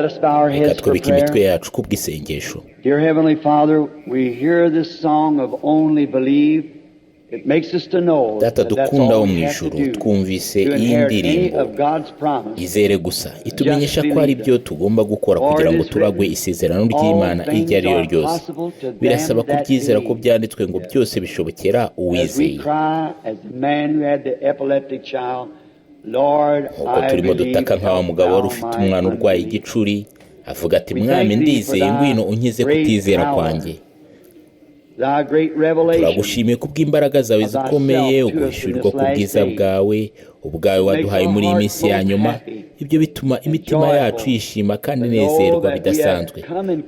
Let us bow our Reka heads for twubike imitwe prayer. yacu kubw'isengesho. Dear Heavenly Father, we hear this song of "Only Believe." It makes us to know Data that that's dukunda all wo mu we have to ijuru, do twumvise to iyi inherit any ndirimbo of God's promise. "Izere gusa", itumenyesha ko ari byo tugomba gukora kugira ngo turagwe isezerano ry'Imana iryo ari ryo ryose. Birasaba kuryizera ko byanditswe ngo byose bishobokera As we uwizeye. cry, as the man who had the epileptic child, "Lord, Nk'uko I turimo believe, dutaka nka wa help mugabo wari thou ufite my umwana urwaye unbelief." igicuri, avuga ati: "Mwami, ndizeye, ngwino unkize kutizera kwanjye." Thy great revelation Turagushimiye kubw'imbaraga zawe zikomeye, uguhishurirwa k'ubwiza bwawe ubwawe waduhaye muri iyi minsi ya nyuma. Ibyo bituma imitima yacu yishima kandi inezerwa bidasanzwe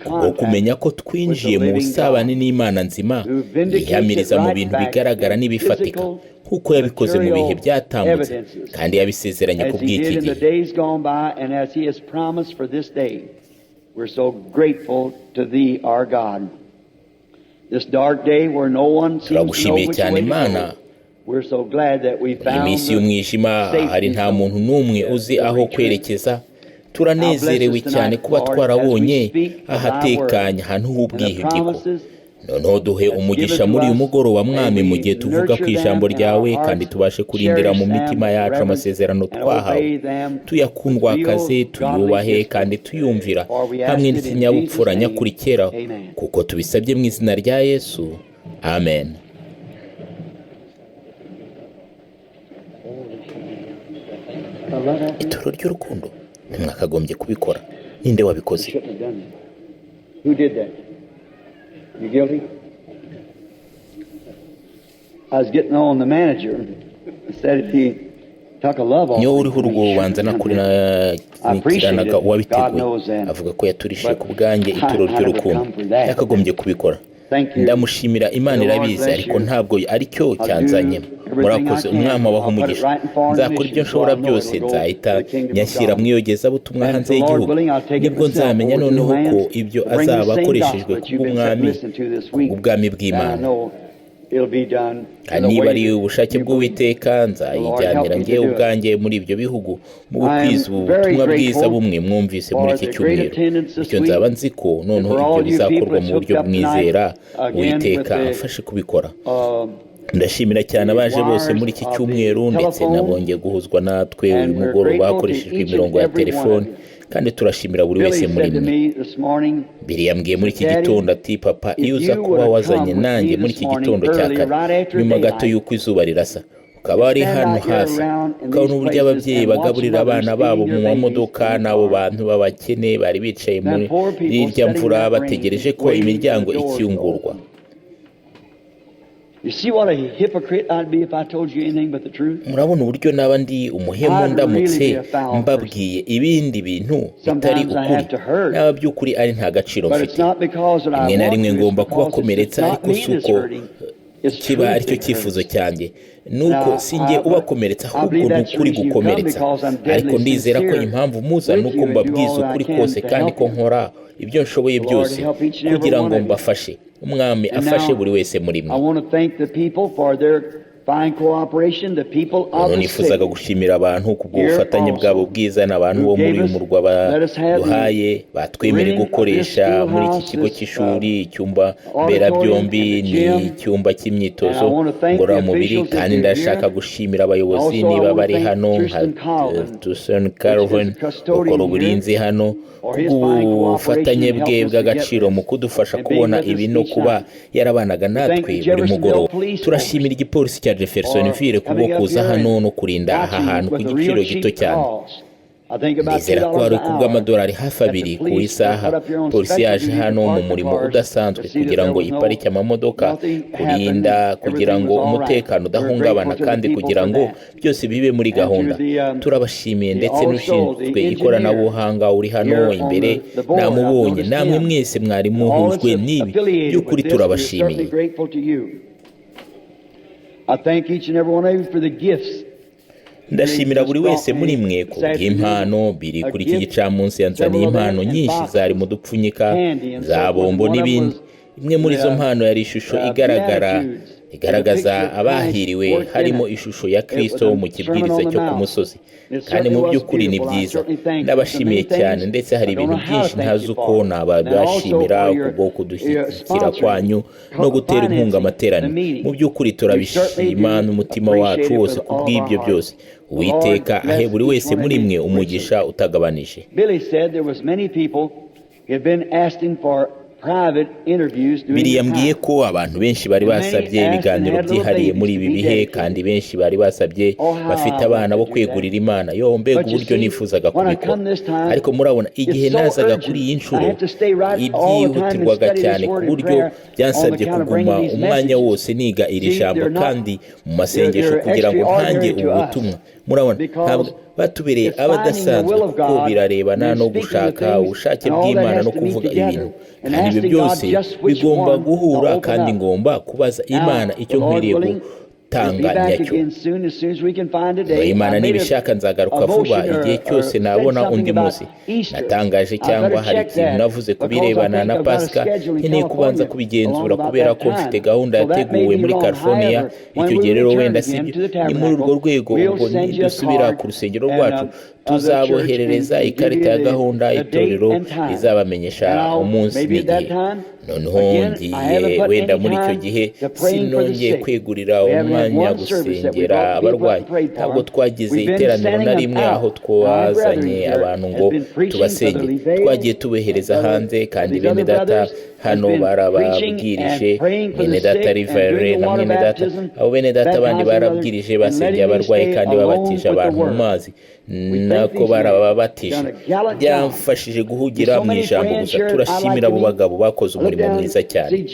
kubwo kumenya ko twinjiye mu busabane n'Imana nzima, yihamiriza mu bintu bigaragara n'ibifatika, nk'uko yabikoze mu bihe byatambutse kandi yabisezeranye ku as he bw'iki did in the gihe. days gone by and as he has promised for this day. We're so grateful to thee, our God. This dark day where no one seems to know Turagushimiye which cyane, way to Imana. go. We're so glad that we Iyi found minsi y'umwijima, hari nta muntu n'umwe uzi aho kwerekeza, turanezerewe cyane kuba twarabonye ahatekanye, ahantu h'ubwihugiko. Noneho duhe umugisha muri uyu mugoroba, Mwami, mu gihe tuvuga ku ijambo ryawe, kandi tubashe kurindira mu mitima yacu amasezerano twahawe, tuyakundwakaze, tuyubahe kandi tuyumvira hamwe n'ikinyabupfura nyakuri kera, kuko tubisabye mu izina rya Yesu, amen. Ituro ry'urukundo, ntimwakagombye kubikora. Ninde wabikoze? Shouldn't have done that. Who did that? You guilty? I was getting on the manager. Said if he took a love Niyo offering uriho from urwo me, he rubanza shouldn't have nakuri done that. nakiranaga uwabiteguye, avuga ko yaturishije ku bwanjye ituro ry'urukundo, yakagombye kubikora. Thank you. Ndamushimira, Imana irabizi, ariko ntabwo ari cyo cyanzanye. Murakoze, Umwami abaha umugisha. Nzakora ibyo nshobora byose, nzahita nyashyira mu iyogezabutumwa hanze y'igihugu, nibwo nzamenya noneho ko ibyo azaba akoreshejwe kubw'umwami, kubw'ubwami bw'Imana. Kandi niba ari ubushake bw'Uwiteka, nzayijyanira ngewe ubwanjye muri ibyo bihugu mu gukwiza ubu butumwa bwiza bumwe mwumvise muri iki cyumweru. Bityo nzaba nzi ko noneho ibyo bizakorwa mu buryo bwizera, Uwiteka amfashe kubikora. Ndashimira cyane abaje bose muri iki cyumweru, ndetse nabongeye guhuzwa natwe uyu mugoroba hakoreshejwe imirongo ya telefoni, kandi turashimira buri wese muri mwe. Billy yambwiye muri iki gitondo ati: "Papa, iyo uza kuba wazanye nanjye muri iki gitondo cya kare, nyuma gato y'uko izuba rirasa, ukaba wari hano hafi, ukabona uburyo ababyeyi bagaburira abana babo mu mamodoka, n'abo bantu b'abakene bari bicaye muri irya mvura bategereje ko imiryango ikingurwa." You see what a hypocrite I'd be if I told you anything but the truth? Murabona uburyo naba ndi umuhemu ndamutse mbabwiye ibindi bintu bitari ukuri? Naba by'ukuri ari nta gaciro But it's mfite. not because that I Rimwe na want rimwe to, it's ngomba because it's kubakomeretsa, not ariko me si that's uko hurting. It's kiba truth aricyo that cyifuzo hurts. cyanjye, nuko si njye ubakomeretsa, ahubwo ni ukuri gukomeretsa. Ariko ndizera ko impamvu muza ni uko mbabwiza ukuri kose, kandi ko nkora ibyo nshoboye byose kugira ngo mbafashe. Umwami afashe buri wese muri mwe. I want to thank the people for their fine cooperation, the people of Noneho the nifuzaga city. gushimira abantu ku bw'ubufatanye bwabo bwiza, n'abantu bo muri uyu murwa baduhaye, batwemereye gukoresha muri iki kigo cy'ishuri icyumba mberabyombi n'icyumba cy'imyitozo ngororamubiri. Kandi ndashaka gushimira abayobozi niba bari hano, nka Tucson Calvin ukora uburinzi hano, kubw'ubufatanye bwe bw'agaciro mu kudufasha kubona ibi no kuba yarabanaga natwe buri mugoroba. Turashimira igipolisi cya Jeffersonville kubwo kuza hano no kurinda aha hantu ku giciro gito cyane. Ndizera ko ari kubw'amadolari hafi 2 ku isaha. Polisi yaje hano mu murimo udasanzwe kugira ngo iparike amamodoka, kurinda kugira ngo umutekano udahungabana, kandi kugira ngo byose bibe muri gahunda. Turabashimiye, ndetse n'ushinzwe ikoranabuhanga uri hano imbere, namubonye. Namwe mwese mwari muhujwe n'ibi, by'ukuri turabashimiye. I thank each and every one of you for the gifts. Ndashimira buri wese muri mwe ku bw'impano biri kuri iki gicamunsi. Yanzaniye impano nyinshi zari mu dupfunyika za bombo n'ibindi. Imwe muri izo mpano yari ishusho igaragara Igaragaza abahiriwe, harimo ishusho ya Kristo mu kibwiriza cyo ku musozi. Kandi mu by'ukuri ni byiza, ndabashimiye cyane. Ndetse hari ibintu byinshi ntazi uko nababashimira kubwo kudushyigikira kwanyu no gutera inkunga amateraniro. Mu by'ukuri turabishima n'umutima wacu wose kubw'ibyo byose. Uwiteka ahe buri wese muri mwe umugisha utagabanije. Billy said there was many people who had been asking for private interviews during Biri the yambwiye time. ko abantu benshi bari basabye ibiganiro byihariye muri ibi bihe, kandi benshi bari basabye bafite abana bo kwegurira Imana. Yo, mbega uburyo nifuzaga kubikora! Ariko murabona, igihe nazaga kuri iyi nshuro, ibyihutirwaga cyane ku buryo byansabye kuguma umwanya wose niga iri jambo kandi mu masengesho kugira ngo ntange ubu butumwa. Murabona, ntabwo batubereye abadasanzwe, kuko birarebana no gushaka ubushake bw'Imana no kuvuga ibintu, kandi ibyo byose bigomba guhura, kandi ngomba kubaza Imana icyo nkwiriye gutanga nyacyo. Imana nibishaka nzagaruka vuba, igihe cyose nabona undi munsi. Natangaje cyangwa hari ikintu navuze ku birebana na Pasika. Nkeneye kubanza kubigenzura kubera ko mfite gahunda yateguwe muri California icyo gihe. Rero wenda sibyo, ni muri urwo rwego. Ubwo nidusubira ku rusengero rwacu, tuzaboherereza ikarita ya gahunda, itorero izabamenyesha umunsi n'igihe. Noneho ngiye wenda muri icyo gihe sinongeye kwegurira umwanya gusengera abarwayi. Ntabwo twagize iteraniro na rimwe aho twazanye abantu ngo tubasenge. Twagiye tubohereza hanze, kandi bene data hano barababwirije, mwene data Rivere na mwene data, abo bene data bandi barabwirije, basengeye abarwayi kandi babatije abantu mu mazi, nako barababatije. Byamfashije guhugira mu ijambo gusa. Turashimira abo bagabo, bakoze umurimo mwiza cyane.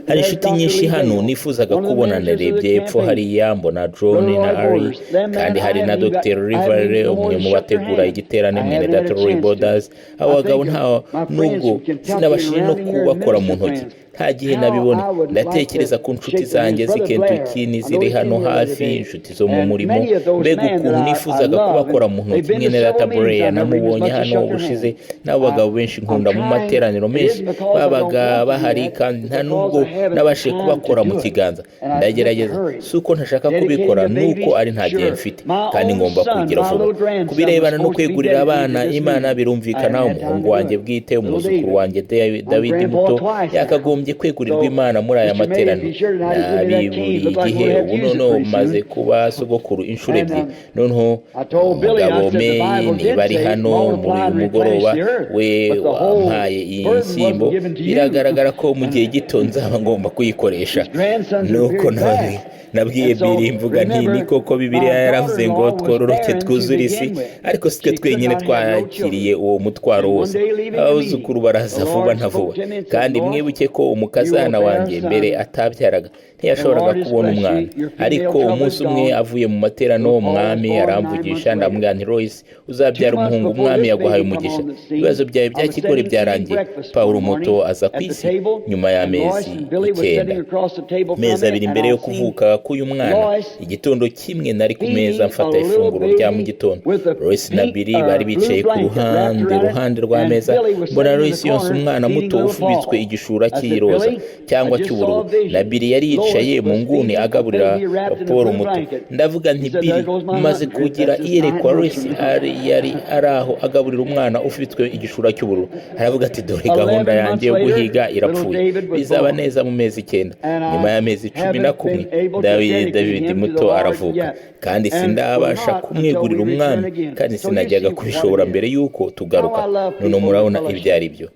Hari inshuti nyinshi hano nifuzaga kubona. Narebye epfo hariya mbona John na Ari, kandi hari na Dr Rivere, umwe mu bategura igiterane, mwene data Roy Borders. Abo bagabo, nta nubwo sinabashije no kubakora mu ntoki, nta gihe nabibona. Ndatekereza ku nshuti zanjye z'i Kentucky n'iziri hano hafi, inshuti zo mu murimo. Mbega ukuntu nifuzaga kubakora mu ntoki! Mwene data Bureya namubonye hano ubushize, n'abo bagabo benshi nkunda mu materaniro menshi babaga bahari, kandi nta nubwo nabashije kubakora mu kiganza. Ndagerageza. Si uko ntashaka kubikora, nuko ari nta gihe mfite, kandi ngomba kugira vuba. Ku birebana no kwegurira abana Imana, birumvikana, umuhungu wanjye bwite, umwuzukuru wanjye Dawidi muto, yakagombye kwegurirwa Imana muri aya materaniro. Nabiburiye igihe. Ubu noneho maze kuba sogokuru inshuro ebyiri. Noneho umugabo Meyi niba ari hano muri uyu mugoroba, we wampaye iyi nshyimbo, biragaragara ko mu gihe gito nzaba ngomba kuyikoresha. Nuko nawe nabwiye Biri, mvuga nti: "Ni koko, Bibiliya yaravuze ngo twororoke twuzure isi, ariko si twe twenyine twakiriye uwo mutwaro wose. Abuzukuru baraza vuba na vuba." Kandi mwibuke ko umukazana wanjye mbere atabyaraga, ntiyashoboraga kubona umwana. Ariko umunsi umwe avuye mu materaniro, Umwami aramvugisha. Ndamubwira nti: "Royce, uzabyara umuhungu. Umwami yaguhaye umugisha, ibibazo byawe bya kigore byarangiye." Pawulo muto aza ku isi nyuma y'amezi 9, amezi 2 mbere yo kuvuka k'uyu mwana. Igitondo kimwe nari ku meza mfata ifunguro rya mu gitondo, Royce na Billy bari bicaye ku ruhande rw'ameza. Mbona Royce yonsa umwana muto ufubitswe igishura cy'iroza cyangwa cy'ubururu, na Billy yari yicaye mu nguni agaburira Paul muto. Ndavuga nti: "Billy, maze kugira iyerekwa. Royce yari ari aho agaburira umwana ufubitswe igishura cy'ubururu." Aravuga ati: "Dore gahunda yanjye yo guhiga irapfuye. Bizaba neza mu mezi 9." Nyuma y'amezi 11, David muto aravuka, kandi sindabasha kumwegurira Umwami, kandi sinajyaga kubishobora mbere y'uko tugaruka. Noneho murabona ibyo ari byo.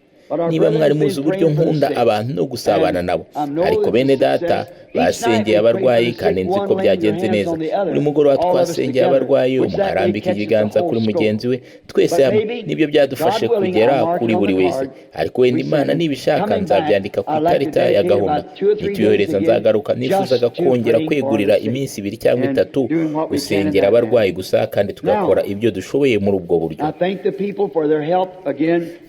Niba mwari muzi uburyo nkunda abantu no gusabana nabo! Ariko bene data basengeye abarwayi, kandi nzi ko byagenze neza. Buri mugoroba twasengeye abarwayi, umwe arambika ikiganza kuri mugenzi we, twese hamwe. Nibyo byadufashe kugera kuri buri wese. Ariko wenda, Imana nibishaka, nzabyandika ku ikarita ya gahunda nituyohereza. Nzagaruka. Nifuzaga kongera kwegurira iminsi 2 cyangwa 3 gusengera abarwayi gusa, kandi tugakora ibyo dushoboye muri ubwo buryo.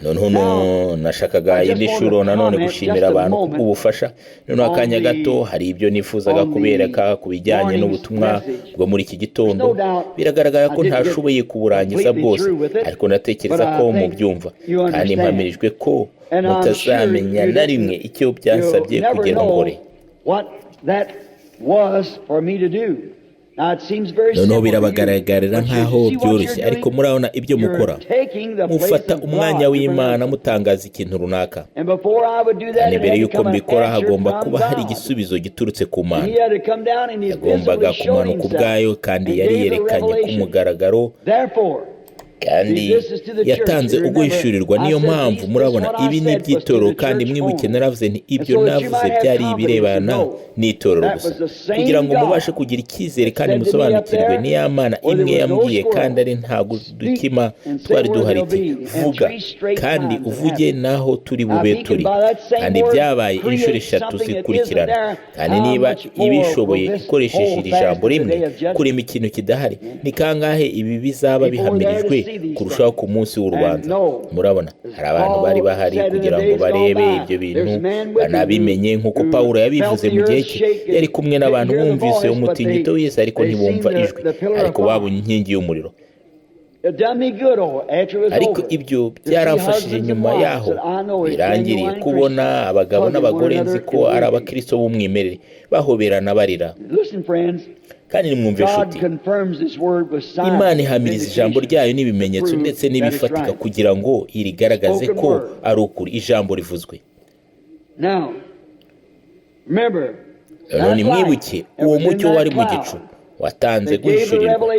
Noneho nashakaga indi nshuro nanone gushimira abantu kubw'ubufasha. Noneho akanya gato, hari ibyo nifuzaga kubereka ku bijyanye n'ubutumwa bwo muri iki gitondo. Biragaragara ko ntashoboye kuburangiza bwose, ariko ndatekereza ko mubyumva, kandi mpamirijwe ko mutazamenya na rimwe icyo byansabye kugira ngore. Noneho birabagaragarira nk'aho byoroshye, ariko murabona ibyo mukora, mufata umwanya w'Imana mutangaza ikintu runaka. Kandi mbere y'uko mbikora hagomba kuba hari igisubizo giturutse ku Mana. Yagombaga kumanuka ubwayo, kandi yari yerekanye ku mugaragaro, kandi yatanze uguhishurirwa. Niyo mpamvu murabona ibi ni iby'itorero, kandi mwibuke naravuze nti ibyo navuze byari ibirebana n'itorero gusa, kugira ngo mubashe kugira icyizere kandi musobanukirwe. Ni ya Mana imwe yambwiye, kandi ari nta dukima twari duhari, iti vuga kandi uvuge naho turi bube turi. Kandi byabaye inshuro 3 zikurikirana. Kandi niba ibishoboye ikoresheje iri jambo rimwe kurema ikintu kidahari, ni kangahe ibi bizaba bihamirijwe kurushaho ku munsi w'urubanza? Murabona hari abantu bari bahari kugira ngo barebe ibyo bintu banabimenye, nk'uko Pawulo yabivuze mu gihe cye. Yari kumwe n'abantu bumvise umutingito w'isi, ariko ntibumva ijwi, ariko babonye inkingi y'umuriro. Ariko ibyo byaramfashije nyuma yaho birangiriye kubona abagabo n'abagore nzi ko ari abakristo b'umwimerere bahoberana barira. Kandi nimwumve inshuti, Imana ihamiriza ijambo ryayo n'ibimenyetso ndetse n'ibifatika kugira ngo irigaragaze ko ari ukuri, ijambo rivuzwe. None mwibuke uwo mucyo wari mu gicu watanze guhishurirwa.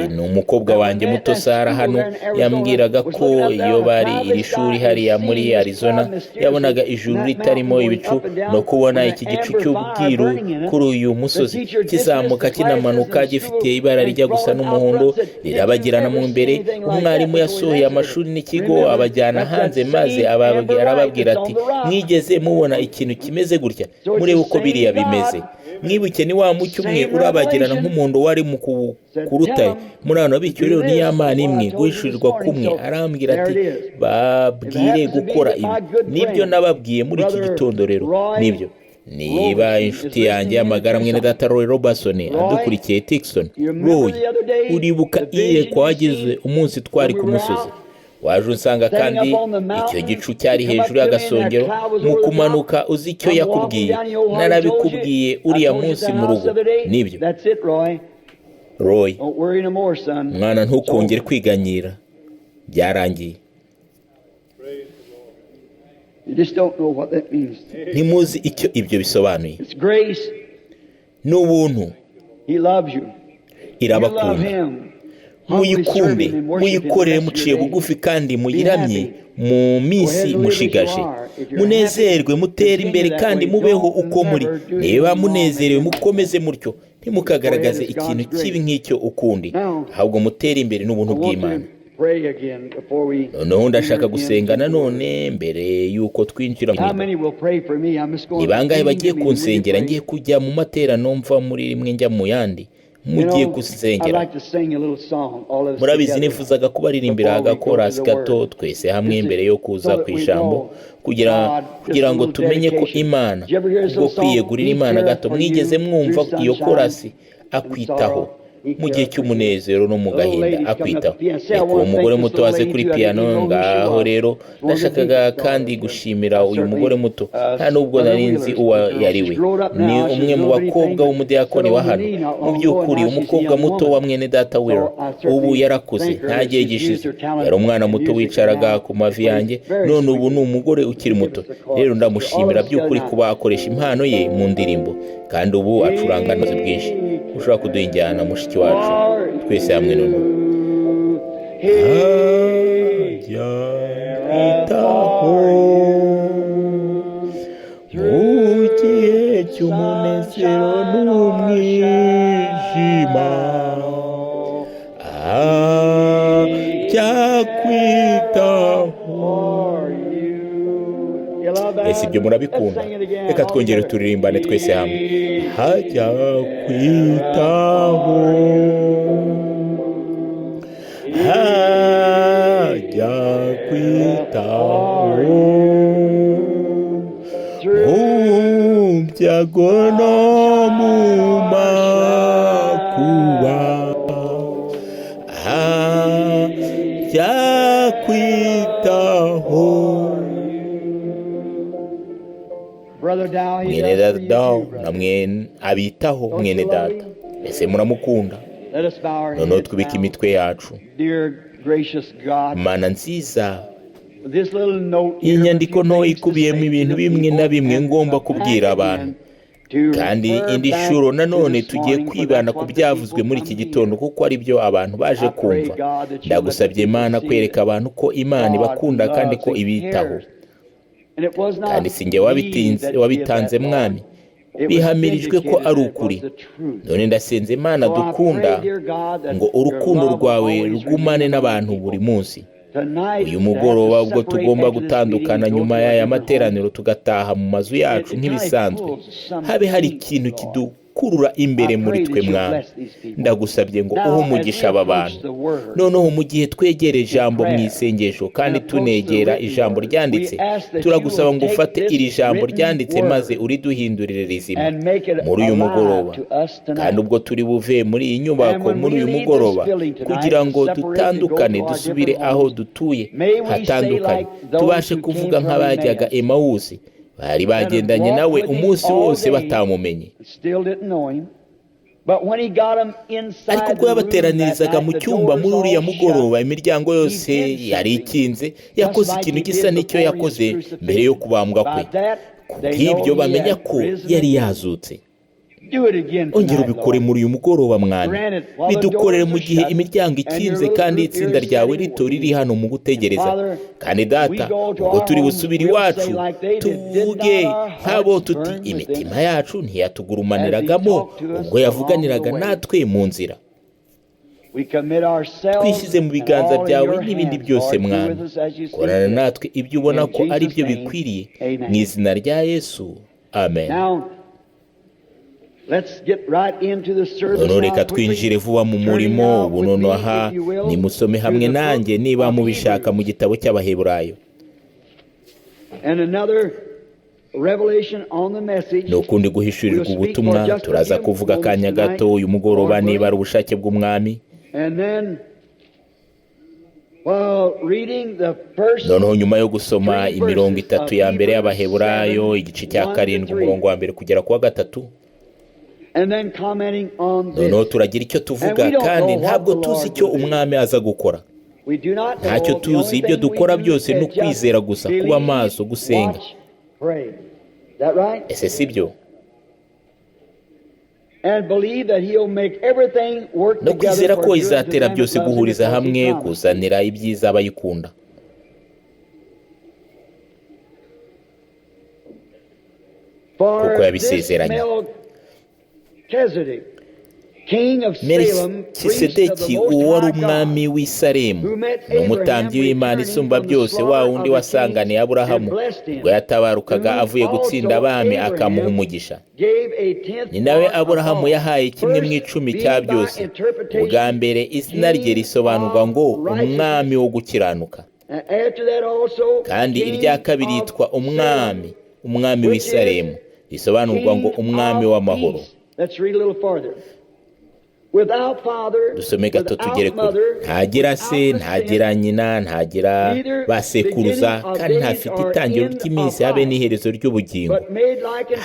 Ni umukobwa wanjye muto Sara hano yambwiraga ko iyo bari iri shuri hariya muri Arizona yabonaga ijuru ritarimo ibicu, no kubona iki gicu cy'ubwiru kuri uyu musozi kizamuka kinamanuka gifite ibara rijya gusa n'umuhondo rirabagirana mu mbere. Umwarimu yasohoye amashuri n'ikigo abajyana hanze, maze arababwira ati mwigeze mubona ikintu kimeze gutya? Murebe uko biriya bimeze. Mwibuke ni wa mucyo umwe urabagirana nk'umuntu wari mu ku rutare. Murabona bityo rero ni ya Mana imwe, guhishurirwa kumwe. Arambwira ati babwire gukora ibi, nibyo nababwiye muri iki gitondo. Rero nibyo, niba inshuti yanjye amagara mwene data Roy Robertson adukurikiye Tixon, Roy, uribuka iyerekwa wagize umunsi twari ku musozi? Waje unsanga, kandi icyo gicu cyari hejuru y'agasongero mu kumanuka. Uzi icyo yakubwiye? Narabikubwiye uriya munsi mu rugo. Nibyo Roy, mwana, ntukongere kwiganyira, byarangiye. Ntimuzi icyo ibyo bisobanuye. Ni ubuntu, irabakunda. Muyikunde, muyikorere muciye bugufi, kandi muyiramye mu minsi mushigaje. Munezerwe, mutere imbere, kandi mubeho uko muri. Niba munezerewe mukomeze mutyo, ntimukagaragaze ikintu kibi nk'icyo ukundi, ahubwo mutere imbere n'ubuntu bw'Imana. Noneho ndashaka gusenga nanone mbere y'uko twinjira. Ni bangahe bagiye kunsengera? Ngiye kujya mu materaniro mva muri rimwe njya mu yandi. Mugiye gusengera. Murabizi, nifuzaga kubaririmbira agakorasi gato twese hamwe mbere yo kuza ku ijambo, kugira ngo tumenye ko Imana, ubwo kwiyegurira Imana gato. Mwigeze mwumva iyo korasi? Akwitaho mu gihe cy'umunezero no mu gahinda, akwitaho. Reka uwo mugore muto aze kuri piyano ngaho. Rero ndashakaga kandi gushimira uyu mugore muto, nta nubwo nari nzi uwo yari we. Ni umwe mu bakobwa w'umudiyakoni wa hano, mu by'ukuri umukobwa muto wa mwene data Will. Ubu yarakuze, nta gihe gishize yari umwana muto wicaraga ku mavi yanjye, none ubu ni umugore ukiri muto. Rero ndamushimira by'ukuri kuba akoresha impano ye mu ndirimbo, kandi ubu acuranga anoze bwinshi. Ushobora kuduha injyana, mushiki wacu? Twese hamwe noneho. Ajya kwitaho mu gihe cy'umunezero n'umwijima, ajya kwitaho. Ese ibyo murabikunda? Reka twongere turirimbane twese hamwe. Hajya kwitaho, hajya kwitaho mu byago no mu makuba, hajya kwitaho. Data namwe abitaho mwene data. Ese muramukunda? Noneho twubike imitwe yacu. Mana nziza, iyi nyandiko nto ikubiyemo ibintu bimwe na bimwe ngomba kubwira abantu, kandi indi shuro nanone tugiye kwibanda ku byavuzwe muri iki gitondo, kuko ari byo abantu baje kumva. Ndagusabye Imana kwereka abantu ko Imana ibakunda kandi ko ibitaho, kandi si njye wabitanze mwami, bihamirijwe ko ari ukuri. None ndasenze Imana dukunda ngo urukundo rwawe rugumane n'abantu buri munsi. Uyu mugoroba ubwo tugomba gutandukana nyuma y'aya materaniro tugataha mu mazu yacu nk'ibisanzwe, habe hari ikintu kidukurura imbere muri twe mwami. Ndagusabye ngo uhe umugisha aba bantu. Noneho mu gihe twegera ijambo mu isengesho kandi tunegera ijambo ryanditse, turagusaba ngo ufate iri jambo ryanditse maze uriduhindurire rizima muri uyu mugoroba, kandi ubwo turi buve muri iyi nyubako muri uyu mugoroba kugira ngo dutandukane dusubire aho dutuye hatandukanye, tubashe kuvuga nk'abajyaga Emawusi, bari bagendanye nawe umunsi wose batamumenye. Ariko ubwo yabateranirizaga mu cyumba muri uriya mugoroba, imiryango yose yari ikinze, yakoze ikintu gisa n'icyo yakoze mbere yo kubambwa kwe. Kubw'ibyo bamenya ko yari yazutse. Ongera ubikore muri uyu mugoroba mwami, bidukorere mu gihe imiryango ikinze kandi itsinda ryawe rito riri hano mu gutegereza. Kandi data, ubwo turi busubire iwacu tuvuge nk'abo tuti imitima yacu ntiyatugurumaniragamo ubwo yavuganiraga natwe mu nzira. Twishyize mu biganza byawe n'ibindi byose mwami, korana natwe ibyo ubona ko ari byo bikwiriye, mu izina rya Yesu, amen. Noneho reka twinjire vuba mu murimo ubu. Nonaha nimusome hamwe nanjye niba mubishaka mu gitabo cy'Abaheburayo. Ni ukundi guhishurirwa ubutumwa. Turaza kuvuga akanya gato uyu mugoroba niba ari ubushake bw'umwami. Noneho nyuma yo gusoma imirongo itatu ya mbere y'Abaheburayo igice cya 7 umurongo wa 1 kugera ku wa 3, noneho turagira icyo tuvuga, kandi ntabwo tuzi icyo umwami aza gukora. Ntacyo tuzi, ibyo dukora byose ni ukwizera gusa, kuba maso, gusenga. Ese si byo? No kwizera ko izatera byose guhuriza hamwe, kuzanira ibyiza abayikunda. Kuko yabisezeranye. Melikisedeki uwo wari umwami w'i Salemu, ni umutambyi w'Imana isumba byose, wa wundi wasanganiye Aburahamu ubwo yatabarukaga avuye gutsinda abami akamuha umugisha. Ni nawe Aburahamu yahaye kimwe mu 10 cya byose. Ubwa mbere izina rye risobanurwa ngo umwami wo gukiranuka, kandi irya kabiri yitwa umwami, umwami w'i Salemu, risobanurwa ngo umwami w'amahoro. Dusome gato tugere kure. Ntagira se, ntagira nyina, ntagira basekuruza, kandi ntafite itangiriro ry'iminsi habe n'iherezo ry'ubugingo,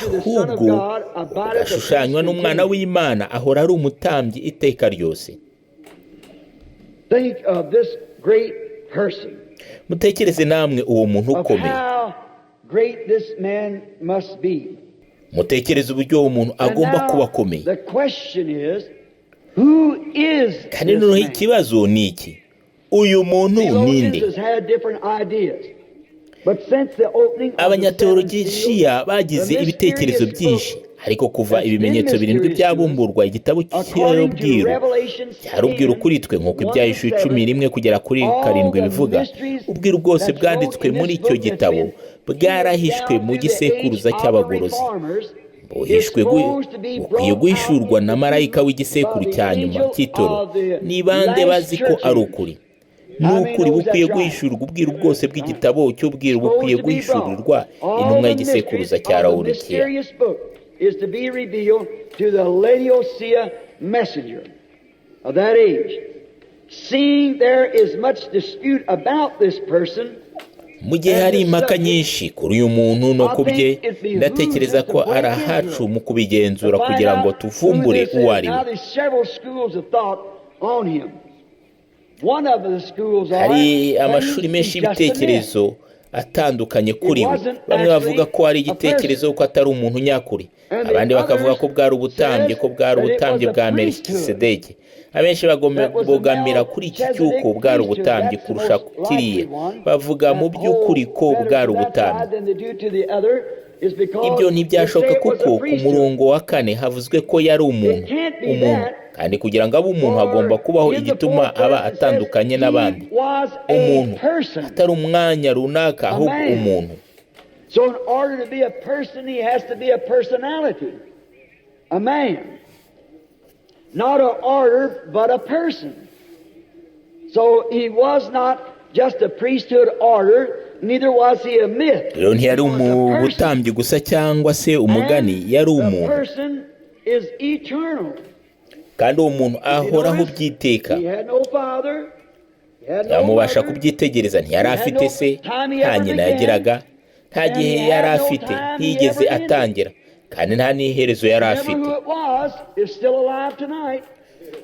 ahubwo agashushanywa n'umwana w'Imana, ahora ari umutambyi iteka ryose. Mutekereze namwe uwo muntu ukomeye. Mutekereze uburyo uwo muntu agomba kuba akomeye. Kandi noneho ikibazo ni iki: uyu muntu ninde? Abanyateologiya bagize ibitekerezo byinshi, ariko kuva ibimenyetso 7 byabumburwa, igitabo cy'ubwiru cyari ubwiru kuri twe, nk'uko ibyahishuwe 11 kugera kuri 7 bivuga. Ubwiru bwose bwanditswe muri icyo gitabo bwarahishwe mu gisekuruza cy'abagorozi, bukwiye guhishurwa na marayika w'igisekuru cya nyuma cy'itoro. Ni bande bazi ko ari ukuri? Ni ukuri bukwiye guhishurwa. Ubwiru bwose bw'igitabo cy'ubwiru bukwiye guhishurirwa intumwa y'igisekuruza cya Lawodikiya. Mu gihe hari impaka nyinshi kuri uyu muntu no ku bye, ndatekereza ko ari ahacu mu kubigenzura kugira ngo tuvumbure uwo ari we. Hari amashuri menshi y'ibitekerezo atandukanye kuri we. Bamwe bavuga ko ari igitekerezo ko atari umuntu nyakuri, abandi bakavuga ko bwari ubutambyi, ko bwari ubutambyi bwa Melikisedeki. Abenshi bogamira kuri iki cy'uko bwari ubutambyi kurusha kiriya, bavuga mu by'ukuri ko bwari ubutambyi. Ibyo ntibyashoboka kuko ku murongo wa 4 havuzwe ko yari umuntu, kandi kugira ngo abe umuntu hagomba kubaho igituma aba atandukanye n'abandi. Umuntu atari umwanya runaka, ahubwo umuntu. So in order to be a person, he has to be a personality, a man. Not an order, but a person. So he was not just a priesthood order, neither was he a myth. Rero ntiyari umubutambyi gusa cyangwa se umugani, yari umuntu. Kandi uwo muntu ahoraho byiteka. Yamubasha kubyitegereza, ntiyari afite se, nta nyina yagiraga, nta gihe yari afite, ntiyigeze atangira, kandi nta n'iherezo yari afite.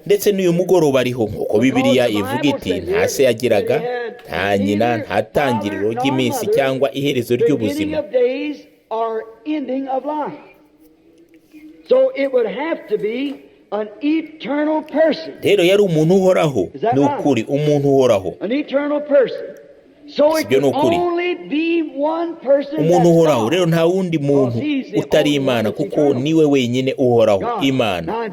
Ndetse n'uyu mugoroba ariho, nk'uko Bibiliya ivuga iti nta se yagiraga, nta nyina, nta tangiriro ry'iminsi cyangwa iherezo ry'ubuzima. Rero yari umuntu uhoraho, ni ukuri, umuntu uhoraho. Sibyo, ni ukuri, umuntu uhoraho. Rero nta wundi muntu utari Imana, kuko niwe wenyine uhoraho, Imana.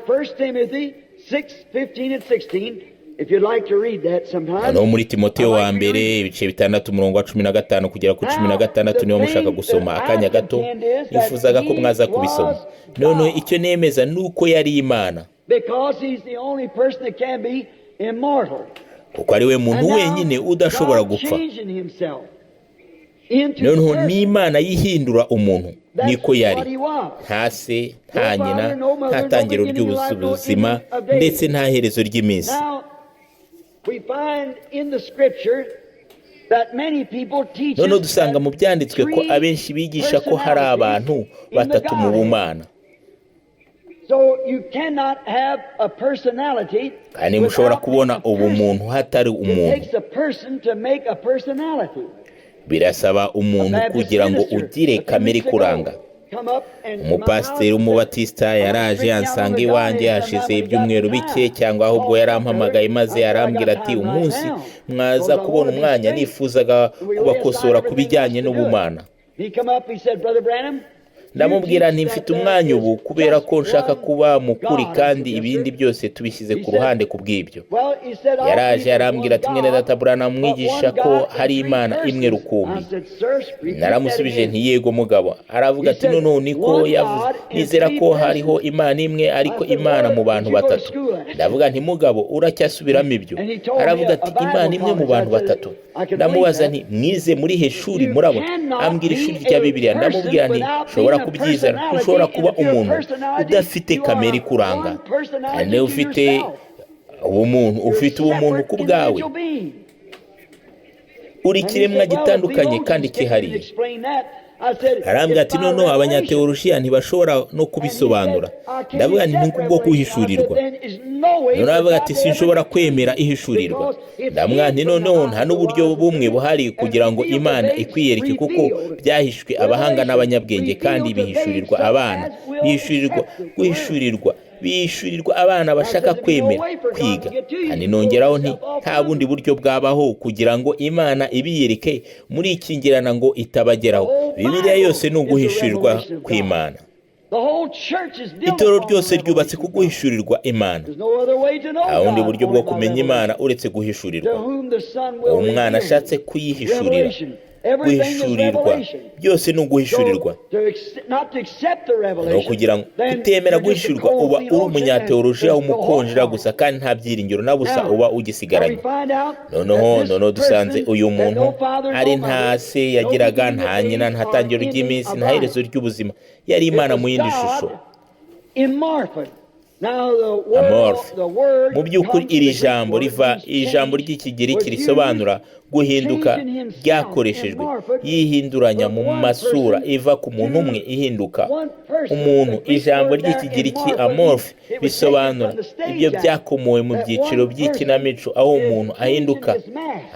Noneho muri Timoteyo wa mbere ibice 6 umurongo wa 15 kugera ku 16, niba mushaka gusoma akanya gato, nifuzaga ko mwaza kubisoma. Noneho icyo nemeza ni uko yari Imana, kuko ari we muntu wenyine udashobora gupfa. Noneho n'Imana yihindura umuntu, niko yari. Nta se, nta nyina, nta tangiriro ry'ubuzima, ndetse nta herezo ry'iminsi. Noneho dusanga mu byanditswe ko abenshi bigisha ko hari abantu batatu mu bumana. Kandi mushobora kubona ubumuntu hatari umuntu. Birasaba umuntu kugira ngo ugire kamere ikuranga. Umupasiteri w'umubatisita yaraje ansanga iwanjye hashize ibyumweru bike, cyangwa ahubwo yarampamagaye maze arambwira ati umunsi mwaza kubona umwanya nifuzaga kubakosora ku bijyanye n'ubumana. Ndamubwira nti mfite umwanya ubu kubera ko nshaka kuba mukuri, kandi ibindi byose tubishyize ku ruhande ku bw'ibyo. Yaraje arambwira ati mwene data Branham, mwigisha ko hari Imana imwe rukumbi. Naramusubije nti yego mugabo. Aravuga ati noneho niko yavuze, nizera ko hariho Imana imwe ariko Imana mu bantu batatu. Ndavuga nti mugabo uracyasubiramo ibyo? Aravuga ati Imana imwe mu bantu batatu. Ndamubaza nti mwize muri he shuri? Murabona? Ambwira ishuri rya Bibiliya. Ndamubwira nti nshobora kubyizera, ntushobora kuba umuntu udafite kamere ikuranga, kandi ufite ubumuntu, ufite ubumuntu ku bwawe, uri ikiremwa gitandukanye kandi cyihariye. Arambwira ati noneho abanyateolojiya ntibashobora no kubisobanura. Ndavuga nti ni kubwo kuhishurirwa. Noneho aravuga ati sinshobora kwemera ihishurirwa. Ndavuga nti noneho nta n'uburyo bumwe buhari kugira ngo Imana ikwiyereke, kuko byahishwe abahanga n'abanyabwenge, kandi bihishurirwa abana, bihishurirwa guhishurirwa, bishyurirwa abana bashaka kwemera kwiga. Kandi nongeraho nti nta bundi buryo bwabaho kugira ngo Imana ibiyereke muri ikingirana ngo itabageraho. Bibiliya yose ni uguhishurirwa kw'Imana. Itorero ryose ryubatse ku guhishurirwa Imana. Nta bundi buryo bwo kumenya Imana uretse guhishurirwa. Uwo mwana ashatse kuyihishurira, guhishurirwa byose ni uguhishurirwa. Ni ukugira ngo kutemera guhishurirwa uba uri umunyateolojiya w'umukonjera gusa, kandi nta byiringiro na busa uba ugisigaranye. Noneho dusanze uyu muntu ari nta se yagiraga, nta nyina, nta tangiriro ry'iminsi, nta herezo ry'ubuzima, yari Imana mu yindi shusho. Amorphe. Mu by'ukuri iri jambo riva ijambo ry'Ikigiriki risobanura guhinduka, ryakoreshejwe yihinduranya mu masura, iva ku muntu umwe ihinduka umuntu. Ijambo ry'Ikigiriki amorphe bisobanura ibyo byakomowe mu byiciro by'ikinamico, aho umuntu ahinduka,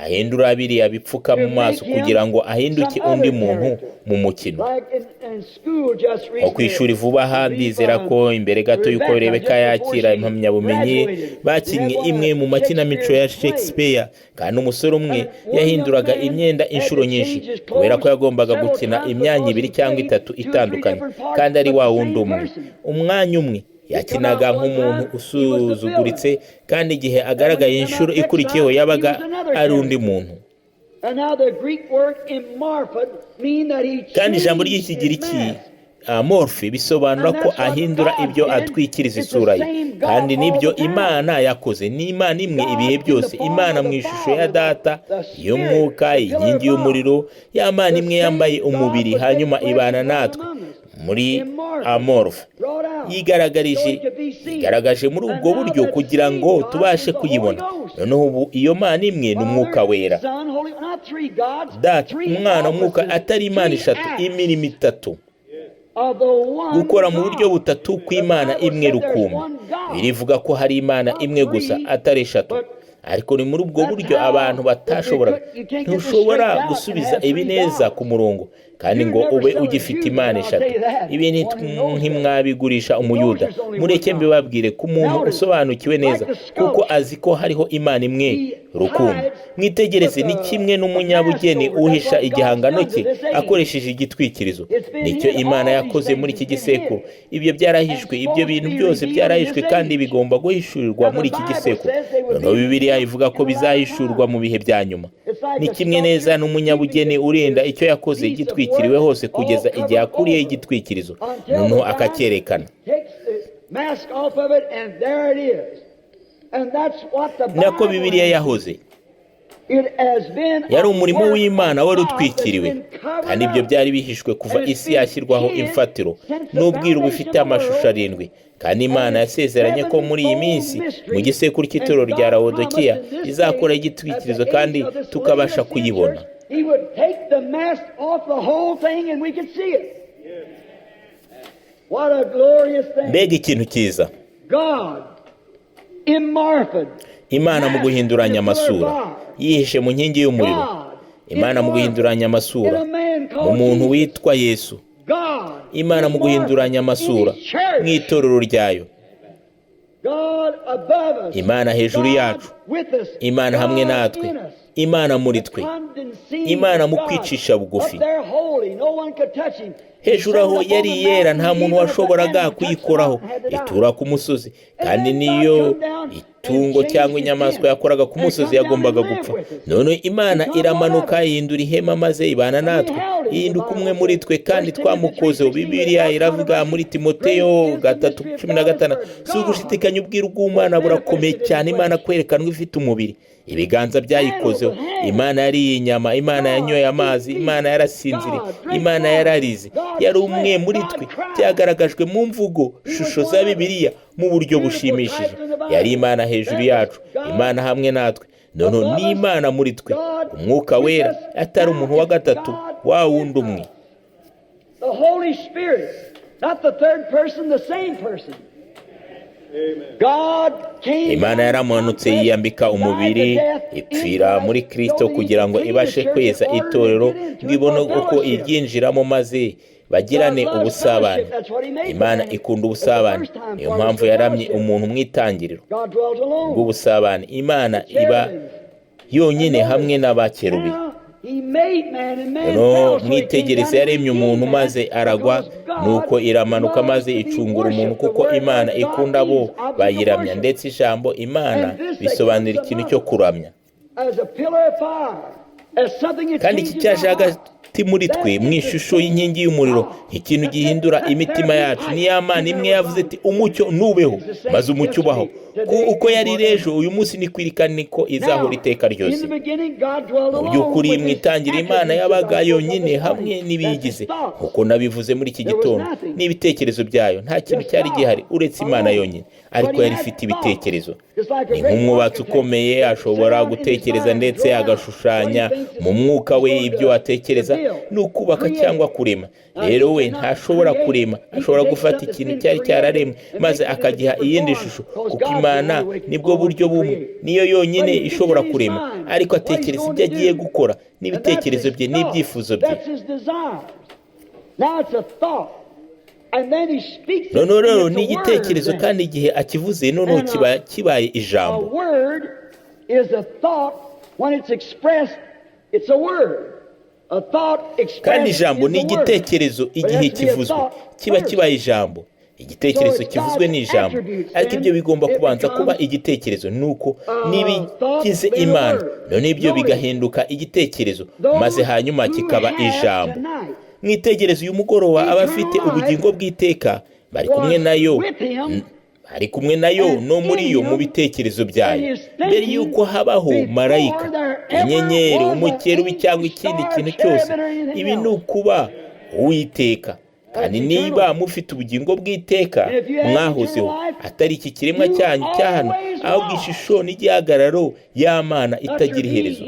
ahindura biriya bipfuka mu maso kugira ngo ahinduke undi muntu mu mukino. Nko ku ishuri vuba aha, ndizera ko imbere gato y'uko Rebeka yakira impamyabumenyi, bakinnye imwe mu makinamico ya Shakespeare, kandi umusore umwe yahinduraga imyenda inshuro nyinshi kubera ko yagombaga gukina imyanya ibiri cyangwa itatu itandukanye, kandi ari wa wundi umwe. Umwanya umwe yakinaga nk'umuntu usuzuguritse, kandi igihe agaragaye inshuro ikurikiyeho yabaga ari undi muntu. Kandi ijambo ry'Ikigiriki amorphe bisobanura ko ahindura ibyo atwikiriza isura ye, kandi nibyo Imana yakoze. Ni Imana imwe ibihe byose, Imana mu ishusho ya Data y'umwuka, inkingi y'umuriro, ya Mana imwe yambaye umubiri hanyuma ibana natwe muri amorphe, yigaragaje muri ubwo buryo kugira ngo tubashe kuyibona. Noneho ubu iyo Mana imwe ni Umwuka Wera, Data, Umwana, Umwuka, atari Imana eshatu, imirimo itatu, gukora mu buryo butatu kw'Imana imwe rukumbi. Birivuga ko hari Imana imwe gusa, atari eshatu, ariko ni muri ubwo buryo abantu batashoboraga. Ntushobora gusubiza ibi neza ku murongo kandi ngo ube ugifite Imana eshatu. Ibi ntimwabigurisha Umuyuda. Mureke mbibabwire ku muntu usobanukiwe neza, kuko azi ko hariho Imana imwe rukumbi. Mwitegereze, ni kimwe n'umunyabugeni uhisha igihangano cye akoresheje igitwikirizo. Nicyo Imana yakoze muri iki gisekuru. Ibyo byarahishwe, ibyo bintu byose byarahishwe kandi bigomba guhishurirwa muri iki gisekuru. Noneho Bibiliya ivuga ko bizahishurwa mu bihe bya nyuma. Ni kimwe neza n'umunyabugeni urinda icyo yakoze gitwikiriwe hose kugeza igihe akuriyeho igitwikirizo, noneho akacyerekana. Nako Bibiliya yahoze yari umurimo w'Imana wari utwikiriwe, kandi ibyo byari bihishwe kuva isi yashyirwaho imfatiro, n'ubwiru bufite amashusho arindwi. Kandi Imana yasezeranye ko muri iyi minsi, mu gisekuru cy'itorero rya Laodikiya, izakora igitwikirizo kandi tukabasha kuyibona. Mbega ikintu cyiza! Imana mu guhinduranya amasura, yihishe mu nkingi y'umuriro. Imana mu guhinduranya amasura mu muntu witwa Yesu. Imana mu guhinduranya amasura mu itorero ryayo. Imana hejuru yacu, Imana hamwe natwe, Imana muri twe, Imana mu kwicisha bugufi. Hejuru aho yari yera, nta muntu washoboraga kuyikoraho, itura ku musozi, kandi niyo itungo cyangwa inyamaswa yakoraga ku musozi yagombaga gupfa. None Imana iramanuka ihindura ihema maze ibana natwe, ihinduka umwe muri twe, kandi twamukozeho. Bibiliya iravuga muri Timoteyo 3:16, si ugushidikanya ubwiru bw'Umwana burakomeye cyane, Imana kwerekanwa ifite umubiri, ibiganza byayikozeho. Imana yariye inyama, Imana yanyoye amazi, Imana yarasinziriye, Imana yararize, yari umwe muri twe. Byagaragajwe mu mvugo shusho za Bibiliya mu buryo bushimishije. Yari Imana hejuru yacu, Imana hamwe natwe, none ni Imana muri twe, Umwuka Wera, atari umuntu wa gatatu, wa wundi umwe. Imana yaramanutse yiyambika umubiri, ipfira muri Kristo kugira ngo ibashe kweza itorero, ngo ibone uko iryinjiramo maze bagirane ubusabane. Imana ikunda ubusabane, niyo mpamvu yaramye umuntu mu itangiriro bw'ubusabane. Imana iba yonyine hamwe n'abakerubi. No mwitegereze, yaremye umuntu maze aragwa, nuko iramanuka maze icungura umuntu, kuko Imana ikunda abo bayiramya. Ndetse ijambo Imana bisobanura ikintu cyo kuramya. Kandi iki cyaje hagati muri twe mu ishusho y'inkingi y'umuriro, nk'ikintu gihindura imitima yacu. Ni ya Mana imwe yavuze iti umucyo nubeho, maze umucyo ubaho. Uko yari ejo, uyu munsi ni kwirika, niko izahora iteka ryose. Mu by'ukuri mu itangira Imana yabaga yonyine hamwe n'ibiyigize, nk'uko nabivuze muri iki gitondo, n'ibitekerezo byayo. Nta kintu cyari gihari uretse Imana yonyine, ariko yari ifite ibitekerezo. Ni nk'umwubatsi ukomeye, ashobora gutekereza ndetse agashushanya mu mwuka we ibyo atekereza ni ukubaka cyangwa kurema. Rero we ntashobora kurema, ashobora gufata ikintu cyari cyararemwe maze akagiha iyindi shusho, kuko Imana nibwo buryo bumwe, niyo yonyine ishobora kurema. Ariko atekereza ibyo agiye gukora n'ibitekerezo bye n'ibyifuzo bye. Noneho rero ni igitekerezo, kandi igihe akivuze noneho kiba kibaye ijambo. Kandi ijambo ni igitekerezo igihe kivuzwe kiba kibaye ijambo. Igitekerezo kivuzwe ni ijambo, ariko ibyo bigomba kubanza kuba igitekerezo. Nuko n'ibigize Imana, none ibyo bigahinduka igitekerezo, maze hanyuma kikaba ijambo. Mwitegereze uyu mugoroba, abafite ubugingo bw'iteka bari kumwe nayo, ari kumwe nayo no muri yo mu bitekerezo byayo. Mbere y'uko habaho marayika, inyenyeri, umukerubi cyangwa ikindi kintu cyose, ibi ni ukuba Uwiteka. Kandi niba mufite ubugingo bw'iteka mwahozeho, atari iki kiremwa cyanyu cya hano, ahubwo ishusho n'igihagararo y'Imana itagira iherezo.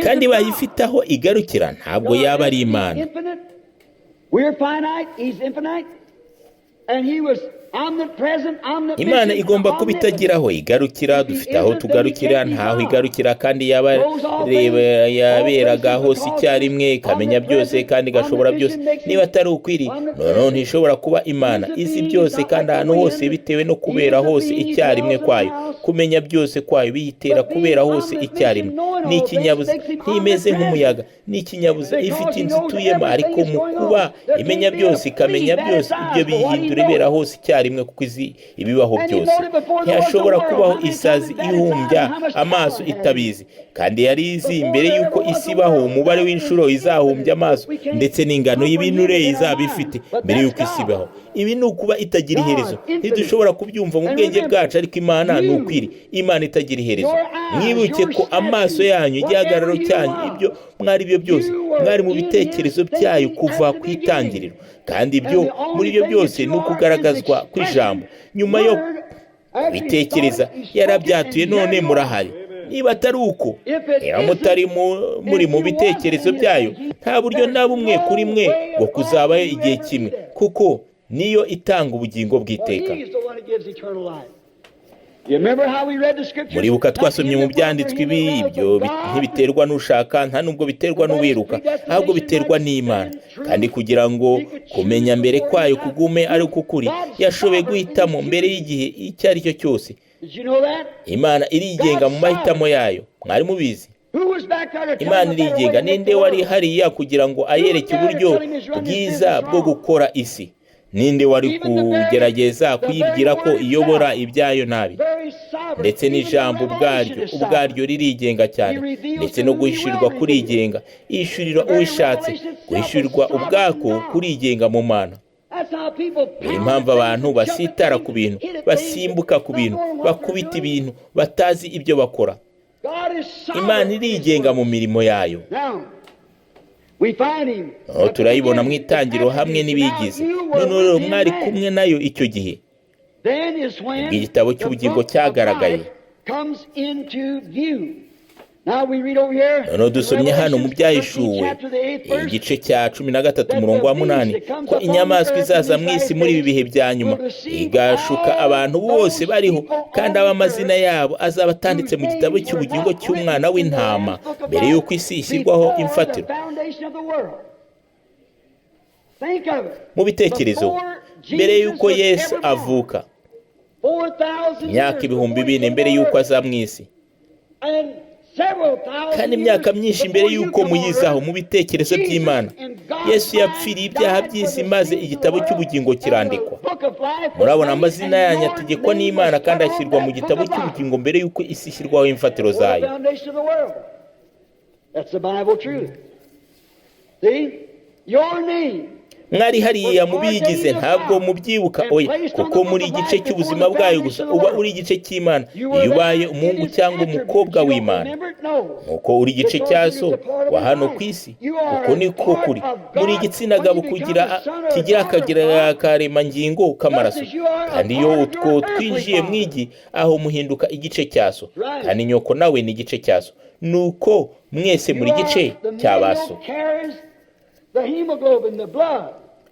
Kandi bayifite aho igarukira, ntabwo yaba ari Imana. Imana igomba kuba itagira aho igarukira. Dufite aho tugarukira, ntaho igarukira. Kandi yaberaga hose icyarimwe, ikamenya byose kandi igashobora byose. Niba atari ukwiri, noneho ntishobora kuba Imana izi byose kandi ahantu hose, bitewe no kubera hose icyarimwe kwayo. Kumenya byose kwayo biyitera kubera hose icyarimwe. Ni ikinyabuzi, ntimeze nk'umuyaga, ni ikinyabuzi ifite inzu ituyemo, ariko mu kuba imenya byose ikamenya byose, ibyo biyihindura ibera hose icyarimwe, kuko izi ibibaho byose. Ntiyashobora kubaho isazi ihumbya amaso itabizi, kandi yari izi mbere y'uko isi ibaho umubare w'inshuro izahumbya amaso ndetse n'ingano y'ibinure izaba ifite mbere y'uko isi ibaho. Ibi ni ukuba itagira iherezo. Ntidushobora kubyumva mu bwenge bwacu, ariko Imana ni ukwiri, Imana itagira iherezo. Mwibuke ko amaso yanyu, igihagararo cyanyu, ibyo mwari byo byose, mwari mu bitekerezo byayo kuva ku itangiriro. Kandi ibyo muri ibyo byose ni ukugaragazwa kw'ijambo. Nyuma yo kubitekereza yarabyatuye, none murahari. Niba atari uko, niba mutari muri mu bitekerezo byayo, nta buryo na bumwe kuri mwe ngo kuzabayo igihe kimwe, kuko niyo itanga ubugingo bw'iteka. Muribuka twasomye mu byanditswe ibi, ibyo ntibiterwa n'ushaka, nta nubwo biterwa n'uwiruka, ahubwo biterwa n'Imana. Kandi kugira ngo kumenya mbere kwayo kugume ari ukuri, yashoboye guhitamo mbere y'igihe icyo ari cyo cyose. Imana irigenga mu mahitamo yayo. Mwari mubizi? Imana irigenga. Ninde wari hariya kugira ngo ayereke uburyo bwiza bwo gukora isi? Ninde wari kugerageza kuyibwira ko iyobora ibyayo nabi? Ndetse n'ijambo ubwaryo ririgenga cyane, ndetse no guhishurirwa kurigenga. Yishyurira uwishatse, guhishurirwa ubwako kurigenga mu Mana. Niyo mpamvu abantu basitara ku bintu, basimbuka ku bintu, bakubita ibintu, batazi ibyo bakora. Imana irigenga mu mirimo yayo. Turayibona mu itangiriro hamwe n'ibigize. None rero mwari kumwe nayo icyo gihe, ubwo igitabo cy'ubugingo cyagaragaye. Noneho dusomye hano mu byahishuwe igice cya 13 umurongo wa 8, ko inyamaswa izaza mu isi muri ibi bihe bya nyuma igashuka abantu bose bariho, kandi ab'amazina yabo azaba atanditse mu gitabo cy'ubugingo cy'umwana w'intama mbere y'uko isi ishyirwaho imfatiro. Mu bitekerezo, mbere y'uko Yesu avuka, imyaka 4000 mbere y'uko aza mu isi, kandi imyaka myinshi mbere y'uko muyizaho mu bitekerezo by'Imana, Yesu yapfiriye ibyaha by'isi, maze igitabo cy'ubugingo kirandikwa. Murabona, amazina yanyu ategekwa n'Imana kandi ashyirwa mu gitabo cy'ubugingo mbere y'uko isi ishyirwaho imfatiro zayo. Mwari hariya mubigize, ntabwo mubyibuka, oya, kuko muri igice cy'ubuzima bwayo gusa. Uba uri igice cy'Imana iyo ubaye umuhungu cyangwa umukobwa w'Imana, nkuko uri igice cya so wa hano ku isi. Uko niko kuri. Muri igitsina gabo kugira kigira akagira karemangingo k'amaraso, kandi iyo utwo twinjiye mu igi, aho muhinduka igice cya so, kandi nyoko nawe ni igice cya so. Nuko mwese muri igice cya ba so.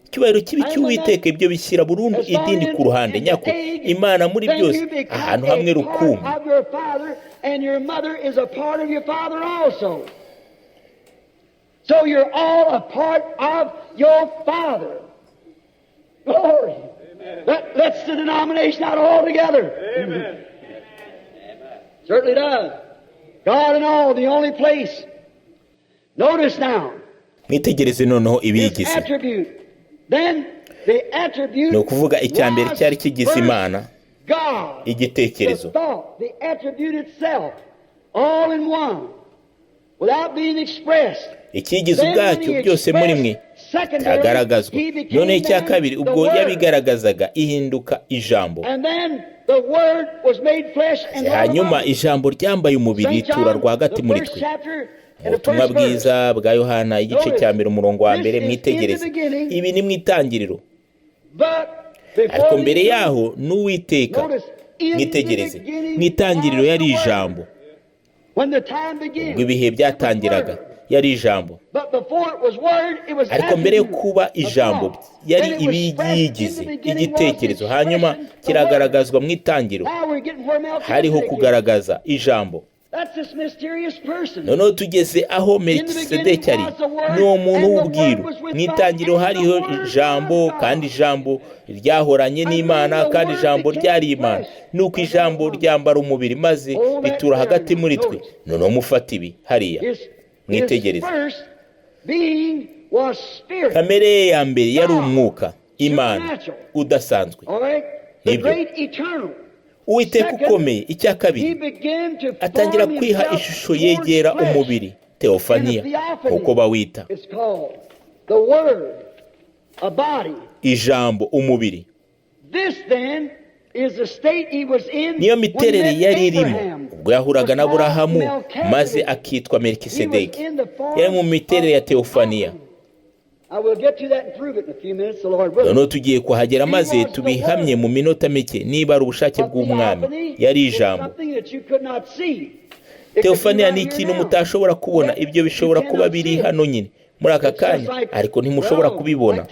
Icyubahiro kibi cy'Uwiteka, ibyo bishyira burundu idini ku ruhande. Nyakuri, Imana muri byose, ahantu hamwe rukumbi. So you're all a part of your father. Glory. That lets the denomination out altogether. Amen. Certainly does. God in all, the only place. Notice now. Mwitegereze noneho ibiyigize. Ni ukuvuga, icya mbere cyari kigize Imana, igitekerezo. Ikigize ubwacyo byose muri mwe cyagaragazwa. Noneho icya kabiri, ubwo yabigaragazaga, ihinduka ijambo. Hanyuma ijambo ryambaye umubiri ritura rwagati muri twe. Mu butumwa bwiza bwa Yohana, igice cya mbere, umurongo wa mbere, mwitegereze ibi ni mu itangiriro. Ariko mbere yaho n'Uwiteka, mwitegereze, mu itangiriro yari ijambo. Ubwo ibihe byatangiraga yari ijambo, ariko mbere yo kuba ijambo yari ibiyigize, igitekerezo. Hanyuma kiragaragazwa mu itangiriro, hariho kugaragaza ijambo. Noneho tugeze aho Melikisedeki ari, ni uwo muntu w'ubwiru. Mu itangiriro hariho ijambo, kandi ijambo ryahoranye n'Imana, kandi ijambo ryari Imana. Nuko ijambo ryambara umubiri maze ritura hagati muri twe. Noneho mufata ibi hariya, mwitegereze. Kamere ye ya mbere yari umwuka, Imana udasanzwe. Nibyo, Uwiteka ukomeye. Icya kabiri, atangira kwiha ishusho yegera umubiri, teofaniya uko bawita, ijambo umubiri. Niyo miterere yari irimo ubwo yahuraga na Aburahamu maze akitwa Melikisedeki. Yari mu miterere ya teofaniya. Noneho tugiye kuhagera maze tubihamye mu minota mike, niba ari ubushake bw'Umwami. Yari ijambo. Teofaniya ni ikintu mutashobora kubona. Ibyo bishobora kuba biri hano nyine muri aka kanya, ariko ntimushobora kubibona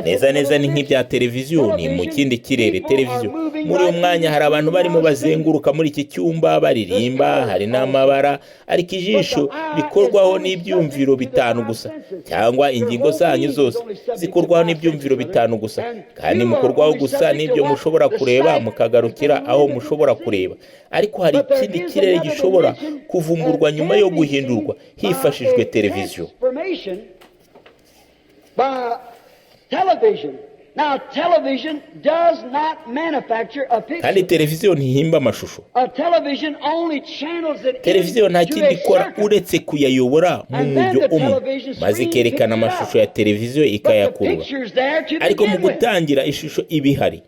neza neza. Ni nk'ibya televiziyo, ni mu kindi kirere. Televiziyo, muri uyu mwanya hari abantu barimo bazenguruka muri iki cyumba baririmba, hari n'amabara, ariko ijisho rikorwaho n'ibyumviro bitanu gusa, cyangwa ingingo zanyu zose zikorwaho n'ibyumviro bitanu gusa, kandi mukorwaho gusa n'ibyo mushobora kureba, mukagarukira aho mushobora kureba. Ariko hari ikindi kirere gishobora kuvumburwa nyuma yo guhindurwa hifashishijwe televiziyo. Kandi televiziyo ntihimba amashusho. Televiziyo nta kindi ikora uretse kuyayobora mu mujyo umwe, maze ikerekana amashusho ya televiziyo ikayakurura. Ariko mu gutangira ishusho iba ihari.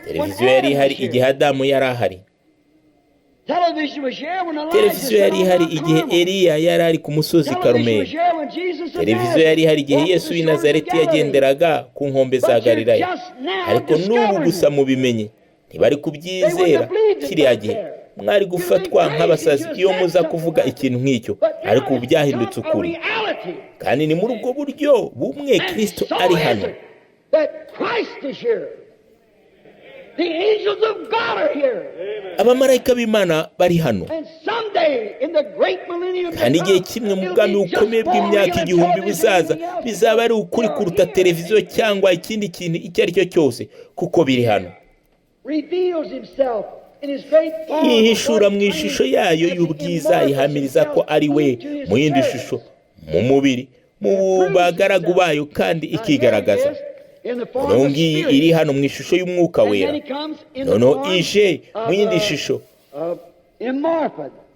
Televiziyo yari ihari igihe Adamu yari ahari. Televiziyo yari ihari igihe Eliya yari ari ku musozi Karumeli. Televiziyo yari ihari igihe Yesu w'i Nazareti yagenderaga ku nkombe za Galilaya. Ariko n'ubu gusa mubimenye, ntibari kubyizera kiriya gihe. Mwari gufatwa nk'abasazi iyo muza kuvuga ikintu nk'icyo, ariko ubu byahindutse ukuri. Kandi ni muri ubwo buryo bumwe Kristo ari hano. Abamarayika b'Imana bari hano. Kandi igihe kimwe mu bwami bukomeye bw'imyaka 1000 buzaza, bizaba ari ukuri kuruta televiziyo cyangwa ikindi kintu icyo ari cyo cyose, kuko biri hano. Yihishura mu ishusho yayo y'ubwiza, ihamiriza ko ari we mu yindi shusho, Mu mubiri, mu bagaragu bayo, kandi ikigaragaza. Noneho ngiyi iri hano mu ishusho y'Umwuka Wera. Noneho ije mu yindi shusho,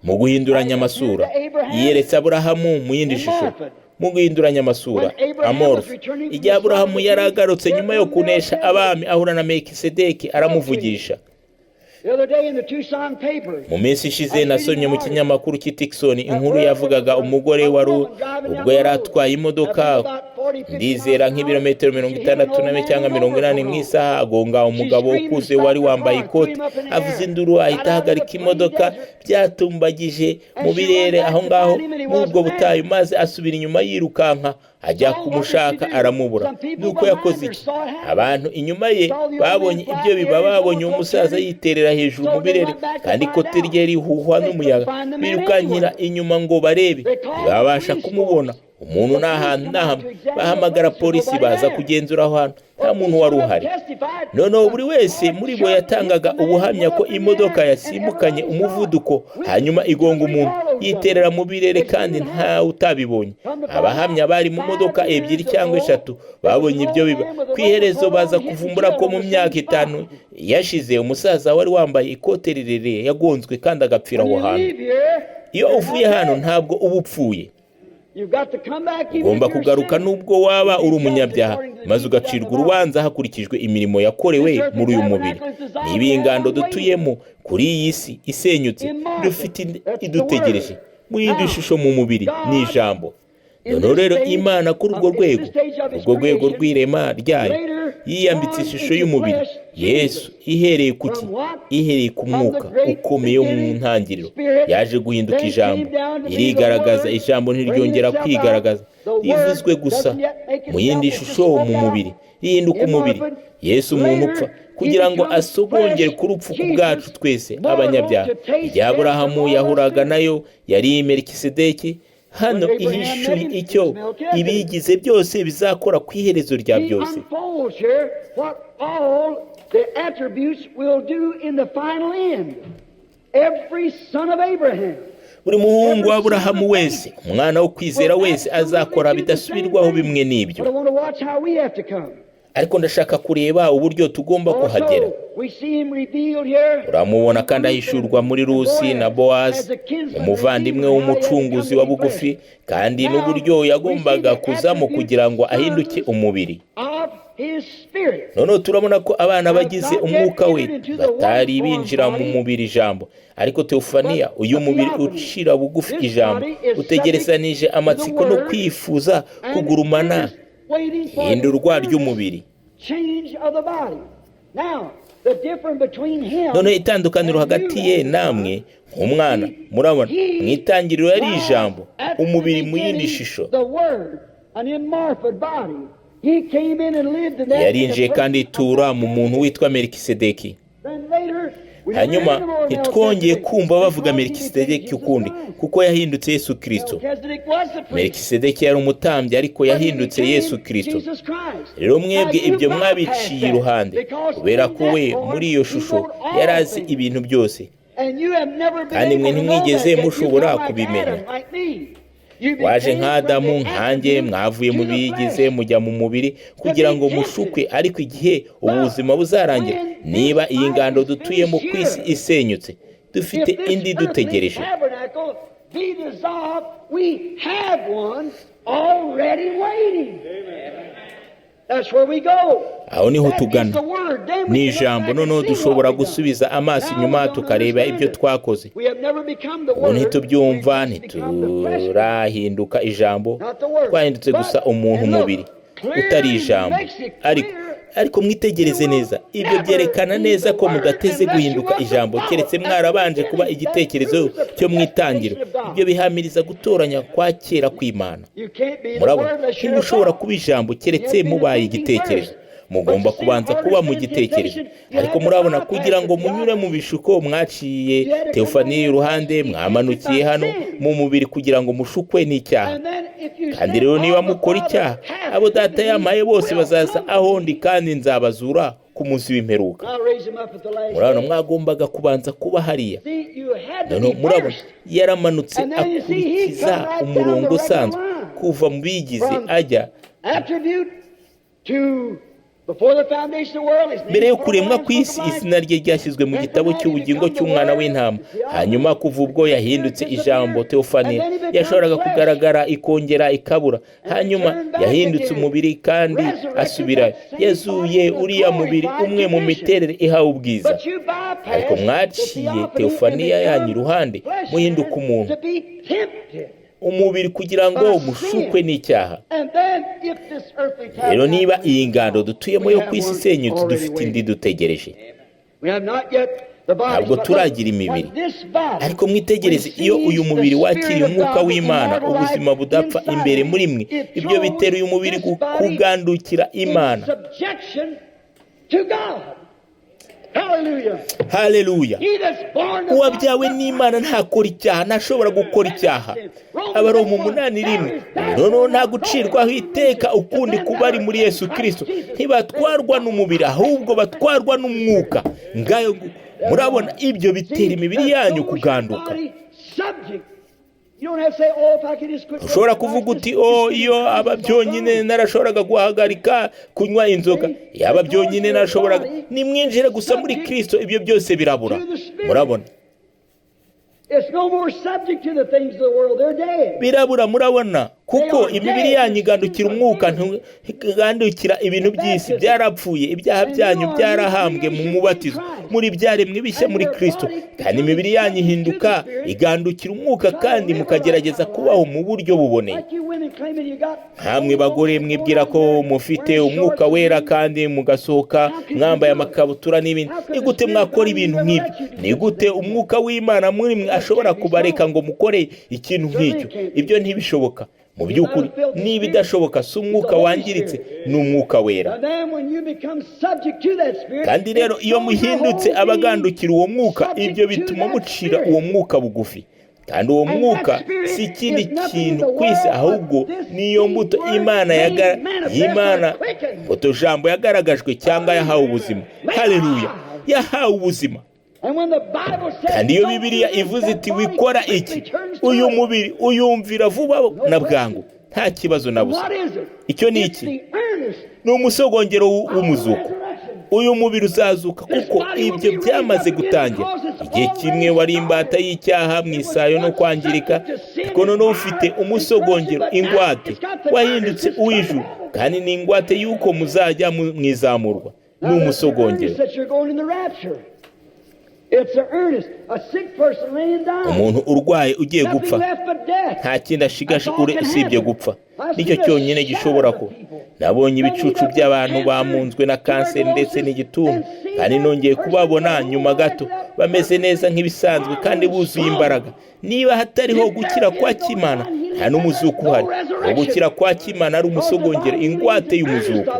mu guhinduranya amasura. Yiyeretse Aburahamu mu yindi shusho, mu guhinduranya amasura, amorphe. Igihe Aburahamu yari agarutse nyuma yo kunesha abami, ahura na Mekisedeki, aramuvugisha. Mu minsi ishize nasomye mu kinyamakuru cy'i Tucson inkuru yavugaga umugore wari ubwo yari atwaye imodoka, ndizera nk'ibirometero 60 na cyangwa 80 mu isaha, agonga umugabo ukuze wari wambaye ikoti, avuza induru, ahita ahagarika imodoka. Byatumbagije mu birere aho ngaho muri ubwo butayu, maze asubira inyuma yirukanka ajya kumushaka, aramubura. Nuko yakoze iki? Abantu inyuma ye babonye ibyo biba, babonye umusaza yiterera hejuru mu birere kandi ikote rye rihuhwa n'umuyaga, birukankira inyuma ngo barebe, ntibabasha kumubona. Umuntu ni ahantu n'ahamwe. Bahamagara polisi, baza kugenzura aho hantu, nta muntu wari uhari. Noneho buri wese muri bo yatangaga ubuhamya ko imodoka yasimbukanye umuvuduko, hanyuma igonga umuntu yiterera mu birere, kandi ntawe utabibonye. Abahamya bari mu modoka ebyiri cyangwa eshatu babonye ibyo biba. Ku iherezo baza kuvumbura ko mu myaka 5 yashize umusaza wari wambaye ikote rirerire yagonzwe kandi agapfira aho hantu. Iyo uvuye hano, ntabwo uba upfuye. Ugomba kugaruka nubwo waba uri umunyabyaha, maze ugacirwa urubanza hakurikijwe imirimo yakorewe muri uyu mubiri. Niba iyi ngando dutuyemo kuri iyi si isenyutse, dufite idutegereje mu yindi shusho, mu mubiri, ni ijambo. Noneho rero Imana kuri urwo rwego rw'irema ryayo yiyambitse ishusho y'umubiri, Yesu. Ihereye ku ki? Ihereye ku mwuka ukomeye wo mu ntangiriro, yaje guhinduka ijambo, irigaragaza. Ijambo ntiryongera kwigaragaza, rivuzwe gusa mu yindi shusho, mu mubiri, rihinduka umubiri, Yesu umuntu upfa, kugira ngo asogongere ku rupfu ku bwacu twese abanyabyaha. Igihe Aburahamu yahuraga nayo, yari Melikisedeki. Hano ihishuye icyo ibigize byose bizakora ku iherezo rya byose. Unfolds here what all the attributes will do in the final end. Every son of Abraham. Buri muhungu wa Aburahamu wese, umwana wo kwizera wese, azakora bidasubirwaho bimwe n'ibyo. But I want to watch how we have to come. Ariko ndashaka kureba uburyo tugomba kuhagera. Also, we see him revealed here. Uramubona kandi ahishurwa muri Rusi na Bowazi, umuvandimwe w'umucunguzi wa bugufi, kandi n'uburyo yagombaga kuzamo kugira ngo ahinduke umubiri. Of his spirit. Noneho turabona ko abana bagize umwuka we batari binjira mu mubiri ijambo, ariko teofaniya, uyu mubiri ucira bugufi ijambo, utegerezanije amatsiko no kwifuza kugurumana ihindurwa ry'umubiri. Change of the body. Now, the difference between him Noneho itandukaniro hagati ye namwe nk'umwana, murabona, mu itangiriro yari ijambo, umubiri mu yindi shusho. The Word, an immorphic body. He came in and lived in that. Yarinjiye kandi itura mu muntu witwa Melikisedeki. Then later, we Hanyuma ntitwongeye kumva bavuga Melikisedeki ukundi, kuko yahindutse Yesu Kirisito. Melchizedek was the priest. Melikisedeki yari umutambyi, ariko yahindutse Yesu Kirisito. Jesus Christ. Rero mwebwe ibyo mwabiciye iruhande, kubera ko we muri iyo shusho yari azi ibintu byose, kandi mwe ntimwigeze mushobora kubimenya. Waje nka Adamu, nkanjye, mwavuye mu bigize mujya mu mubiri kugira ngo mushukwe. Ariko igihe ubuzima buzarangira, niba iyi ngando dutuyemo ku isi isenyutse, dufite indi dutegereje. Be dissolved, we have one already waiting. That's where we go. Aho niho tugana, ni ijambo. Noneho dushobora gusubiza amaso inyuma tukareba ibyo twakoze. Ubu ntitubyumva, ntiturahinduka ijambo, twahindutse gusa umuntu, umubiri utari ijambo. Ariko mwitegereze neza, ibyo byerekana neza ko mudateze guhinduka ijambo keretse mwarabanje kuba igitekerezo cyo mu itangiro. Ibyo bihamiriza gutoranya kwa kera kw'Imana. Murabona, ntimushobora kuba ijambo keretse mubaye igitekerezo. Mugomba kubanza kuba mu gitekerezo. Ariko murabona, kugira ngo munyure mu bishuko, mwaciye teofaniya iruhande, mwamanukiye hano mu mubiri kugira ngo mushukwe n'icyaha. Kandi rero niba mukora icyaha, abo Data yampaye bose bazaza aho ndi, kandi nzabazura ku munsi w'imperuka. Murabona, mwagombaga kubanza kuba hariya. Noneho murabona yaramanutse akurikiza umurongo usanzwe. Kuva mu bigize ajya mbere yo kuremwa kw'isi, izina rye ryashyizwe mu gitabo cy'ubugingo cy'umwana w'intama. Hanyuma kuva ubwo yahindutse ijambo, teofani yashoboraga kugaragara ikongera ikabura. Hanyuma yahindutse umubiri kandi asubira, yazuye uriya mubiri umwe mu miterere ihawe ubwiza. Ariko mwaciye teofaniya yanyu iruhande, muhinduka umuntu, umubiri, kugira ngo mushukwe n'icyaha. Rero niba iyi ngando dutuyemo yo ku isi isenyutse, dufite indi dutegereje. Ntabwo turagira imibiri, ariko mwitegereze, iyo uyu mubiri wakiriye umwuka w'Imana, ubuzima budapfa imbere muri mwe, ibyo bitera uyu mubiri kugandukira Imana. Haleluya! Uwabyawe n'Imana ntakora icyaha, ntashobora gukora icyaha. Abaroma 8:1. Noneho nta gucirwaho iteka ukundi kuba ari muri Yesu Kirisito. Ntibatwarwa n'umubiri, ahubwo batwarwa n'umwuka. Ngayo, murabona, ibyo bitera imibiri yanyu kuganduka. Ushobora kuvuga uti: "Oh, iyo aba byonyine narashoboraga guhagarika kunywa inzoga, yaba byonyine narashoboraga." Nimwinjire gusa muri Kirisito, ibyo byose birabura. Murabona, birabura. Murabona, kuko imibiri yanyu igandukira umwuka, ntigandukira ibintu by'isi. Byarapfuye, ibyaha byanyu byarahambwe mu mubatizo, muri byaremwe bishya muri Kirisito, kandi imibiri yanyu ihinduka igandukira umwuka, kandi mukagerageza kubaho mu buryo buboneye. Nkamwe bagore mwibwira ko mufite umwuka wera kandi mugasohoka mwambaye amakabutura n'ibindi, ni gute mwakora ibintu nk'ibyo? Ni gute umwuka w'Imana muri mwe ashobora kubareka ngo mukore ikintu nk'icyo? Ibyo ntibishoboka. Mu by'ukuri, niba idashoboka, si umwuka wangiritse, ni umwuka wera. Kandi rero iyo muhindutse abagandukira uwo mwuka, ibyo bituma mucira uwo mwuka bugufi. Kandi uwo mwuka si ikindi kintu ku isi, ahubwo niyo mbuto Imana y'Imana, mbuto jambo yagaragajwe cyangwa yahawe ubuzima. Haleluya! Yahawe ubuzima. Kandi iyo Bibiliya ivuze iti: "Wikora iki", uyu mubiri uyumvira vuba na bwangu, nta kibazo na busa. Icyo ni iki? Ni umusogongero w'umuzuko. Uyu mubiri uzazuka, kuko ibyo byamaze gutangira. Igihe kimwe wari imbata y'icyaha mu isayo no kwangirika, ariko noneho ufite umusogongero, ingwate, wahindutse uw'ijuru, kandi ni ingwate y'uko muzajya mu izamurwa. Ni umusogongero. Umuntu urwaye ugiye gupfa, nta kindi ashigaje usibye gupfa, nicyo cyonyine gishobora kuba. Nabonye ibicucu by'abantu bamunzwe na kanseri ndetse n'igituntu, kandi nongeye kubabona nyuma gato bameze neza nk'ibisanzwe kandi buzuye imbaraga. Niba hatariho gukira kwa Kimana, nta n'umuzuko uhari. Gukira kwa Kimana ari umusogongero, ingwate y'umuzuko.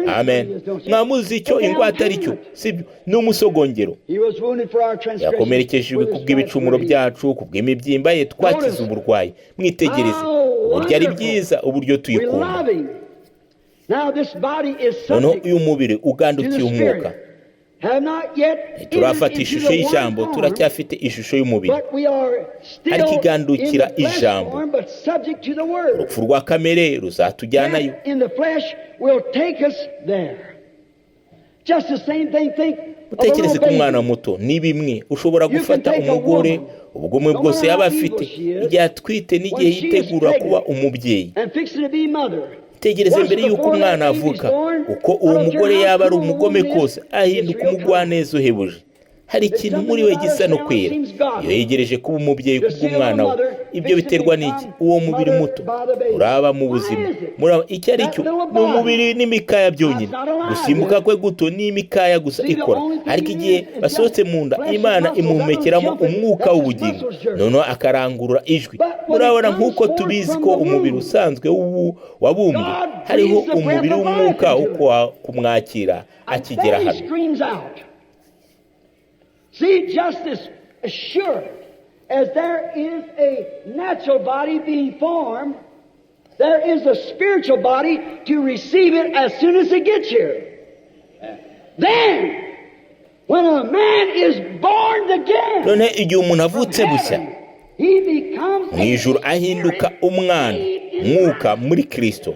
Amen. Mwamuzi icyo ingwate ari cyo, sibyo? Ni umusogongero. Yakomerekejwe kubw'ibicumuro byacu, kubw'imibyimba ye twakize uburwayi. Mwitegereze uburyo ari byiza, uburyo tuyikunda. Noneho uyu mubiri ugandukiye umwuka. Ntiturafata ishusho y'ijambo, turacyafite ishusho y'umubiri, ariko igandukira ijambo. Urupfu rwa kamere ruzatujyanayo. Utekereze ku mwana muto, ni bimwe ushobora gufata umugore, ubugome bwose yaba afite igihe atwite n'igihe yitegura kuba umubyeyi. Tegereze mbere y'uko umwana avuka, uko uwo mugore yaba ari umugome kose, ahinduka umugwaneza uhebuje. Hari ikintu muri we gisa no kwera iyo yegereje kuba umubyeyi kubw'umwana we. Ibyo biterwa n'iki? Uwo mubiri muto uraba mu buzima, icyo ari cyo ni umubiri n'imikaya byonyine. Gusimbuka kwe guto ni imikaya gusa ikora, ariko igihe basohotse mu nda, Imana imuhumekeramo umwuka w'ubugingo, noneho akarangurura ijwi. Murabona, nk'uko tubizi ko umubiri usanzwe wabumbwe, hariho umubiri w'umwuka wo kumwakira akigera hano. See, just as sure as there is a natural body being formed, there is a spiritual body to receive it as soon as it gets here. Then, when a man is born again, none igihe umuntu avutse bushya Mu ijuru ahinduka umwana, mwuka muri Kristo.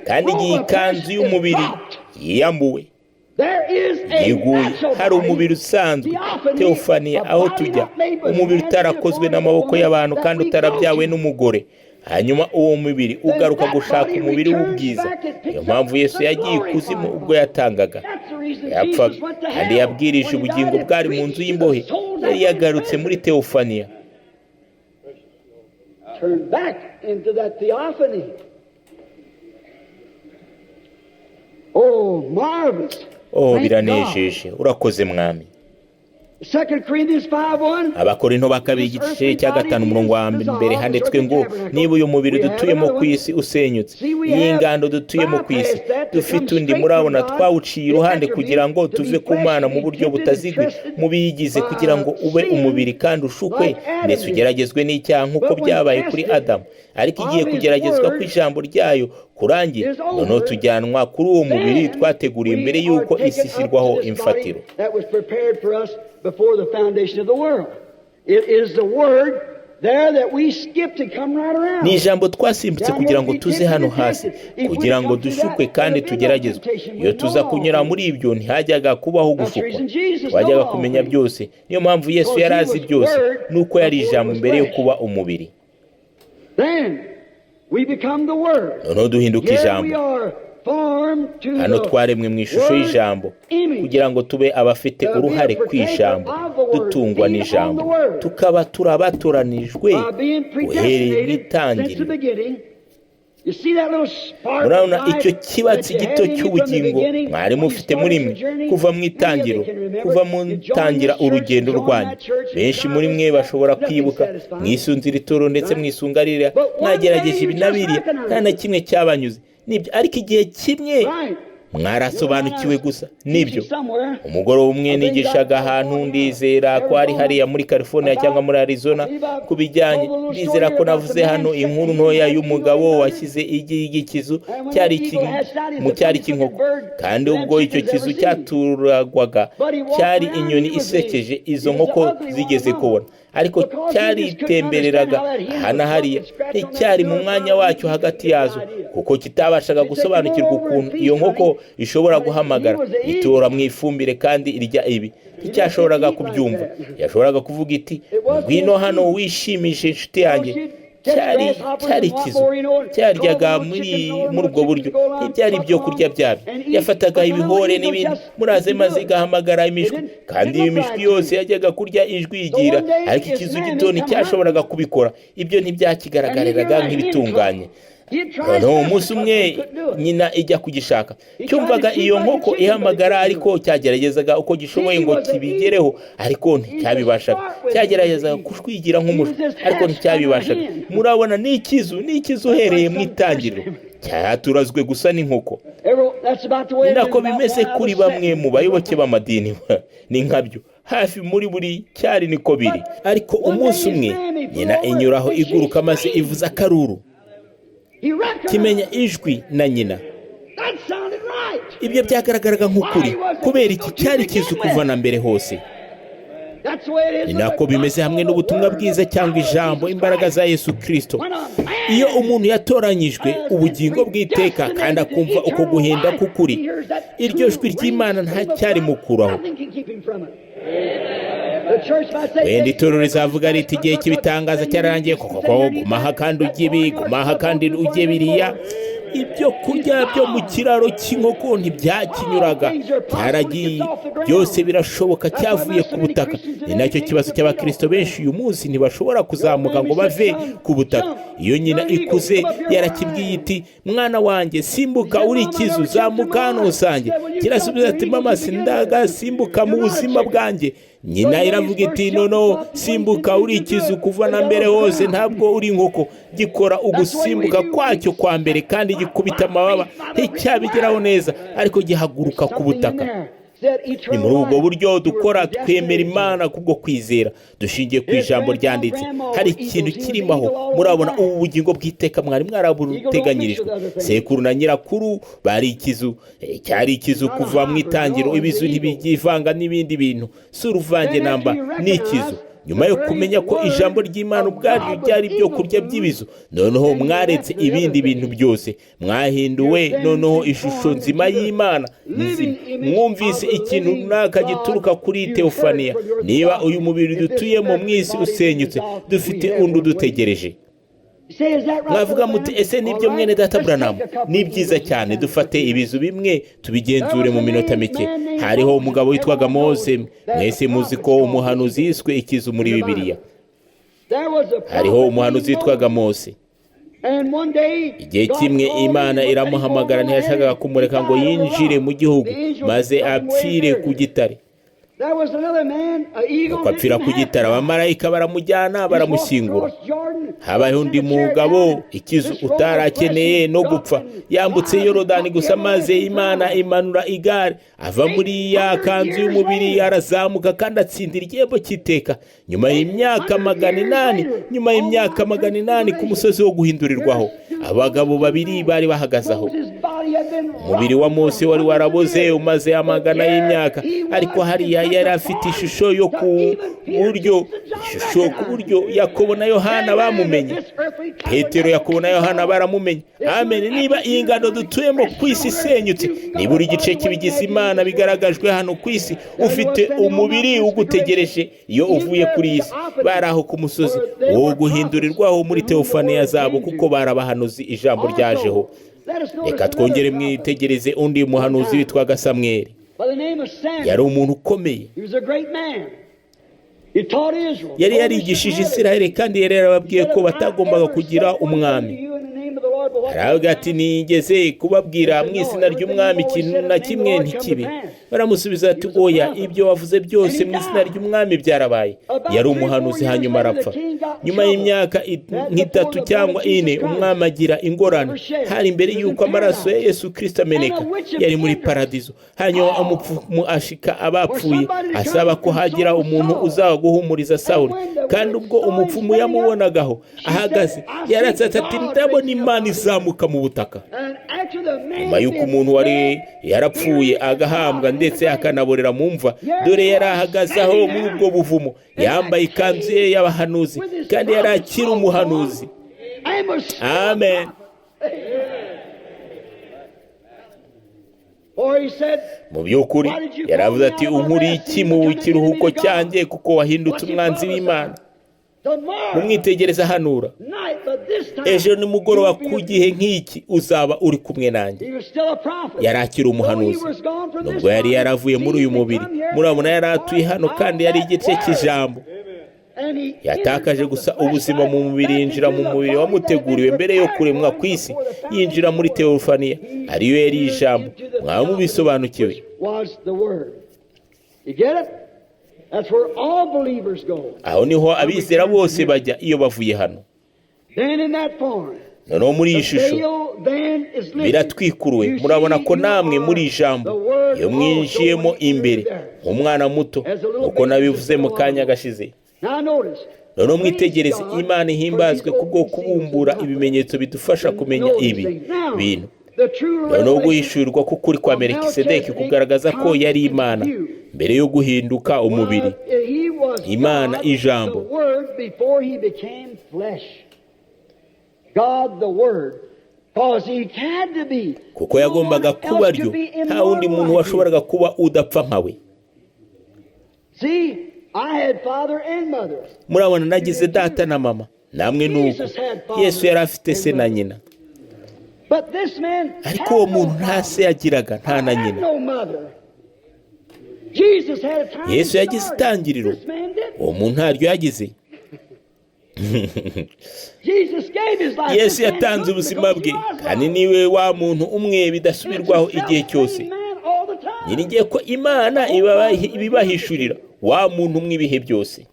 Kandi igihe ikanzu y'umubiri yiyambuwe, yiguye, hari umubiri usanzwe, teofaniya, aho tujya, umubiri utarakozwe n'amaboko y'abantu kandi utarabyawe n'umugore. Hanyuma uwo mubiri ugaruka gushaka umubiri w'ubwiza. Niyo mpamvu Yesu yagiye ikuzimu ubwo yatangaga, yapfaga, kandi yabwirije ubugingo bwari mu nzu y'imbohe. Yari yagarutse muri teofaniya. Oh, biranejeje, urakoze Mwami. Abakorinto ba kabiri igice cya 5 umurongo wa mbere handitswe ngo: niba uyu mubiri dutuyemo ku isi usenyutse, iyi ngando dutuyemo ku isi, dufite undi. Murabona, twawuciye iruhande kugira ngo tuve ku Mana mu buryo butaziguye mu biyigize, kugira ngo ube umubiri kandi ushukwe ndetse ugeragezwe n'icyaha nk'uko byabaye kuri Adamu. Ariko igiye kugeragezwa ku ijambo ryayo kurangiye, noneho tujyanwa kuri uwo mubiri twateguriye mbere y'uko isi ishyirwaho imfatiro. Ni ijambo twasimbutse kugira ngo tuze hano hasi, kugira ngo dushukwe kandi tugeragezwe. Iyo tuza kunyura muri ibyo ntihajyaga kubaho gushukwa, twajyaga kumenya byose. Niyo mpamvu Yesu yari azi byose, nuko yari ijambo mbere yo kuba umubiri. Noneho duhinduka ijambo. Hano twaremwe mu ishusho y'ijambo kugira ngo tube abafite uruhare ku ijambo, dutungwa n'ijambo, tukaba turabatoranijwe uhereye mu itangiriro. Murabona icyo kibatsi gito cy'ubugingo mwari mufite muri mwe kuva mu itangiriro, kuva mutangira urugendo rwanyu. Benshi muri mwe bashobora kwibuka mwisunzira itoro ndetse mwisunga ririya, mwagerageje ibi na biriya, nta na kimwe cyabanyuze. Nibyo, ariko igihe kimwe mwarasobanukiwe gusa. Nibyo, umugoroba umwe nigishaga ahantu, ndizera ko ari hariya muri California cyangwa muri Arizona, ku bijyanye, ndizera ko navuze hano inkuru ntoya y'umugabo washyize igi y'ikizu mu cyari cy'inkoko, kandi ubwo icyo kizu cyaturagwaga cyari inyoni isekeje izo nkoko zigeze kubona, ariko cyaritembereraga aha na hariya, nticyari mu mwanya wacyo hagati yazo, kuko kitabashaga gusobanukirwa ukuntu iyo nkoko ishobora guhamagara itora mu ifumbire kandi irya ibi. Nticyashoboraga kubyumva. Yashoboraga kuvuga iti: ngwino hano wishimishe inshuti yanjye. Cyari ikizu cyaryaga muri ubwo buryo, ntibyari ibyo kurya byabyo. Yafataga ibihore n'ibindi muraze, maze igahamagara imishwi, kandi iyo mishwi yose yajyaga kurya ijwi yigira, ariko ikizu gito nticyashoboraga kubikora. Ibyo ntibyakigaragariraga nk'ibitunganye. Noneho umunsi umwe nyina ijya kugishaka, cyumvaga iyo nkoko ihamagara, ariko cyageragezaga uko gishoboye ngo kibigereho, ariko nticyabibashaga. Cyageragezaga kushwigira nk'umushwi, ariko nticyabibashaga. Murabona, ni ikizu uhereye mu itangiriro cyaturazwe gusa n'inkoko. Ni nako bimeze kuri bamwe mu bayoboke b'amadini, ni nkabyo hafi muri buri cyari niko biri. Ariko umunsi umwe nyina inyuraho iguruka maze ivuza akaruru, kimenya ijwi na nyina. Ibyo byagaragaraga nk'ukuri, kubera iki cyari kizu kuva na mbere hose. Ni nako bimeze hamwe n'ubutumwa bwiza cyangwa ijambo, imbaraga za Yesu Kristo. Iyo umuntu yatoranyijwe ubugingo bw'iteka kandi akumva uko guhinda k'ukuri, iryo jwi ry'Imana ntacyarimukuraho. Wenda itorero rizavuga riti: igihe cy'ibitangaza cyararangiye, koko gumaha kandi ujye ibi, gumaha kandi ujye biriya. Ibyo kurya byo mu kiraro cy'inkoko ntibyakinyuraga, cyaragiye, byose birashoboka, cyavuye ku butaka. Ni nacyo kibazo cy'abakristo benshi uyu munsi, ntibashobora kuzamuka ngo bave ku butaka. Iyo nyina ikuze yarakibwiye iti: mwana wanjye simbuka uri ikizu, zamuka hano usange. Kirasubiza ati: mama sindagasimbuka mu buzima bwanjye. Nyina iravuga iti: nono simbuka uri ikizu, kuva na mbere hose ntabwo uri inkoko. Gikora ugusimbuka kwacyo kwa mbere kandi gikubita amababa, nticyabigeraho neza, ariko gihaguruka ku butaka. Ni muri ubwo buryo dukora, twemera Imana kubwo kwizera dushingiye ku ijambo ryanditse. Hari ikintu kirimo aho. Murabona ubu bugingo bw'iteka mwari mwarabuteganyirijwe. Sekuru na nyirakuru bari ikizu, cyari ikizu kuva mu itangiro. Ibizu ntibyivanga n'ibindi bintu, si uruvange namba, ni ikizu. Nyuma yo kumenya ko ijambo ry'Imana ubwaryo ryari ibyo kurya by'ibizu, noneho mwaretse ibindi bintu byose, mwahinduwe noneho ishusho nzima y'Imana nzima. Mwumvise ikintu runaka gituruka kuri teofaniya. Niba uyu mubiri dutuyemo mu isi usenyutse, dufite undi udutegereje. Mwavuga muti ese nibyo mwene data Branham? Ni byiza cyane, dufate ibizu bimwe tubigenzure mu minota mike. Hariho umugabo witwaga Mose. Mwese muzi ko umuhanuzi yiswe ikizu muri Bibiliya. Hariho umuhanuzi witwaga Mose. Igihe kimwe Imana iramuhamagara, ntiyashakaga kumureka ngo yinjire mu gihugu maze apfire ku gitare. Nuko apfira ku gitare, abamarayika baramujyana baramushyingura. Habayeho undi mugabo ikizu utarakeneye no gupfa, yambutse Yorodani gusa maze Imana imanura igare, ava muri ya kanzu y'umubiri arazamuka kandi atsindira igihembo cy'iteka. Nyuma y'imyaka 800, nyuma y'imyaka 800 ku musozi wo guhindurirwaho, abagabo babiri bari bahagaze aho. Umubiri wa Mose wari waraboze umaze amagana y'imyaka, ariko hariya yari afite ishusho yo ku buryo ishusho ku buryo Yakobo na Yohana bamumenye. Petero, Yakobo na Yohana baramumenye. Amen. Niba iyi ngano dutuyemo ku isi isenyutse, nibura igice cy'ibigize Imana bigaragajwe hano ku isi, ufite umubiri ugutegereje iyo uvuye kuri iyi si. Bari aho ku musozi wo guhindurirwaho muri teofaniya zabo, kuko barabahanuzi ijambo ryajeho. Reka twongere mwitegereze undi muhanuzi witwaga Samweli. Yari umuntu ukomeye, yari yarigishije Isiraheli kandi yari yarababwiye ko batagombaga kugira umwami. Aravuga ati nigeze kubabwira mu izina ry'umwami ikintu na kimwe ntikibe. Baramusubiza ati oya, ibyo wavuze byose mu izina ry'umwami byarabaye. Yari umuhanuzi hanyuma arapfa. Nyuma y'imyaka nk'itatu cyangwa ine, umwami agira ingorane. Hari imbere y'uko amaraso ya Yesu Kristo ameneka, yari muri paradizo. Hanyuma umupfumu ashika abapfuye, asaba ko hagira umuntu uzaba guhumuriza Sawuli. Kandi ubwo umupfumu yamubonagaho ahagaze, yaratsatse ati ndabona Imana izamuka mu butaka. Nyuma y'uko umuntu wari yarapfuye agahambwa ndetse akanaborera mu mva, dore yari ahagaze aho muri ubwo buvumo, yambaye ikanzu ye y'abahanuzi, kandi yari akiri umuhanuzi. Amen. Mu by'ukuri yaravuze ati unkuriye iki mu kiruhuko cyanjye, kuko wahindutse umwanzi w'Imana. Mumwitegereza ahanura, ejo nimugoroba ku gihe nk'iki uzaba uri kumwe nanjye. Yari akiri umuhanuzi nubwo yari yaravuye muri uyu mubiri. Murabona yari atuye hano kandi yari igice cy'ijambo. Yatakaje gusa ubuzima mu mubiri, yinjira mu mubiri wamuteguriwe mbere yo kuremwa ku isi, yinjira muri teofaniya ariyo yari ijambo. Mwaba mubisobanukiwe? Aho niho abizera bose bajya iyo bavuye hano. Noneho muri iyi shusho biratwikuruwe, murabona ko namwe muri ijambo iyo mwinjiyemo imbere nk'umwana muto, uko nabivuze mu kanya gashize. Noneho mwitegereze Imana ihimbazwe kubwo kubumbura ibimenyetso bidufasha kumenya ibi bintu. Noneho guhishurirwa k'ukuri kwa Melikisedeki kugaragaza ko yari Imana mbere yo guhinduka umubiri. Imana ijambo. Kuko yagombaga kuba ryo, nta wundi muntu washoboraga kuba udapfa nkawe. Murabona nagize data na mama, namwe nuko. Yesu yari afite se na nyina, ariko uwo muntu nta se yagiraga, nta na nyina. Yesu yagize itangiriro, uwo muntu ntaryo yagize. Yesu yatanze ubuzima bwe, kandi niwe wa muntu umwe bidasubirwaho igihe cyose. Niringiye ko Imana ibibahishurira, wa muntu umwe ibihe byose.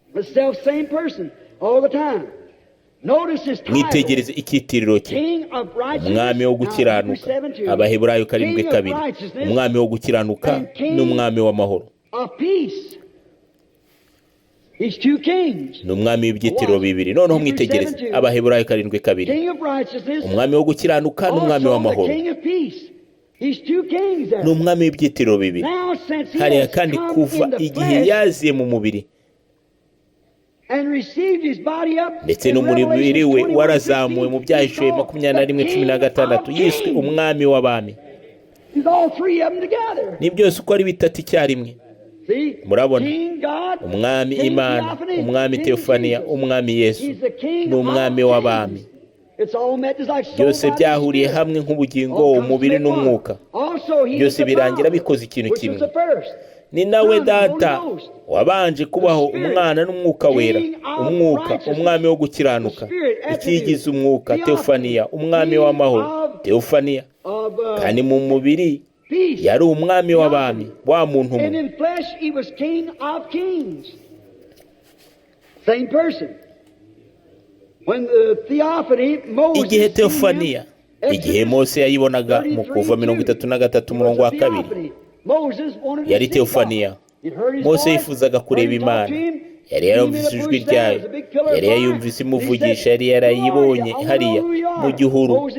Mwitegereze icyitiriro cye, umwami wo gukiranuka, Abaheburayo 7:2, umwami wo gukiranuka n'umwami w'amahoro. Ni umwami w'ibyitiriro bibiri. Noneho mwitegereze Abaheburayo 7:2, umwami wo gukiranuka n'umwami w'amahoro. Ni umwami w'ibyitiriro bibiri. Hariya kandi kuva igihe yaziye mu mubiri, Ndetse n'umubiri we warazamuwe mu Byahishuwe 21:16, yiswe umwami w'abami. Ni byose uko ari bitatu icyarimwe. Murabona, umwami Imana, umwami Teofaniya, umwami Yesu, ni umwami w'abami. Byose byahuriye hamwe nk'ubugingo, umubiri n'umwuka. Byose birangira bikoze ikintu kimwe. Ni nawe Data wabanje kubaho, Umwana n'Umwuka Wera. Umwuka, umwami wo gukiranuka, ikigize umwuka, Teofaniya, umwami w'amahoro, Teofaniya. Kandi mu mubiri yari umwami w'abami, wa muntu umwe. Igihe Teofaniya, igihe Mose yayibonaga mu Kuva 33:2, yari Teofaniya. Mose yifuzaga kureba Imana. Yari yarumvise ijwi ryayo, yari yayumvise imuvugisha, yari yarayibonye hariya mu gihuru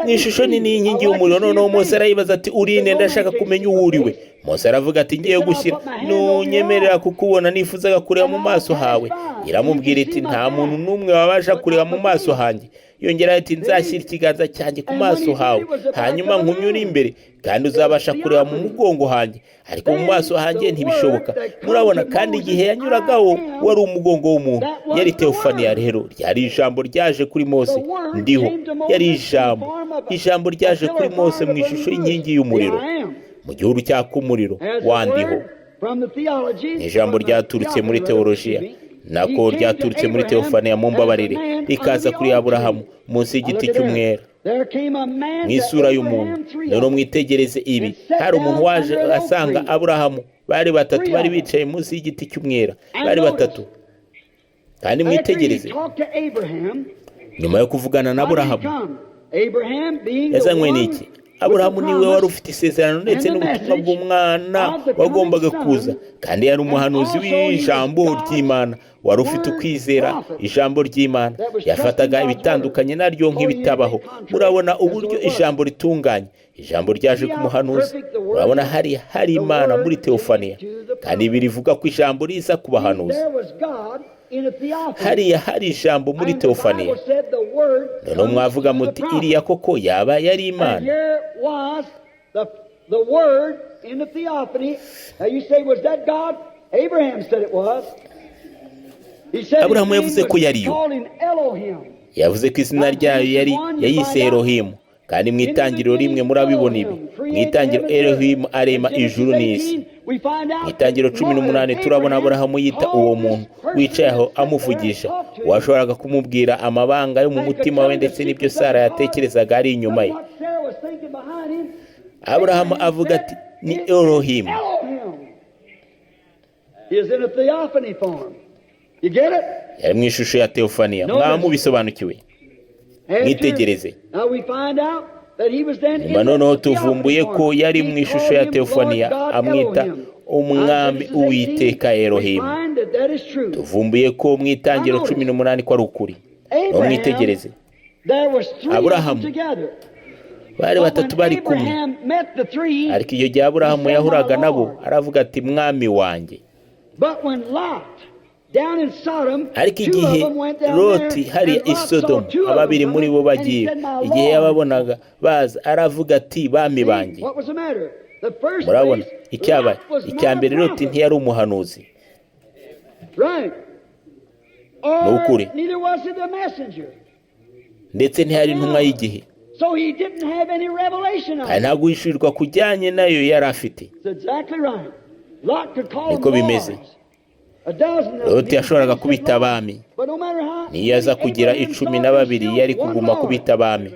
mu ishusho nini y'inkingi y'umuriro. Noneho Mose arayibaza ati: "Urinde? Ndashaka kumenya uwo uriwe." Mose aravuga ati: "Ngiye gushyira ntunyemerera kukubona. Nifuzaga kureba mu maso hawe." Iramubwira iti: "Nta muntu n'umwe wabasha kureba mu maso hanjye." Yongera ati: "Nzashyira ikiganza cyanjye ku maso hawe, hanyuma nkunyure imbere, kandi uzabasha kureba mu mugongo hanjye, ariko mu maso hanjye ntibishoboka." Murabona, kandi igihe yanyuragaho wari umugongo w'umuntu, yari Teofaniya. Rero ryari ijambo ryaje kuri Mose, "Ndiho". Yari ijambo ryaje kuri Mose mu ishusho y'inkingi y'umuriro mu gihuru cyaka umuriro, "Wandiho". Ni ijambo ryaturutse muri teolojiya, nako ryaturutse muri Teofaniya, mumbabarire, rikaza kuri Aburahamu munsi y'igiti cy'umwera mu isura y'umuntu. Noneho mwitegereze ibi: hari umuntu waje asanga Aburahamu. Bari batatu bari bicaye munsi y'igiti cy'umwera, bari batatu. Kandi mwitegereze, nyuma yo kuvugana na Aburahamu, yazanywe n'iki? Aburahamu niwe wari ufite isezerano ndetse n'ubutumwa bw'umwana wagombaga kuza, kandi yari umuhanuzi w'ijambo ry'Imana wari ufite ukwizera ijambo ry'Imana, yafataga ibitandukanye naryo nk'ibitabaho. Murabona uburyo ijambo ritunganye, ijambo ryaje ku muhanuzi. Murabona, hari Imana muri Teofaniya, kandi ibi rivuga ko ijambo riza ku bahanuzi. Hariya hari ijambo muri Teofaniya. Noneho mwavuga muti: "Iriya koko yaba yari Imana?" Aburahamu yavuze ko yariyo. Yavuze ko izina ryayo yari yayise Elohimu. Kandi mu itangiriro rimwe murabibona ibi: mu itangiriro Elohimu arema ijuru n'isi. Mu Itangiriro 18 turabona Aburahamu yita uwo muntu wicaye aho amuvugisha, washoboraga kumubwira amabanga yo mu mutima we ndetse n'ibyo Sara yatekerezaga ari inyuma ye. Aburahamu avuga ati: "Ni Elohimu." Yari mu ishusho ya Teofaniya. Mwaba mubisobanukiwe? Mwitegereze. Nyuma noneho tuvumbuye ko yari mu ishusho ya Teofaniya, amwita umwami Uwiteka Elohimu. Tuvumbuye ko mu Itangiriro 18 ko ari ukuri. Mwitegereze, Aburahamu, bari batatu bari kumwe, ariko iyo gihe Aburahamu yahuraga nabo aravuga ati: "Mwami wanjye." Ariko igihe Loti hariya i Sodomu, ababiri muri bo bagiye, igihe yababonaga baza aravuga ati: "Bami banjye." Murabona icyabaye? Icya mbere, Loti ntiyari umuhanuzi, ni ukuri, ndetse ntiyari intumwa y'igihe, kandi nta guhishurirwa kujyanye nayo yari afite. Niko bimeze. Loti yashoboraga kubita abami. Niyo aza kugira 12 yari kuguma kubita abami,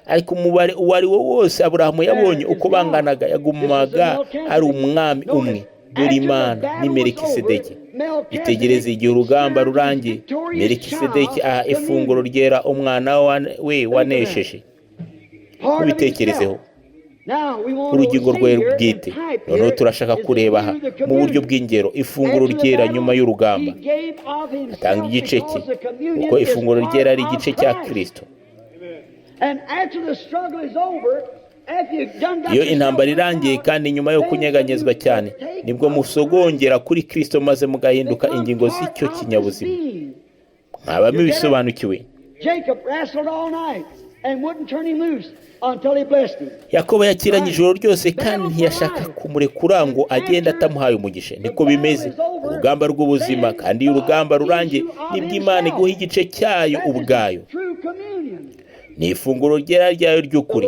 ariko umubare uwo ari wo wose Aburahamu yabonye uko banganaga, yagumaga ari umwami umwe. Dore Imana ni Melikisedeki. Itegereze, igihe urugamba rurangiye, Melikisedeki aha ifunguro ryera umwana we wanesheje. Mubitekerezeho urugingo rwe bwite. Noneho turashaka kureba aha mu buryo bw'ingero ifunguro ryera nyuma y'urugamba. Atanga igice cye, kuko ifunguro ryera ari igice cya Kirisito. Iyo intambara irangiye kandi nyuma yo kunyeganyezwa cyane, nibwo musogongera kuri Kristo maze mugahinduka ingingo z'icyo kinyabuzima, mwabamo ibisobanukiwe. Yakobo yakiranye ijoro ryose kandi ntiyashaka kumurekura ngo agende atamuhaye umugisha. Niko bimeze urugamba rw'ubuzima, kandi iyo urugamba rurangiye nibwo Imana iguha igice cyayo ubwayo. Ni ifunguro ryera ryayo ry'ukuri,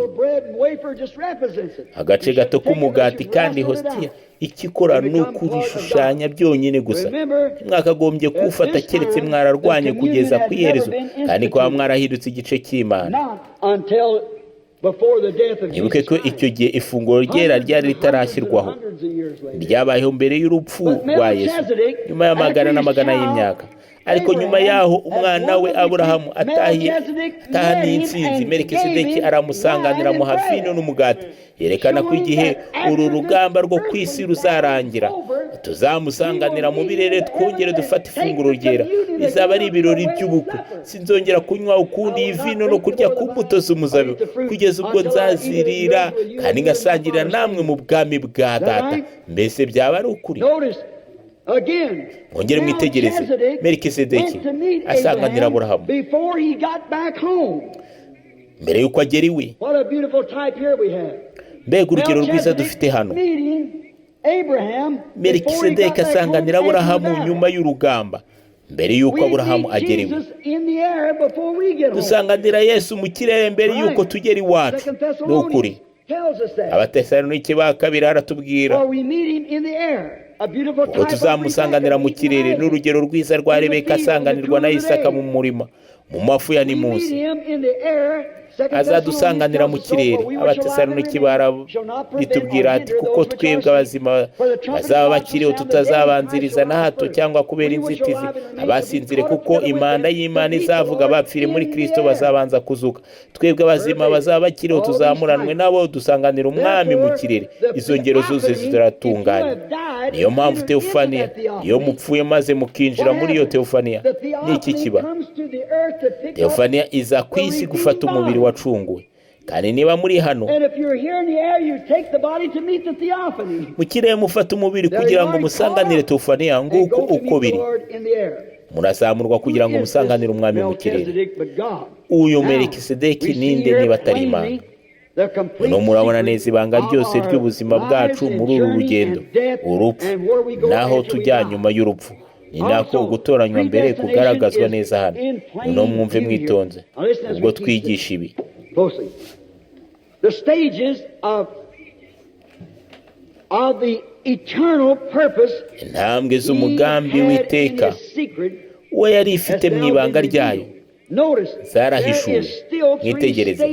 agace gato k'umugati kandi hositiya. Icyo ikora ni ukurishushanya byonyine gusa. Mwakagombye kuwufata keretse mwararwanye kugeza ku iherezo, kandi kuba mwarahindutse igice cy'Imana. Mwibuke ko icyo gihe ifunguro ryera ryari ritarashyirwaho, ryabayeho mbere y'urupfu rwa Yesu, nyuma y'amagana n'amagana y'imyaka. Ariko nyuma yaho umwana we Aburahamu atahaniye intsinzi, Melikisedeki aramusanganira amuha vino n'umugati, yerekana ko igihe uru rugamba rwo ku isi ruzarangira, tuzamusanganira mu birere, twongere dufate ifunguro ryera. Bizaba ari ibirori by'ubukwe. Sinzongera kunywa ukundi iyi vino no kurya ku mbuto z'umuzabibu kugeza ubwo nzazirira kandi ngasangirira namwe mu bwami bwa Data. Mbese byaba ari ukuri? Mwongere mwitegereze Melikisedeki asanganira Aburahamu mbere y'uko agera iwe. Mbega urugero rwiza dufite hano! Melikisedeki asanganira Aburahamu nyuma y'urugamba, mbere y'uko Aburahamu agera iwe. Dusanganira Yesu mu kirere mbere y'uko tugera iwacu. Ni ukuri. Abatesalonike ba kabiri haratubwira ubwo tuzamusanganira mu kirere. Ni urugero rwiza rwa Rebeka asanganirwa na Isaka mu murima mu mafu ya nimunsi. Azadusanganira mu kirere. Abatesalonike baritubwira ati kuko twebwe abazima bazaba bakiriho tutazabanziriza na hato cyangwa kubera inzitizi abasinzire, kuko imanda y'Imana izavuga, abapfire muri Kristo bazabanza kuzuka. Twebwe abazima bazaba bakiriho tuzamuranwe nabo dusanganira umwami mu kirere. Izo ngero zose ziratunganye. Niyo mpamvu teofaniya, iyo mupfuye maze mukinjira muri iyo teofaniya, ni iki kiba? Teofaniya iza ku isi gufata umubiri wacunguwe. Kandi niba muri hano mu kirere, mufata umubiri kugira ngo musanganire teofaniya. Nguko uko biri, murazamurwa kugira ngo musanganire umwami mu kirere. Uyu Melikisedeki ninde niba atari Imana? Noneho murabona neza ibanga ryose ry'ubuzima bwacu muri uru rugendo, urupfu naho tujya nyuma y'urupfu. Ni nako ugutoranywa mbere kugaragazwa neza hano. Noneho mwumve mwitonze ubwo twigisha ibi. Intambwe z'umugambi w'iteka uwo yari ifite mu ibanga ryayo zarahishuwe. Mwitegereze,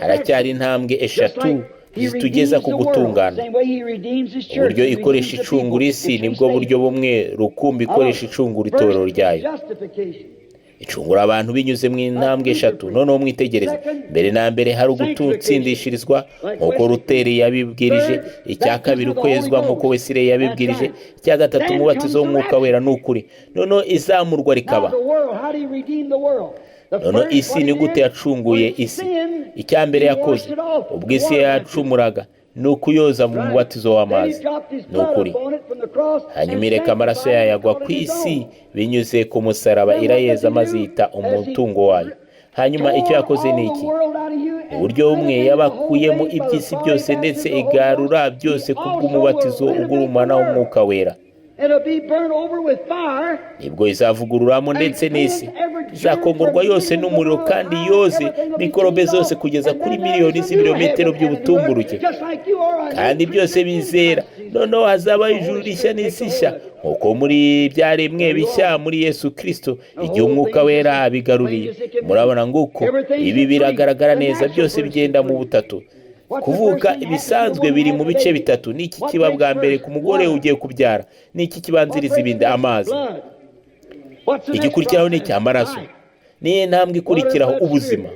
haracyari intambwe eshatu zitugeza ku gutungana. Uburyo ikoresha icungura isi nibwo buryo bumwe rukumbi ikoresha icungura itorero ryayo. Icungura abantu binyuze mu intambwe eshatu. Noneho mwitegereze, mbere na mbere hari ugutsindishirizwa nk'uko Ruteri yabibwirije, icya kabiri ukwezwa nk'uko Wesire yabibwirije, icya gatatu umubatizo w'umwuka wera ni ukuri. Noneho izamurwa rikaba. Noneho isi ni gute yacunguye isi? Icya mbere yakoze ubwo isi yacumuraga ni ukuyoza mu mubatizo w'amazi, ni ukuri. Hanyuma ireka amaraso yayo agwa ku isi binyuze ku musaraba, irayeza maze yita umutungo wayo. Hanyuma icyo yakoze ni iki? Uburyo bumwe yabakuyemo iby'isi byose ndetse igarura byose kubw'umubatizo ugurumana w'umwuka wera. Nibwo izavugururamo ndetse n'isi izakongorwa yose n'umuriro, kandi yoze mikorobe zose kugeza kuri miliyoni z'ibirometero by'ubutumburuke, kandi byose bizera. Noneho hazabaho ijuru rishya n'isi nshya nk'uko muri byaremwe bishya muri Yesu Kristo, igihe umwuka wera abigaruriye. Murabona nguko ibi biragaragara neza, byose bigenda mu butatu. Kuvuka ibisanzwe biri mu bice bitatu. Ni iki kiba bwa mbere ku mugore ugiye kubyara? Ni iki kibanziriza ibindi? Amazi. Igikurikiraho ni icy'amaraso. Niyo ntambwe ikurikiraho ubuzima.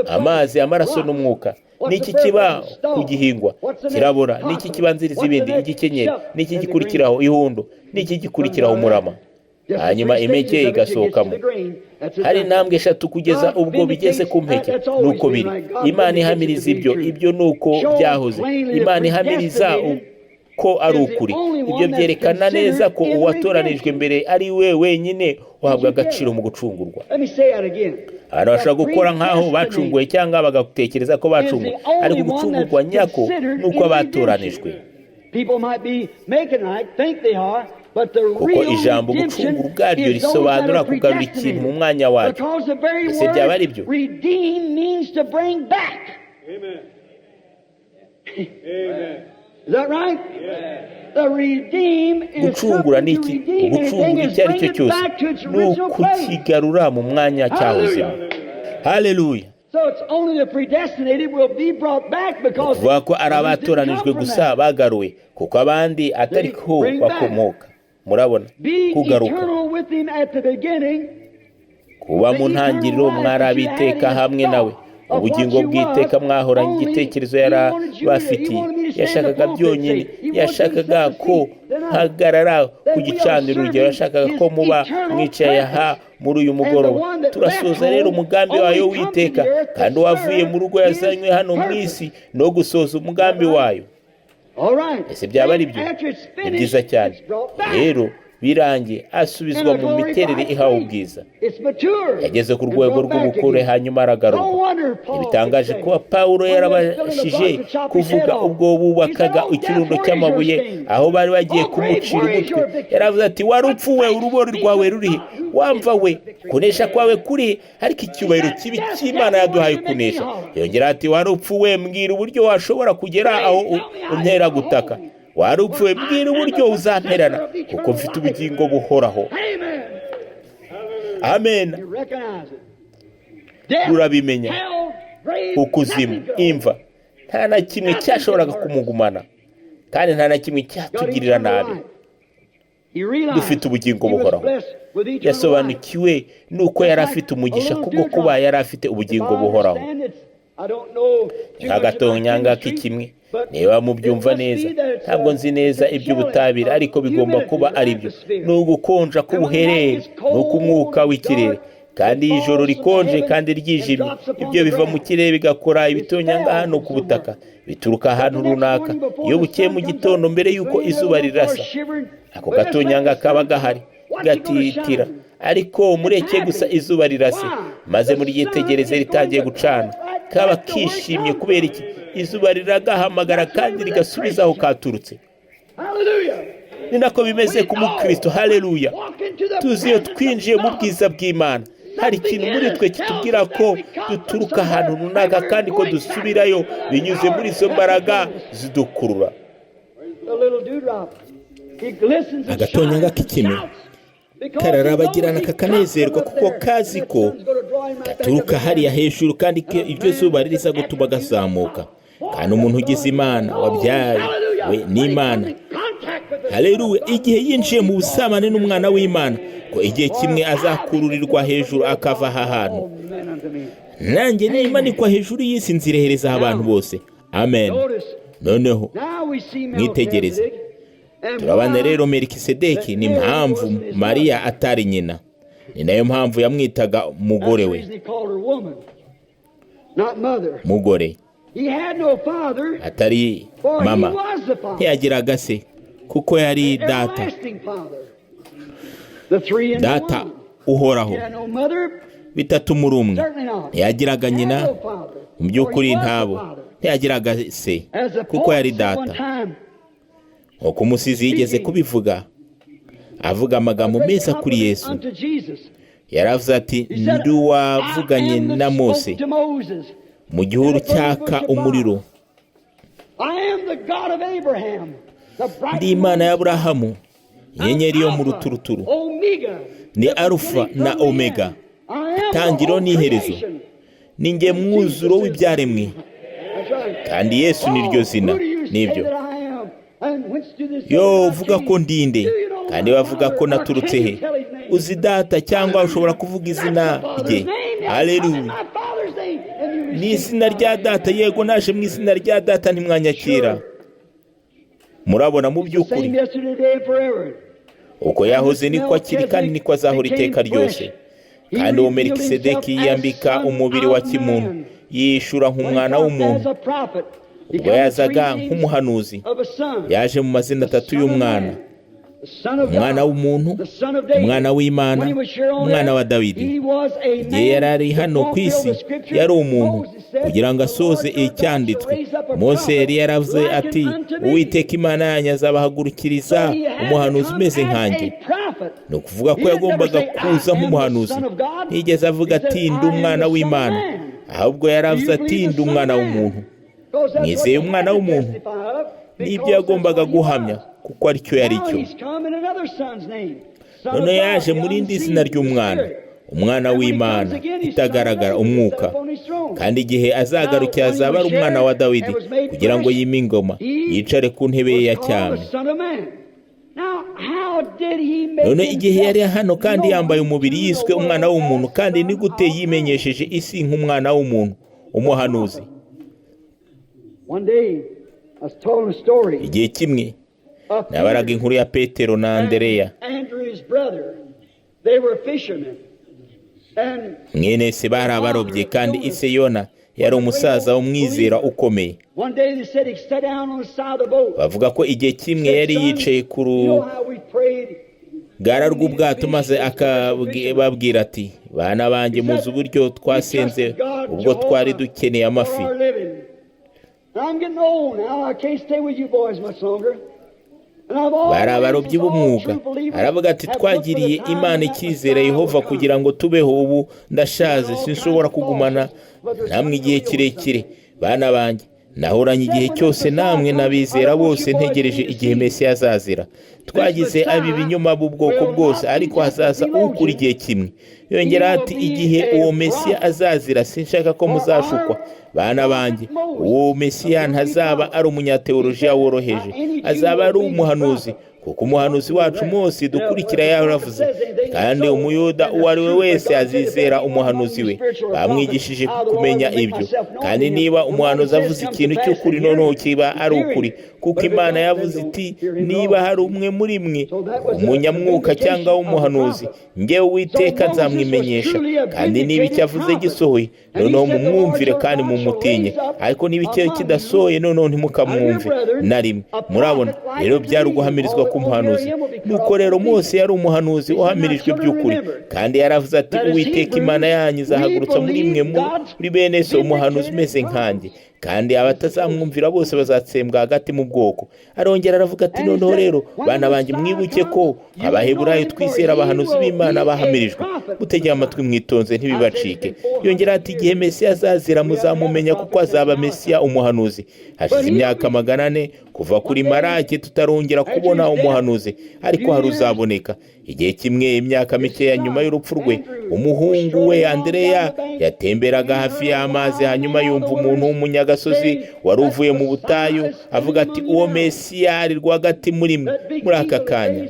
Amazi, amaraso n'umwuka. Ni iki kiba ku gihingwa? Kirabora. Ni iki kibanziriza ibindi? Igikenyeri. Ni iki gikurikiraho? Ihundo. Ni iki gikurikiraho? Umurama. Hanyuma impeke igasohokamo. Hari intambwe eshatu kugeza ubwo bigeze ku mpeke. Nuko biri. Imana ihamiriza ibyo, ibyo ni uko byahoze. Imana ihamiriza ko ari ukuri. Ibyo byerekana neza ko uwatoranijwe mbere ari we wenyine uhabwa agaciro mu gucungurwa. Abantu bashobora gukora nk'aho bacunguwe cyangwa bagatekereza ko bacunguwe, ariko gucungurwa nyako ni uko abatoranijwe. Kuko ijambo gucungura ubwaryo risobanura kugarura ikintu mu mwanya wacyo. Ese byaba ari byo? Gucungura ni iki? Gucungura icyo ari cyo cyose ni ukukigarura mu mwanya cyahozemo. Haleluya! Kuvuga ko ari abatoranijwe gusa bagaruwe, kuko abandi atari ko bakomoka. Murabona kugaruka kuba mu ntangiriro mwari abiteka hamwe nawe, ubugingo bw'iteka mwahoranye igitekerezo yarabafitiye. Yashakaga byonyine, yashakaga ko mpagarara ku gicaniro. Urugero, yashakaga ko muba mwicaye aha muri uyu mugoroba. Turasoza rero umugambi wayo w'iteka, kandi uwavuye mu rugo yazanywe hano mu isi no gusoza umugambi wayo. Ese byaba ari byo? Ni byiza cyane. Rero birangiye asubizwa mu miterere ihawe ubwiza. Yageze ku rwego rw'ubukure hanyuma aragarurwa. Ntibitangaje kuba Pawulo yarabashije kuvuga ubwo bubakaga ikirundo cy'amabuye aho bari bagiye kumucira umutwe. Yaravuze ati: warupfu we, urubori rwawe rurihe? Wamva we, kunesha kwawe kuri? Ariko icyubahiro kibi cy'Imana yaduhaye kunesha. Yongera ati: warupfu we, mbwira uburyo washobora kugera aho untera gutaka. Warupfuwe, mbwira uburyo uzamperana, kuko mfite ubugingo buhoraho. Amen. Rurabimenya. Ukuzimu, imva, nta na kimwe cyashoboraga kumugumana, kandi nta na kimwe cyatugirira nabi. Dufite ubugingo buhoraho. Yasobanukiwe nuko yari afite umugisha kubwo kuba yari afite ubugingo buhoraho. Nk'agatonyanga k'ikimwe. Niba mubyumva neza, ntabwo nzi neza iby'ubutabire, ariko bigomba kuba ari byo. Ni ugukonja k'ubuherere, ni ukumwuka w'ikirere. Kandi ijoro rikonje kandi ryijimye, ibyo biva mu kirere bigakora ibitonyanga hano ku butaka, bituruka ahantu runaka. Iyo bukeye mu gitondo mbere y'uko izuba rirasa, ako gatonyanga kaba gahari gatitira, ariko mureke gusa izuba rirase, maze muryitegereze ritangiye gucana. Kaba kishimye kubera iki? Izuba riragahamagara kandi rigasubiza aho katurutse. Ni nako bimeze ku mukristo. Haleluya! Tuzi iyo twinjiye mu bwiza bw'Imana, hari ikintu muri twe kitubwira ko duturuka ahantu runaka kandi ko dusubirayo binyuze muri izo mbaraga zidukurura. Agatonyanga k'ikime kararabagirana kakanezerwa kuko kazi ko gaturuka hariya hejuru, kandi iryo zuba ririza gutuma gazamuka. Kandi umuntu ugize Imana, wabyawe n'Imana, haleluya, igihe yinjiye mu busamane n'umwana w'Imana, ko igihe kimwe azakururirwa hejuru akava aha hantu. Nanjye nimanikwa hejuru y'isi nzireherezaho abantu bose. Amen. Noneho mwitegereze. Turabana rero Melikisedeki. Ni impamvu Mariya atari nyina, ni nayo mpamvu yamwitaga umugore we. Mugore atari mama, ntiyagiraga se kuko yari data, data uhoraho, bitatu muri umwe. Ntiyagiraga nyina, mu by'ukuri ntabo. Ntiyagiraga se kuko yari data. Nk'uko umusizi yigeze kubivuga, avuga amagambo meza kuri Yesu, yaravuze ati: ndi uwavuganye na Mose mu gihuru cyaka umuriro, ndi Imana ya Aburahamu, inyenyeri yo mu ruturuturu, ni Arufa na Omega, itangiriro n'iherezo, ni nge mwuzuro w'ibyaremwe. Kandi Yesu ni ryo zina. Nibyo. Yo uvuga ko ndinde, kandi bavuga ko naturutse he? Uzi data, cyangwa ushobora kuvuga izina rye? Haleluya! Ni izina rya data. Yego, naje mu izina rya data ntimwanyakira. Murabona mu by'ukuri Uko yahoze niko akiri kandi niko azahora iteka ryose. Kandi uwo Melikisedeki yiyambika umubiri wa kimuntu, yishura nk'umwana w'umuntu. Ubwo yazaga nk'umuhanuzi, yaje mu mazina atatu y'umwana: umwana w'umuntu, umwana w'Imana, umwana wa Dawidi. Igihe yari ari hano ku isi, yari umuntu kugira ngo asohoze icyanditswe. Mose yari yaravuze ati: "Uwiteka Imana yanyu azabahagurukiriza umuhanuzi umeze nkanjye." Ni ukuvuga ko yagombaga kuza nk'umuhanuzi. Ntiyigeze avuga ati: "Ndi umwana w'Imana," ahubwo yaravuze ati: "Ndi umwana w'umuntu." Mwizeye umwana w'umuntu? N'ibyo yagombaga guhamya, kuko aricyo yari cyo. Noneho yaje mu rindi zina ry'umwana, umwana w'Imana itagaragara, umwuka. Kandi igihe azagarukira azaba ari umwana wa Dawidi, kugira ngo yime ingoma, yicare ku ntebe ye ya cyami. None igihe yari hano kandi yambaye umubiri, yiswe umwana w'umuntu. Kandi ni gute yimenyesheje isi nk'umwana w'umuntu, umuhanuzi? Igihe kimwe nabaraga inkuru ya Petero na Andereya, mwene se. Bari abarobyi, kandi ise Yona yari umusaza w'umwizera ukomeye. Bavuga ko igihe kimwe yari yicaye ku rugara rw'ubwato, maze akababwira ati: "Bana banjye, muzi uburyo twasenze ubwo twari dukeneye amafi. Bari abarobyi b'umwuga. Aravuga ati: "Twagiriye Imana icyizere Yehova kugira ngo tubeho. Ubu ndashaje, sinshobora kugumana namwe igihe kirekire. Bana banjye, nahoranye igihe cyose namwe n'abizera bose ntegereje igihe Mesiya azazira. Twagize ab'ibinyoma b'ubwoko bwose, ariko hazaza ukuri igihe kimwe." Yongera ati: "Igihe uwo Mesiya azazira, sinshaka ko muzashukwa, bana banjye. Uwo Mesiya ntazaba ari umunyateolojiya woroheje, azaba ari umuhanuzi, kuko umuhanuzi wacu Mose dukurikira yaravuze, kandi umuyuda uwo ari we wese azizera umuhanuzi we. Bamwigishije kumenya ibyo. Kandi niba umuhanuzi avuze ikintu cy'ukuri, noneho kiba ari ukuri, kuko Imana yavuze iti: 'Niba hari umwe muri mwe umunyamwuka cyangwa w'umuhanuzi, njyewe Uwiteka nzamwimenyesha.' Kandi niba icyo avuze gisohoye, noneho mumwumvire kandi mumutinye. Ariko niba icyo kidasohoye, noneho ntimukamwumve na rimwe." Murabona rero, byari uguhamirizwa k'umuhanuzi. Nuko rero Mose yari umuhanuzi uhamirijwe by'ukuri, kandi yaravuze ati: "Uwiteka Imana yanyu izahagurutsa muri mwe, muri bene so, umuhanuzi umeze nkanjye, kandi abatazamwumvira bose bazatsembwa hagati mu bwoko." Arongera aravuga ati: "Noneho rero bana banjye, mwibuke ko Abaheburayo twizera abahanuzi b'Imana bahamirijwe. Mutegeye amatwi mwitonze, ntibibacike." Yongera ati: "Igihe Mesiya azazira muzamumenya, kuko azaba Mesiya umuhanuzi. Hashize imyaka 400 kuva kuri Maraki tutarongera kubona umuhanuzi, ariko hari uzaboneka." Igihe kimwe, imyaka mikeya nyuma y'urupfu rwe, umuhungu we Andereya yatemberaga hafi y'amazi, hanyuma yumva umuntu w'umunyagasozi wari uvuye mu butayu avuga ati: "Uwo Mesiya ari rwagati muri mwe muri aka kanya."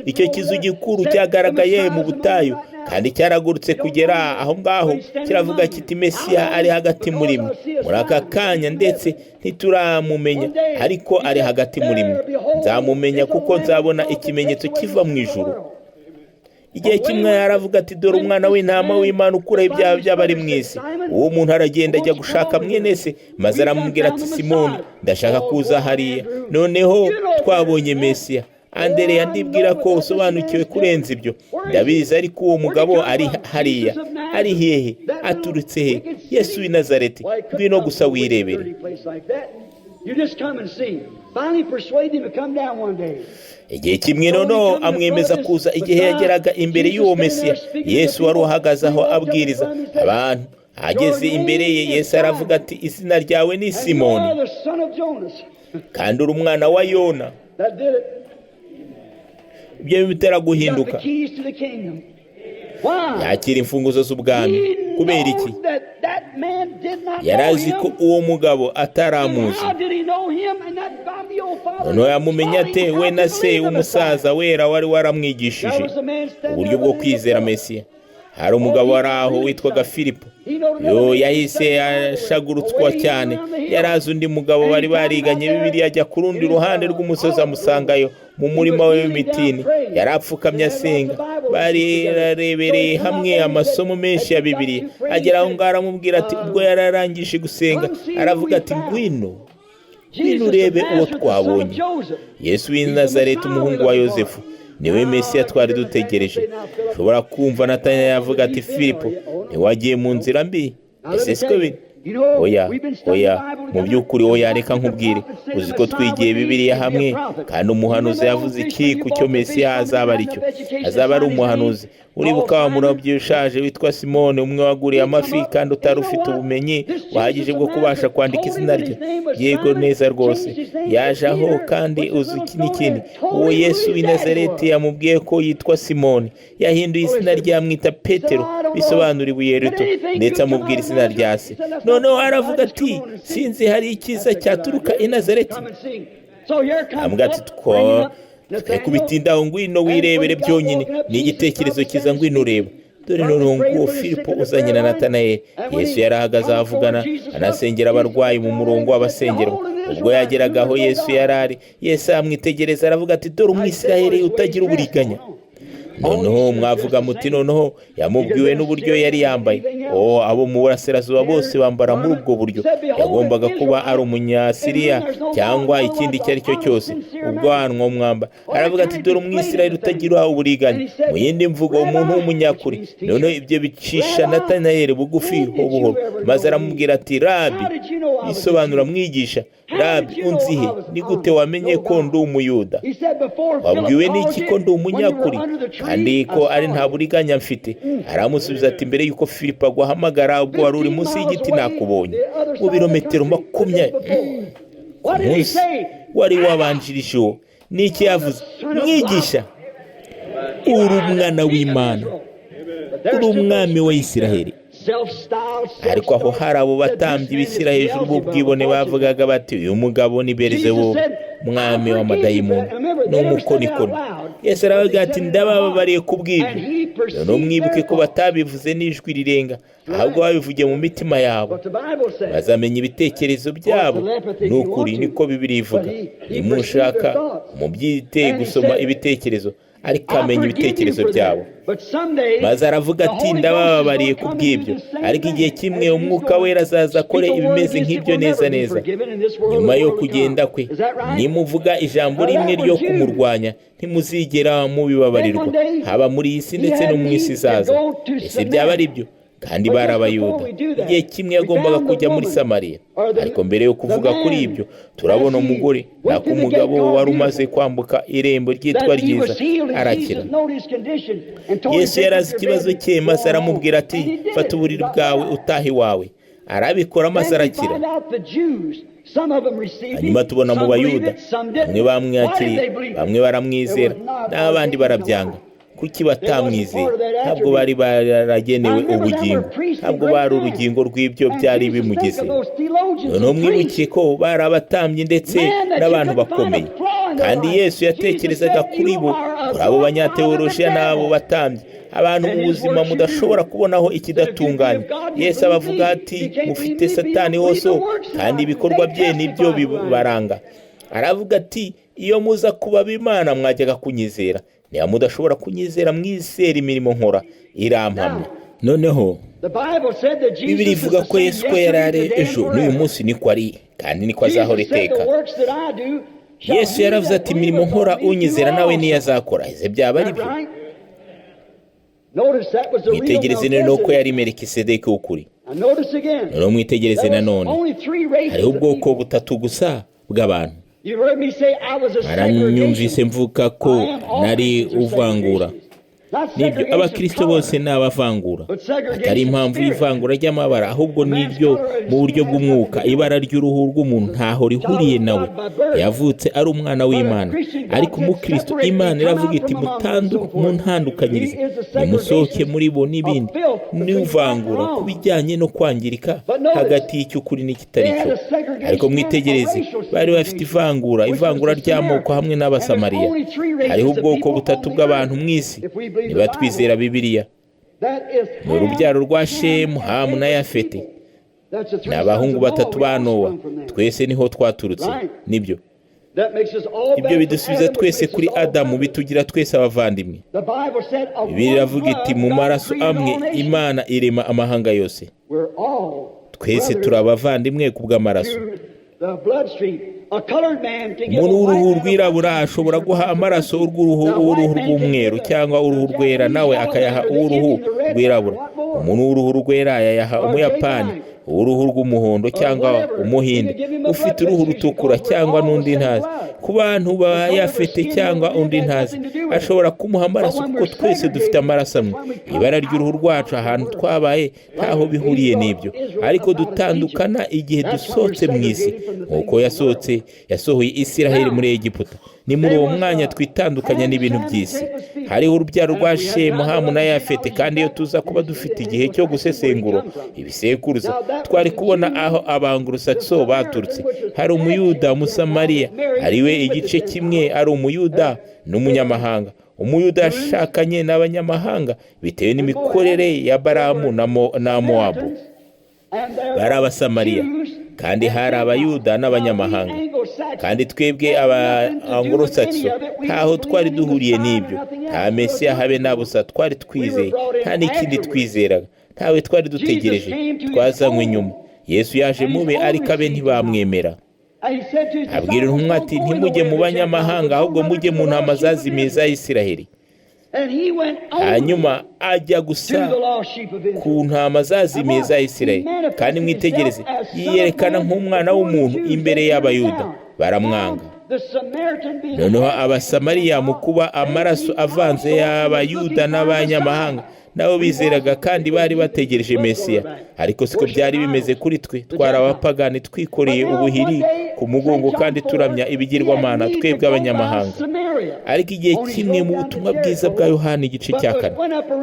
Icyo kizu gikuru cyagaragaye mu butayu kandi cyaragurutse kugera aho ngaho, kiravuga kiti: "Mesiya ari hagati muri mwe muri aka kanya, ndetse ntituramumenya, ariko ari hagati muri mwe. Nzamumenya kuko nzabona ikimenyetso kiva mu ijuru." Igihe kimwe yaravuga ati: "Dore umwana w'intama w'Imana ukuraho ibyaha by'abari mu isi." Uwo muntu aragenda ajya gushaka mwene se, maze aramubwira ati: "Simoni, ndashaka kuza hariya. Noneho twabonye Mesiya." Andereya, ndibwira ko usobanukiwe kurenza ibyo. Ndabizi, ariko uwo mugabo ari hariya ari hehe? Aturutse he? Yesu w'i Nazareti. Ngwino gusa wirebere. Igihe kimwe noneho amwemeza kuza. Igihe yageraga imbere y'uwo Mesiya, Yesu wari uhagaze aho abwiriza abantu, ageze imbere ye, Yesu aravuga ati: "Izina ryawe ni Simoni, kandi uri umwana wa Yona." Ibyo bimutera guhinduka, yakira imfunguzo z'ubwami. Kubera iki? Yari azi ko uwo mugabo ataramuzi. Noneho yamumenya ate, we na se w'umusaza wera wari waramwigishije uburyo bwo kwizera Mesiya? Hari umugabo wari aho witwaga Filipo. Yo yahise ashagurutswa cyane. Yari azi undi mugabo bari bariganye Bibiliya, ajya ku rundi ruhande rw'umusozi amusangayo Mu murima we w'imitini yari apfukamye asenga, bararebereye hamwe amasomo menshi ya Bibiliya. Agera aho ngaho aramubwira ati, ubwo yari arangije gusenga, aravuga ati: "Ngwino, ngwino urebe uwo twabonye, Yesu w'i Nazareti, umuhungu wa Yosefu. Niwe Mesiya twari dutegereje." Ushobora kumva Natanya yavuga ati: "Filipo, ntiwagiye mu nzira mbi? Ese siko biri?" Oya, oya, mu by'ukuri oya. Reka nkubwire, uzi ko twigiye Bibiliya hamwe, kandi umuhanuzi yavuze iki ku cyo Mesiya azaba ari cyo? Azaba ari umuhanuzi. Uribuka wa murobyi ushaje witwa Simone, umwe waguriye amafi kandi utari ufite ubumenyi buhagije bwo kubasha kwandika izina rye? Yego, neza rwose. Yaje aho, kandi uzi n'ikindi? Uwo Yesu w'i Nazareti yamubwiye ko yitwa Simoni, yahinduye izina rye amwita Petero, bisobanura ibuye rito, ndetse amubwira izina rya se. Noneho aravuga ati: "Sinzi, hari icyiza cyaturuka i Nazareti?" Ambwira ati: "Twe kubitindaho, ngwino wirebere byonyine. Ni igitekerezo cyiza, ngwino ureba." Dore noneho nguwo Filipo uzanye na Natanayeli. Yesu yari ahagaze avugana, anasengera abarwayi mu murongo w'abasengerwa. Ubwo yageraga aho Yesu yari ari, Yesu amwitegereza aravuga ati: "Dore Umwisirayeli utagira uburiganya." Noneho mwavuga muti: "Noneho yamubwiwe n'uburyo yari yambaye. O, abo mu burasirazuba bose bambara muri ubwo buryo. Yagombaga kuba ari Umunyasiriya cyangwa ikindi icyo ari cyo cyose." Ubwanwa, mwamba, aravuga ati: "Dore Umwisirayeli utagira uburiganya." Mu yindi mvugo, umuntu w'umunyakuri. Noneho ibyo bicisha Natanayeli bugufi ho buhoro, maze aramubwira ati: "Rabi," bisobanura mwigisha, "Rabi, unzihe? Ni gute wamenye ko ndi Umuyuda? Wabwiwe n'iki ko ndi umunyakuri kandi ko ari nta buriganya mfite?" Aramusubiza ati: "Mbere y'uko Filipo aguhamagara, ubwo wari uri munsi y'igiti, nakubonye." Mu birometero 20 ku munsi wari wabanjirije uwo. Ni iki yavuze? "Mwigisha, uri umwana w'Imana, uri umwami wa Isiraheli." Ariko aho hari abo batambyi bishyira hejuru b'ubwibone bavugaga bati: "Uyu mugabo ni Beelzebub, mwami w'amadayimoni, ni umukonikoni." Yesu aravuga ati: "Ndabababariye ku bw'ibyo." Noneho mwibuke ko batabivuze n'ijwi rirenga, ahubwo babivugiye mu mitima yabo. Bazamenya ibitekerezo byabo. Ni ukuri, niko Bibiliya ivuga. Nimushaka mubyite gusoma ibitekerezo, ariko amenya ibitekerezo byabo. Maze aravuga ati: "Ndabababariye ku bw'ibyo, ariko igihe kimwe Umwuka Wera azaza akore ibimeze nk'ibyo neza neza nyuma yo kugenda kwe. Nimuvuga ijambo rimwe ryo kumurwanya, ntimuzigera mubibabarirwa, haba muri iyi si ndetse no mu isi izaza." Ese byaba ari byo? Kandi bari Abayuda. Igihe kimwe yagombaga kujya muri Samariya. Ariko mbere yo kuvuga kuri ibyo, turabona umugore, nako umugabo wari umaze kwambuka irembo ryitwa Ryiza, arakira. Yesu yari azi ikibazo cye, maze aramubwira ati: "Fata uburiri bwawe utahe iwawe." Arabikora maze arakira. Hanyuma tubona mu Bayuda, bamwe bamwakiriye, bamwe baramwizera, n'abandi barabyanga. Kuki batamwizeye? Ntabwo bari baragenewe ubugingo, ntabwo bari urugingo rw'ibyo byari bimugize. Noneho mwibukiye ko bari abatambyi ndetse n'abantu bakomeye, kandi Yesu yatekerezaga kuri bo, kuri abo banyateworoshiya n'abo batambyi, abantu mu buzima mudashobora kubonaho ikidatunganye. Yesu abavuga ati: "Mufite Satani hose, kandi ibikorwa bye nibyo bibaranga." Aravuga ati: "Iyo muza kuba ab'Imana, mwajyaga kunyizera. Niba mudashobora kunyizera, mwizera imirimo nkora, irampamya." Noneho Bibiliya ivuga ko Yesu ko yari ari ejo, n'uyu munsi niko ari, kandi niko azahora iteka. Yesu yaravuze ati: "Imirimo nkora, unyizera nawe niyo azakora." Ese byaba ari byo? Mwitegereze noneho ko yari Melikisedeki w'ukuri. Noneho mwitegereze nanone, hariho ubwoko butatu gusa bw'abantu. Aranyumvise mvuga ko nari uvangura. Nibyo, Abakristo bose ni abavangura, atari impamvu y'ivangura ry'amabara, ahubwo niryo mu buryo bw'umwuka. Ibara ry'uruhu rw'umuntu ntaho rihuriye nawe. Yavutse ari umwana w'Imana. Ariko umukristo, Imana iravuga iti: "Muntandukanyirize, nimusohoke muri bo," n'ibindi. N'ivangura ku bijyanye no kwangirika hagati y'icy'ukuri n'ikitari cyo. Ariko mwitegereze, bari bafite ivangura, ivangura ry'amoko hamwe n'Abasamariya. Hariho ubwoko butatu bw'abantu mu isi niba twizera Bibiliya: ni urubyaro rwa Shemu, Hamu na Yafete. Ni abahungu batatu ba Nowa. Twese niho twaturutse, nibyo. Ibyo bidusubiza twese kuri Adamu, bitugira twese abavandimwe. Bibiliya iravuga iti mu maraso amwe Imana irema amahanga yose. Twese turi abavandimwe ku bw'amaraso. Umuntu w'uruhu rwirabura ashobora guha amaraso uruhu rw'umweru cyangwa uruhu rwera, nawe akayaha uw'uruhu rwirabura. Umuntu w'uruhu rwera yayaha Umuyapani, uw'uruhu rw'umuhondo cyangwa Umuhinde, ufite uruhu rutukura cyangwa n'undi ntazi. Ku bantu bayafite cyangwa undi ntazi, ashobora kumuha amaraso kuko twese dufite amaraso amwe. Ibara ry'uruhu rwacu, ahantu twabaye, ntaho bihuriye n'ibyo, ariko dutandukana igihe dusohotse mu isi, nk'uko yasohotse yasohoye Isiraheli muri Egiputa. Ni muri uwo mwanya twitandukanya n'ibintu by'isi. Hariho urubyaro rwa Shemu, Hamu na Yafete, kandi iyo tuza kuba dufite igihe cyo gusesengura ibisekuruza, twari kubona aho Abangurusakso baturutse. Hari Umuyuda, Umusamariya, ariwe igice kimwe ari Umuyuda n'umunyamahanga. Umuyuda yashakanye n'abanyamahanga bitewe n'imikorere ya Baramu na Mowabu. Bari Abasamariya, kandi hari Abayuda n'abanyamahanga. Kandi twebwe Abangurusakso ntaho twari duhuriye n'ibyo. Nta Mesiya habe na busa twari twizeye, nta n'ikindi twizeraga, ntawe twari dutegereje. Twazanywe inyuma. Yesu yaje mube, ariko abe ntibamwemera. Abwira intumwa ati ntimujye mu banyamahanga, ahubwo mujye mu ntama zazimiye za Isiraheli. Hanyuma ajya gusa ku ntama zazimiye za Isiraheli. Kandi mwitegereze, yiyerekana nk'umwana w'umuntu imbere y'Abayuda, baramwanga. Noneho Abasamariya, mu kuba amaraso avanze y'Abayuda n'abanyamahanga, nabo bizeraga kandi bari bategereje Mesiya. Ariko siko byari bimeze kuri twe. Twari abapagani, twikoreye ubuhiri ku mugongo kandi turamya ibigirwamana, twebwe abanyamahanga. Ariko igihe kimwe mu butumwa bwiza bwa Yohani igice cya 4,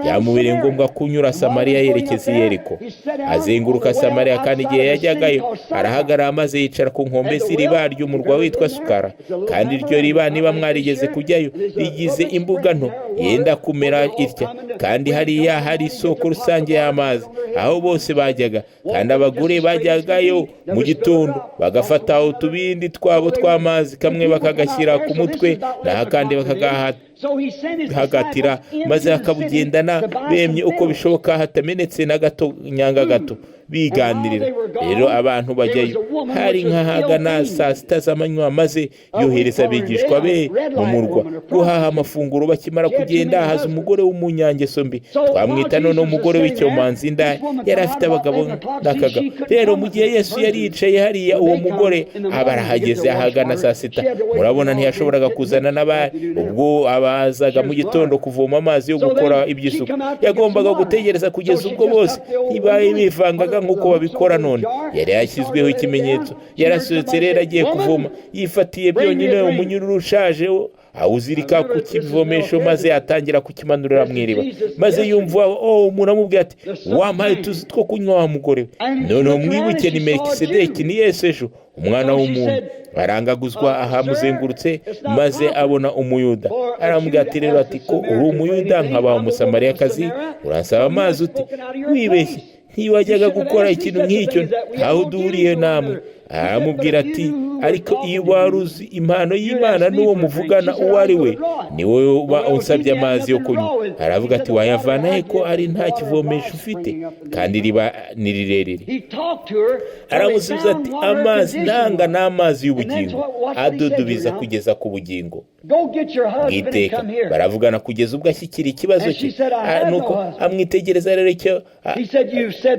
byamubereye ngombwa kunyura Samariya yerekeza i Yeriko. Azenguruka Samariya, kandi igihe yajyagayo arahagarara maze yicara ku nkombe z'iriba ry'umurwa witwa Sukara. Kandi iryo riba, niba mwarigeze kujyayo, rigize imbuga nto yenda kumera itya, kandi hariya hari isoko rusange y'amazi aho bose bajyaga. Kandi abagore bajyagayo mu gitondo bagafata utubindi twabo tw'amazi, kamwe bakagashyira ku mutwe naho akandi bakagahagatira, maze bakabugendana bemye uko bishoboka, hatamenetse na gato nyanga gato, biganirira. Rero abantu bajyayo hari nk'ahagana saa 6 z'amanywa, maze yohereza abigishwa be mu murwa guhaha amafunguro. Bakimara kugenda, haza umugore w'umunyangeso mbi, twamwita none umugore w'icyomanzi inda, yari afite abagabo n'akagabo. Rero mu gihe Yesu yari yicaye hariya, uwo mugore aba arahageze ahagana saa 6. Murabona, ntiyashoboraga kuzana n'abari ubwo abazaga mu gitondo kuvoma amazi yo gukora iby'isuku. Yagombaga gutegereza kugeza ubwo bose ntibaye bivangaga nk'uko babikora none. Yari yashyizweho ikimenyetso. Yarasohotse rero agiye kuvoma, yifatiye byonyine umunyururu ushaje, awuzirika ku kivomesho, maze atangira kukimanurira mu iriba. Maze yumva umuntu amubwira ati wampaye utuzi two kunywa wa mugore we. Noneho mwibuke, ni Melikisedeki, ni Yesu ejo, umwana w'umuntu. Arangaguzwa ahamuzengurutse, maze abona Umuyuda. Aramubwira ati rero, ati ko uri Umuyuda nkaba Umusamariyakazi, uransaba amazi ute? Wibeshye, ntiwajyaga gukora ikintu nk'icyo, ntaho duhuriye namwe. Aramubwira ati ariko iyo wari uzi impano y'Imana n'uwo muvugana uwo ari we, ni wowe uba unsabye amazi yo kunywa. Aravuga ati wayavana he ko ari nta kivomesho ufite, kandi iriba ni rirerire? Aramusubiza ati amazi ntanga ni amazi y'ubugingo, adudubiza kugeza ku bugingo bw'iteka. Baravugana kugeza ubwo ashyikira ikibazo cye. Nuko amwitegereza rero icyo,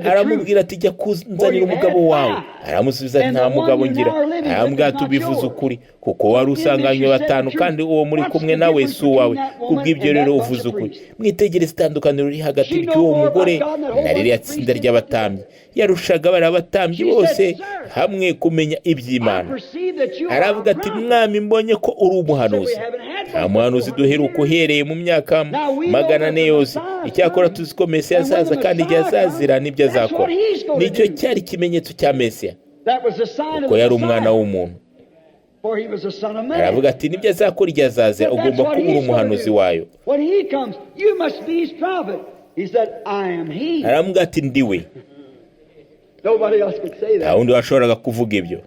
aramubwira ati jya kuzanira umugabo wawe. Aramusubiza ati nta mugabo ngira. Arambwira ati ubivuze ukuri, kuko wari usanganywe 5, kandi uwo muri kumwe nawe si uwawe. Kubw'ibyo rero uvuze ukuri. Mwitegereze itandukaniro riri hagati ry'uwo mugore na ririya tsinda ry'abatambyi. Yarushaga bariya batambyi bose hamwe kumenya iby'Imana. Aravuga ati mwami, mbonye ko uri umuhanuzi. Nta muhanuzi duheruka uhereye mu myaka 400 yose. Icyakora tuzi ko Mesiya azaza, kandi igihe azazira nibyo azakora. Nicyo cyari ikimenyetso cya Mesiya, kuko yari umwana w'umuntu. Aravuga ati nibyo azakora igihe azazira, ugomba kuba uri umuhanuzi wayo. Aravuga ati ndiwe. Nta wundi washoboraga kuvuga ibyo.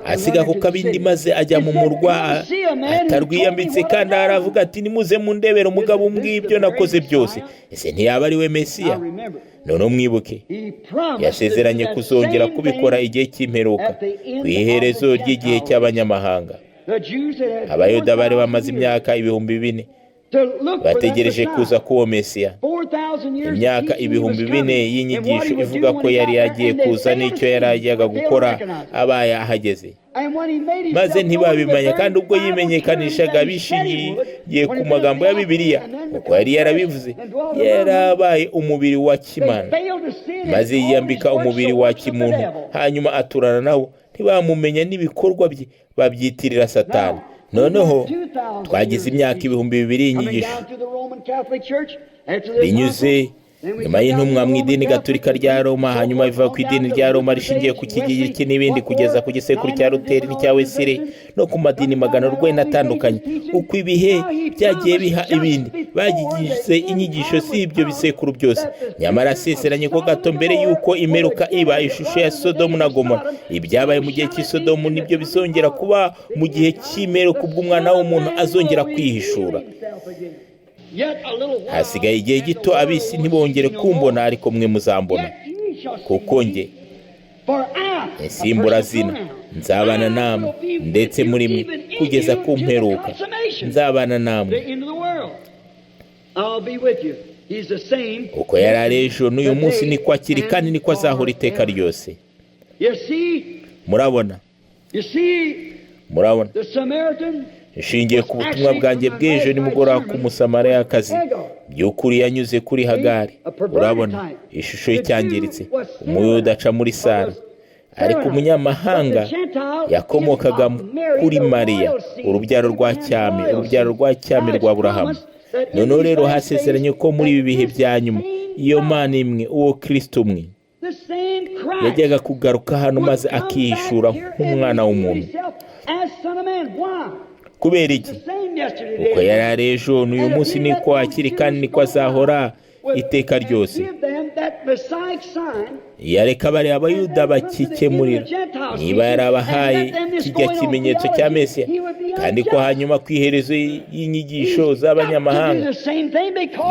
Asiga ku kabindi maze ajya mu murwa atarwiyambitse, kandi aravuga ati nimuze mundebere umugabo umbwiye ibyo nakoze byose. Ese ntiyaba ari we Mesiya? Noneho mwibuke, yasezeranye kuzongera kubikora igihe cy'imperuka, ku iherezo ry'igihe cy'abanyamahanga. Abayuda bari bamaze imyaka 4000 bategereje kuza k'uwo Mesiya, imyaka 4000 y'inyigisho ivuga ko yari yagiye kuza n'icyo yari ajyaga gukora abaye ahageze, maze ntibabimenya. Kandi ubwo yimenyekanishaga bishingiye ku magambo ya Bibiliya, uko yari yarabivuze, yarabaye umubiri wa kimana, maze yiyambika umubiri wa kimuntu, hanyuma aturana nabo. Ntibamumenya n'ibikorwa bye babyitirira Satani. Noneho twagize imyaka 2000 y'inyigisho binyuze nyuma y'intumwa mu idini gatolika rya Roma, hanyuma biva ku idini rya Roma rishingiye ku Kigiriki n'ibindi, kugeza ku gisekuru cya Luteri n'icya Wesire no ku madini 900 atandukanye. Uko ibihe byagiye biha ibindi, bagize inyigisho si ibyo bisekuru byose. Nyamara asezeranye ko gato mbere y'uko imperuka iba, ishusho ya Sodomu na Gomora, ibyabaye mu gihe cy'isodomu nibyo bizongera kuba mu gihe cy'imperuka, ubwo Umwana w'umuntu azongera kwihishura. Hasigaye igihe gito ab'isi ntibongere kumbona, ariko mwe muzambona, kuko njye insimburazina nzabana namwe ndetse muri mwe kugeza ku mperuka, nzabana namwe. Uko yari ari ejo n'uyu munsi niko akiri, kandi niko azahora iteka ryose. Murabona, murabona, ishingiye ku butumwa bwanjye bw'ejo nimugoroba ku Musamariyakazi, by'ukuri yanyuze kuri Hagari. Urabona ishusho y'icyangiritse, Umuyuda aca muri Sara, ariko umunyamahanga yakomokaga kuri Mariya, urubyaro rwa cyami, urubyaro rwa cyami rwa Aburahamu. Noneho rero hasezeranye ko muri ibi bihe bya nyuma iyo Mana imwe, uwo Kristo umwe, yajyaga kugaruka hano maze akihishura nk'umwana w'umuntu. Kubera iki? Uko yari ari ejo n'uyu munsi niko akiri, kandi niko azahora iteka ryose. Yareka bariya Abayuda bakikemurira niba yarabahaye kijya kimenyetso cya Mesiya, kandi ko hanyuma ku iherezo y'inyigisho z'abanyamahanga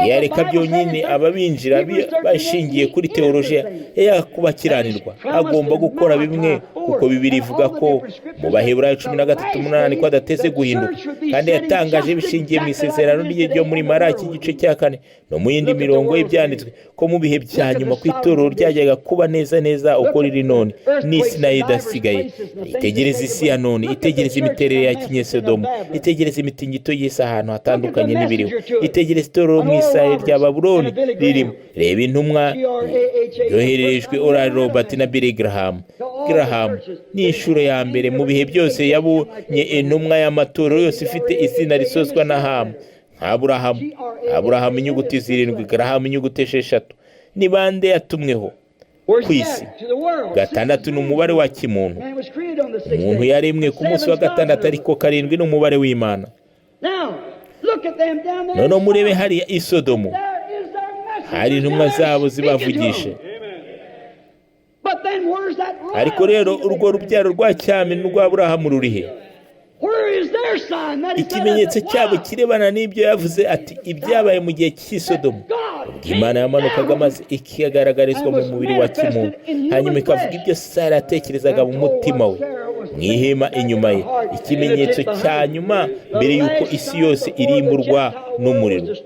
yareka byonyine ababinjira bashingiye kuri teolojiya yakubakiranirwa. Agomba gukora bimwe, kuko Bibiliya ivuga ko mu Baheburayo 13:8 ko adateze guhinduka, kandi yatangaje bishingiye mu isezerano rye ryo muri Maraki igice cya 4 no mu yindi mirongo y'ibyanditswe, ko mu bihe bya nyuma ku itorero ryajyaga kuba neza neza uko riri none, n'isi nayo idasigaye. Itegereze isi ya none, itegereze imiterere ya kinyesodomu, itegereze imitingito y'isi ahantu hatandukanye n'ibiriho, itegereze itorero mu isaha rya Babuloni ririmo. Reba intumwa yohererejwe Oral Robert na Billy Graham. Graham ni inshuro ya mbere mu bihe byose yabonye intumwa y'amatorero yose ifite izina risozwa na Hamu, nka Aburahamu. Aburahamu inyuguti 7, Graham inyuguti 6. Ni bande yatumweho ku isi? 6 ni umubare wa kimuntu. Umuntu yaremwe ku munsi wa 6, ariko 7 ni umubare w'Imana. Noneho murebe hariya i Sodomu, hari intumwa zabo zibavugishe. Ariko rero urwo rubyaro rwa cyami n'urwa Aburahamu rurihe? Ikimenyetso cyabo kirebana n'ibyo yavuze ati ibyabaye mu gihe cy'isodomu, ubwo Imana yamanukaga maze ikigaragarizwa mu mubiri wa kimuntu, hanyuma ikavuga ibyo Sara yatekerezaga mu mutima we mu ihema inyuma ye, ikimenyetso cya nyuma mbere y'uko isi yose irimburwa n'umuriro.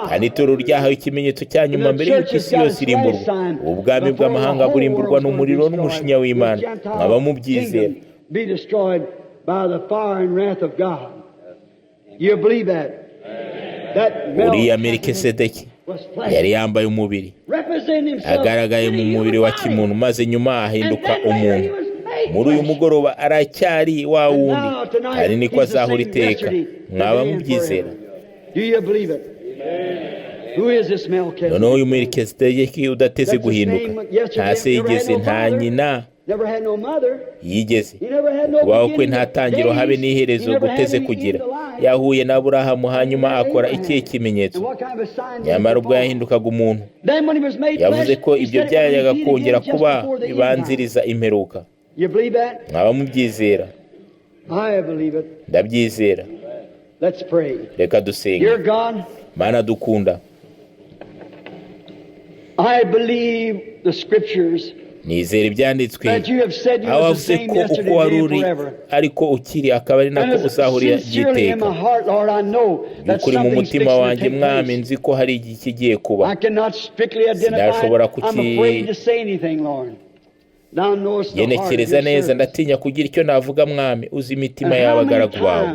Kandi itorero ryahawe ikimenyetso cya nyuma mbere y'uko isi yose irimburwa. Ubwami bw'amahanga burimburwa n'umuriro n'umushinya w'Imana. Mwaba mubyizera? Uriya Melikisedeki yari yambaye umubiri, agaragaye mu mubiri wa kimuntu, maze nyuma ahinduka umuntu. Muri uyu mugoroba aracyari wa wundi, kandi niko azahora iteka. Mwaba mubyizera? Noneho uyu Melikisedeki udateze guhinduka, nta se yigeze, nta nyina yigeze, kubaho kwe nta tangiro habe n'iherezo guteze kugira. Yahuye na Aburahamu hanyuma akora ikihe kimenyetso? Nyamara ubwo yahindukaga umuntu, yavuze ko ibyo byajyaga kongera kuba bibanziriza imperuka. Mwaba mubyizera? Ndabyizera. Reka dusenge. Mana dukunda, nizera ibyanditswe aho wavuze ko uko wari uri ariko ukiri, akaba ari nako uzahurira by'iteka. By'ukuri mu mutima wanjye, Mwami, nzi ko hari igihe kigiye kuba. Sinashobora kukigenekereza neza, ndatinya kugira icyo navuga. Mwami, uzi imitima y'abagaragu bawe.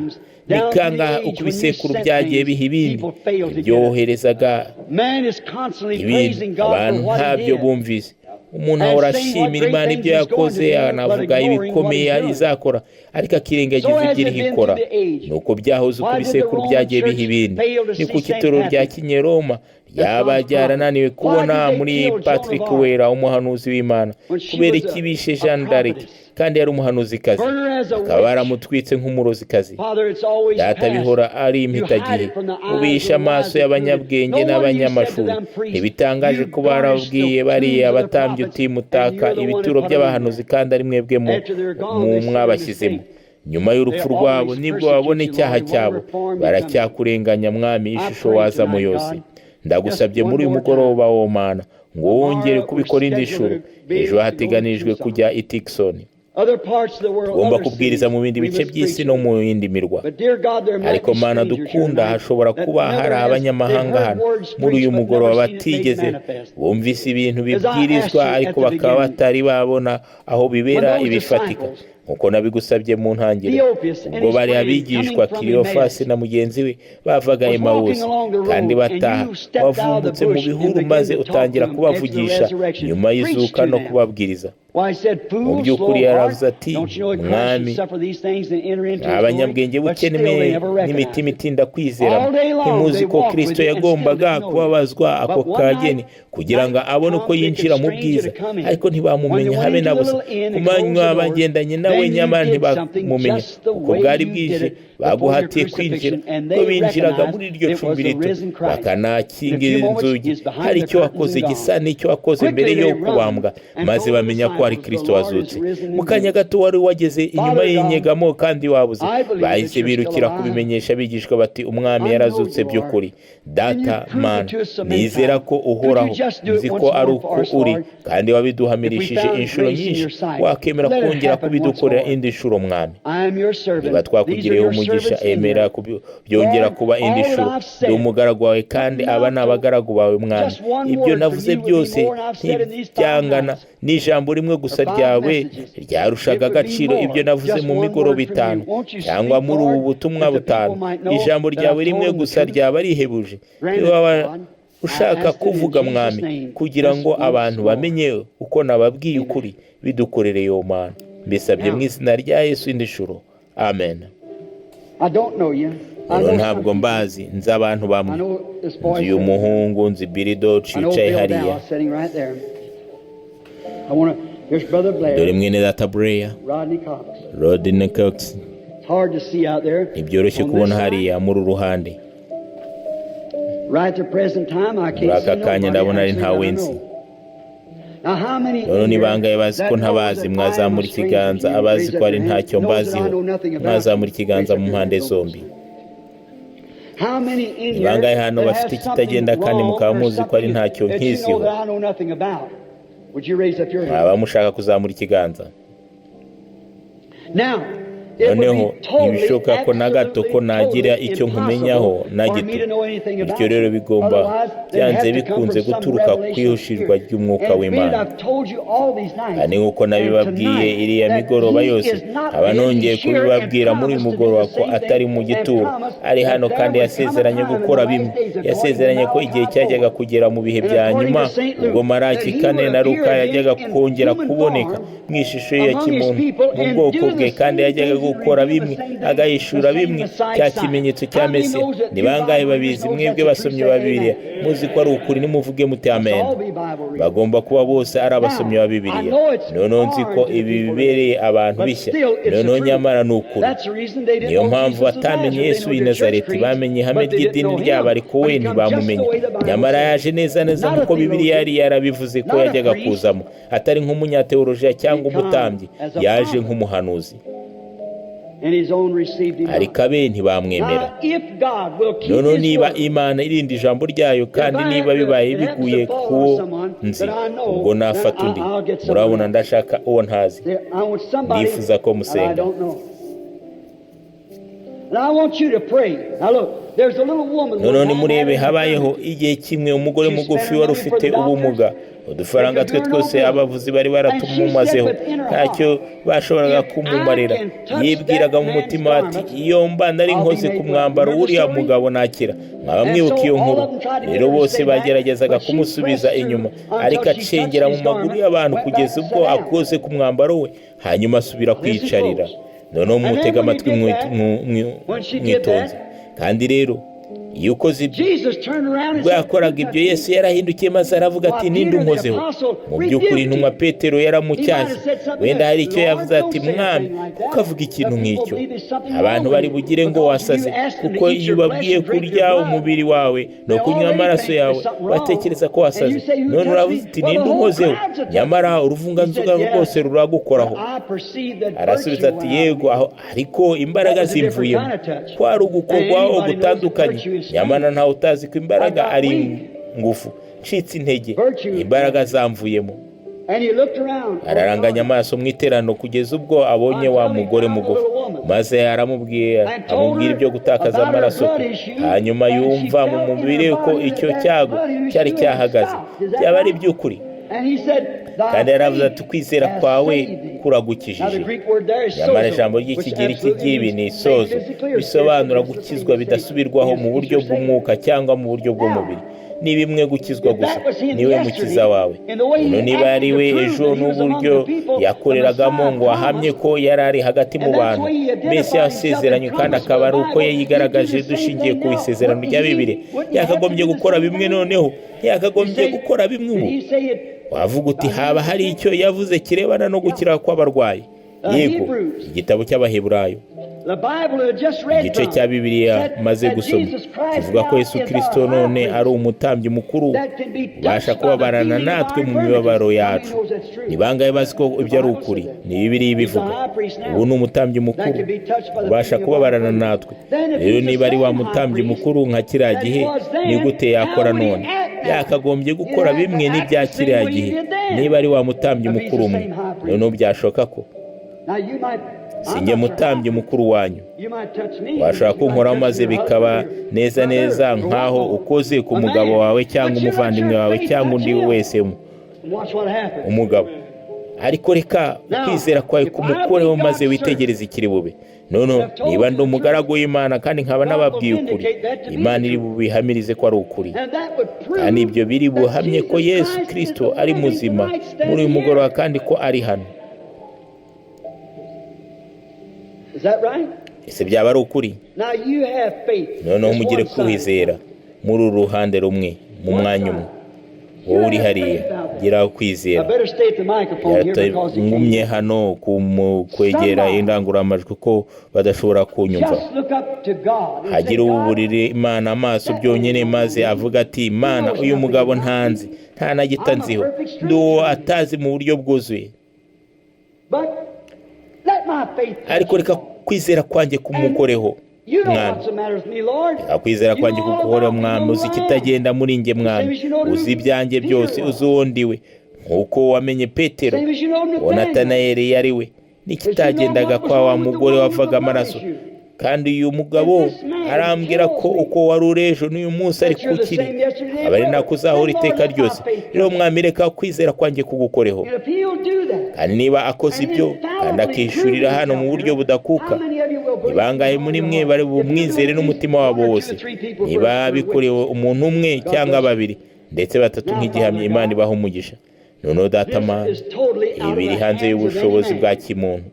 Ni kangahe uko ibisekuru byagiye biha ibindi, ibyoherezaga ibindi, abantu ntabyo bumvise. Umuntu ahora ashimira Imana ibyo yakoze, anavuga ibikomeye izakora, ariko akirengagiza ibyo iriho ikora. Nuko byahoze uko ibisekuru byagiye biha ibindi. Ni kuki itorero rya Kinyeroma ryaba ryarananiwe kubona muri Patrick Wera umuhanuzi w'Imana? Kubera iki bishe Jeanne d'Arc kandi yari umuhanuzikazi, bakaba baramutwitse nk'umurozikazi? Data, bihora ari impitagihe, ubisha amaso y'abanyabwenge n'abanyamashuri. Ntibitangaje ko barabwiye bariya abatambyi uti: "Mutaka ibituro by'abahanuzi kandi ari mwebwe mwabashyizemo." Nyuma y'urupfu rwabo nibwo babona icyaha cyabo. Baracyakurenganya, Mwami, ishusho wazamo yose. Ndagusabye muri uyu mugoroba, womana, ngo wongere kubikora indi nshuro. Ejo hateganijwe kujya i Tucson. Tugomba kubwiriza mu bindi bice by'isi no mu yindi mirwa. Ariko Mana dukunda, hashobora kuba hari abanyamahanga hano muri uyu mugoroba batigeze bumvise ibintu bibwirizwa, ariko bakaba batari babona aho bibera ibifatika. Nkuko nabigusabye mu ntangiriro, ubwo bari abigishwa Kiliyofasi na mugenzi we bavaga Emawusi kandi bataha, wavumbutse mu bihuru maze utangira kubavugisha nyuma y'izuka no kubabwiriza. Mu by'ukuri yaravuze ati: "Mwami, abanyabwenge bukene n'imitima itinda kwizera, ntimuzi ko Kirisito yagombaga kubabazwa ako kageni kugira ngo abone uko yinjira mu bwiza?" Ariko ntibamumenya habe na busa. Ku manywa bagendanye nawe, nyamara ntibamumenya. Uko bwari bwije baguhatiye kwinjira. Ko binjiraga muri iryo cumbi rito bakanakingira inzugi, hari icyo wakoze gisa n'icyo wakoze mbere yo kubambwa, maze bamenya ko ari Kirisito wazutse. Mu kanya gato wari wageze inyuma y'inyegamo kandi wabuze. Bahise birukira kubimenyesha abigishwa bati: "Umwami yarazutse by'ukuri." Data Mana, nizera ko uhoraho, nzi ko ari uko uri, kandi wabiduhamirishije inshuro nyinshi. Wakemera kongera kubidukorera indi nshuro, Mwami? Niba twakugiriyeho umugisha, emera byongera kuba indi nshuro. Ndi umugaragu wawe, kandi aba ni abagaragu bawe, Mwami. Ibyo navuze byose ntibyangana n'ijambo rimwe gusa ryawe, ryarushaga agaciro ibyo navuze mu migoroba 5 cyangwa muri ubu butumwa 5. Ijambo ryawe rimwe gusa ryaba rihebuje. Niba ushaka kuvuga, Mwami, kugira ngo abantu bamenye uko nababwiye ukuri, bidukorere yo Mana. Mbisabye mu izina rya Yesu indi nshuro, amen. Rero ntabwo mbazi, nzi abantu bamwe. Nzi uyu muhungu, nzi Biridoci wicaye hariya. Dore mwene data Bureya, Rodney Cox. Ntibyoroshye kubona hariya muri uru ruhande. Muri aka kanya ndabona ari ntawe nzi. None ni bangahe bazi ko ntabazi? Mwazamura ikiganza. Abazi ko ari ntacyo mbaziho, mwazamura ikiganza mu mpande zombi. Ni bangahe hano bafite ikitagenda kandi mukaba muzi ko ari ntacyo nkiziho? Mwaba mushaka kuzamura ikiganza? Noneho ntibishoboka ko na gato ko nagira icyo nkumenyaho na gito. Bityo rero bigomba byanze bikunze guturuka ku ihushirwa ry'umwuka w'Imana. Ni nk'uko nabibabwiye iriya migoroba yose, aba nongeye kubibabwira muri uyu mugoroba ko atari mu gituro, ari hano, kandi yasezeranye gukora bimwe. Yasezeranye ko igihe cyajyaga kugera mu bihe bya nyuma, ubwo Maraki 4 na Luka yajyaga kongera kuboneka mu ishusho ye ya kimuntu mu bwoko bwe, kandi yajyaga gukora bimwe, agahishura bimwe, cya kimenyetso cya Mesiya. Ni bangahe babizi? Mwebwe basomyi ba Bibiliya muzi ko ari ukuri, nimuvuge muti amen. Bagomba kuba bose ari abasomyi ba Bibiliya. Noneho nzi ko ibi bibereye abantu bishya, noneho nyamara ni ukuri. Niyo mpamvu batamenye Yesu w'i Nazareti. Bamenye ihame ry'idini ryabo, ariko we ntibamumenye. Nyamara yaje neza neza nk'uko Bibiliya yari yarabivuze ko yajyaga kuzamo, atari nk'umunyateolojiya cyangwa umutambyi, yaje nk'umuhanuzi, ariko abe ntibamwemera. Noneho niba Imana irinda ijambo ryayo, kandi niba bibaye biguye kuwo nzi, ubwo nafata undi. Murabona, ndashaka uwo ntazi. Ndifuza ko musenga. Noneho nimurebe, habayeho igihe kimwe umugore mugufi wari ufite ubumuga. Udufaranga twe twose abavuzi bari baratumumazeho, ntacyo bashoboraga kumumarira. Yibwiraga mu mutima ati: "Iyo mba nari nkoze ku mwambaro w'uriya mugabo nakira." Mwaba mwibuka iyo nkuru? Rero bose bageragezaga kumusubiza inyuma, ariko acengera mu maguru y'abantu kugeza ubwo akoze ku mwambaro we, hanyuma asubira kwiyicarira. Noneho mutega amatwi mwitonze. Kandi rero iyo ukoze ibyo, ubwo yakoraga ibyo, Yesu yarahindukiye maze aravuga ati: "Ninde unkozeho?" Mu by'ukuri intumwa Petero yaramucyashye. Wenda hari icyo yavuze ati: "Mwami, ukavuga ikintu nk'icyo, abantu bari bugire ngo wasaze, kuko iyo ubabwiye kurya umubiri wawe no kunywa amaraso yawe, batekereza ko wasaze. None uravuze uti: 'Ninde unkozeho?' Nyamara uruvunganzoga rwose ruragukoraho." Arasubiza ati: "Yego, ariko imbaraga zimvuyemo." Kwari ugukorwaho gutandukanye. Nyamara ntawe utazi ko imbaraga ari ngufu. "Ncitse intege, imbaraga zamvuyemo." Araranganya amaso mu iterano kugeza ubwo abonye wa mugore mugufi, maze aramubwira, amubwira ibyo gutakaza amaraso kwe. Hanyuma yumva mu mubiri ko icyo cyago cyari cyahagaze. Byaba ari iby'ukuri? Kandi yaravuze ati: "Ukwizera kwawe kuragukijije." Nyamara ijambo ry'Ikigiriki ry'ibi ni sozo, bisobanura gukizwa bidasubirwaho mu buryo bw'umwuka cyangwa mu buryo bw'umubiri. Ni bimwe, gukizwa gusa. Niwe mukiza wawe. Noneho niba ari we ejo, n'uburyo yakoreragamo ngo ahamye ko yari ari hagati mu bantu, Mesiya yasezeranye, kandi akaba ari uko yigaragaje dushingiye ku isezerano rya Bibiri, yakagombye gukora bimwe noneho. Ntiyakagombye gukora bimwe ubu? Wavuga uti: "Haba hari icyo yavuze kirebana no gukira kw'abarwayi?" Yego, igitabo cy'Abaheburayo, igice cya Bibiliya maze gusoma, kivuga ko Yesu Kirisito none ari umutambyi mukuru ubasha kubabarana natwe mu mibabaro yacu. Ni bangahe bazi ko ibyo ari ukuri? Ni Bibiliya ibivuga. Ubu ni umutambyi mukuru ubasha kubabarana natwe. Rero niba ari wa mutambyi mukuru nka kiriya gihe, ni gute yakora none? Yakagombye gukora bimwe n'ibya kiriya gihe, niba ari wa mutambyi mukuru umwe. Noneho byashoboka ko sinjye mutambyi mukuru wanyu. Washobora kunkoraho maze bikaba neza neza nk'aho ukoze ku mugabo wawe cyangwa umuvandimwe wawe cyangwa undi wese umugabo, ariko reka ukwizera kwawe kumukoreho maze witegereze ikiri bube. Noneho niba ndi umugaragu w'Imana kandi nkaba nababwiye ukuri, Imana iri bubihamirize ko ari ukuri, kandi ibyo biri buhamye ko Yesu Kirisito ari muzima muri uyu mugoroba kandi ko ari hano. Ese byaba ari ukuri? Noneho mugire kwizera muri uru ruhande rumwe, mu mwanya umwe. Wowe uri hariya, gira kwizera. Ngumye hano kwegera indangururamajwi kuko badashobora kunyumva. Hagira uburiri Imana amaso byonyine, maze avuga ati: "Imana, uyu mugabo ntanzi, nta na gito nziho, ndi uwo atazi mu buryo bwuzuye, ariko reka kwizera kwanjye kumukoreho, Mwami. Reka kwizera kwanjye kugukoreho, Mwami. Uzi ikitagenda muri njye, Mwami. Uzi ibyanjye byose, uzi uwo ndiwe, nk'uko wamenye Petero, uwo Natanayeli yari we, n'ikitagendaga kwa wa mugore wavaga amaraso. Kandi uyu mugabo arambwira ko uko wari uri ejo n'uyu munsi ari kukiri, aba ari nako uzahora iteka ryose. Rero Mwami, reka kwizera kwanjye kugukoreho." Kandi niba akoze ibyo kandi akishurira hano mu buryo budakuka, ni bangahe muri mwe bari bumwizere n'umutima wabo wose? Niba bikorewe umuntu umwe cyangwa babiri, ndetse batatu nk'igihamya, Imana ibaha umugisha. Noneho Data Mana, ibi biri hanze y'ubushobozi bwa kimuntu.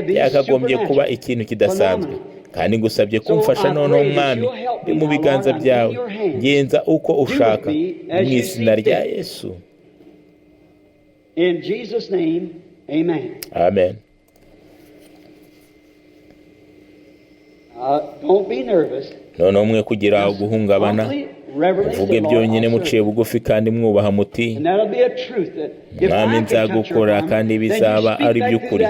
Byakagombye kuba ikintu kidasanzwe, kandi ngusabye kumfasha noneho Mwami, ndi mu biganza byawe, ngenza uko ushaka, mu izina rya Yesu, amen. Noneho mwe kugira guhungabana, muvuge byonyine muciye bugufi kandi mwubaha muti: Mwami, nzagukora, kandi bizaba ari iby'ukuri.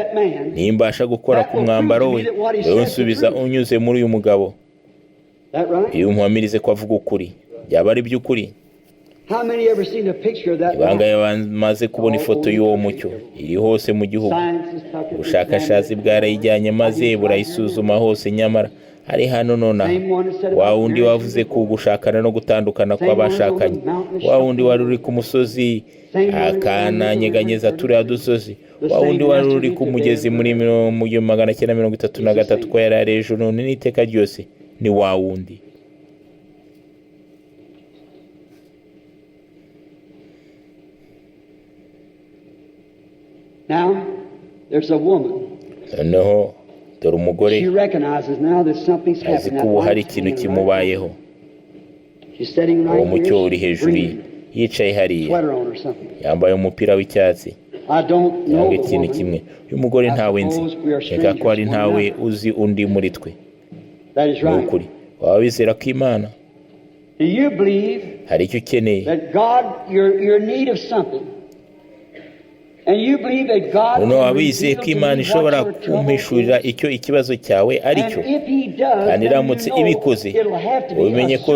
Nimbasha gukora ku mwambaro we, wewe nsubiza unyuze muri uyu mugabo, iyo umpamirize ko avuga ukuri, byaba ari iby'ukuri. Ibanga bamaze kubona ifoto y'uwo mucyo iri hose mu gihugu. Ubushakashatsi bwarayijyanye maze burayisuzuma hose, nyamara ari hano nonaha. Wa wundi wavuze ku gushakana no gutandukana kw'abashakanye, wa wundi wari uri ku musozi akananyeganyeza turiya dusozi, wa wundi wari uri ku mugezi muri 1933, ko yari ari ejo, none n'iteka ryose, ni wa wundi. Noneho dore umugore azi ko ubu hari ikintu kimubayeho. Uwo mucyo uri hejuru ye, yicaye hariya, yambaye umupira w'icyatsi cyangwa ikintu kimwe. Uyu mugore ntawe nzi, reka ko ari ntawe uzi undi muri twe. Ni ukuri, waba wizera ko Imana hari icyo ukeneye, noneho waba wizeye ko Imana ishobora kumpishurira icyo ikibazo cyawe ari cyo, kandi iramutse ibikoze, ubimenye ko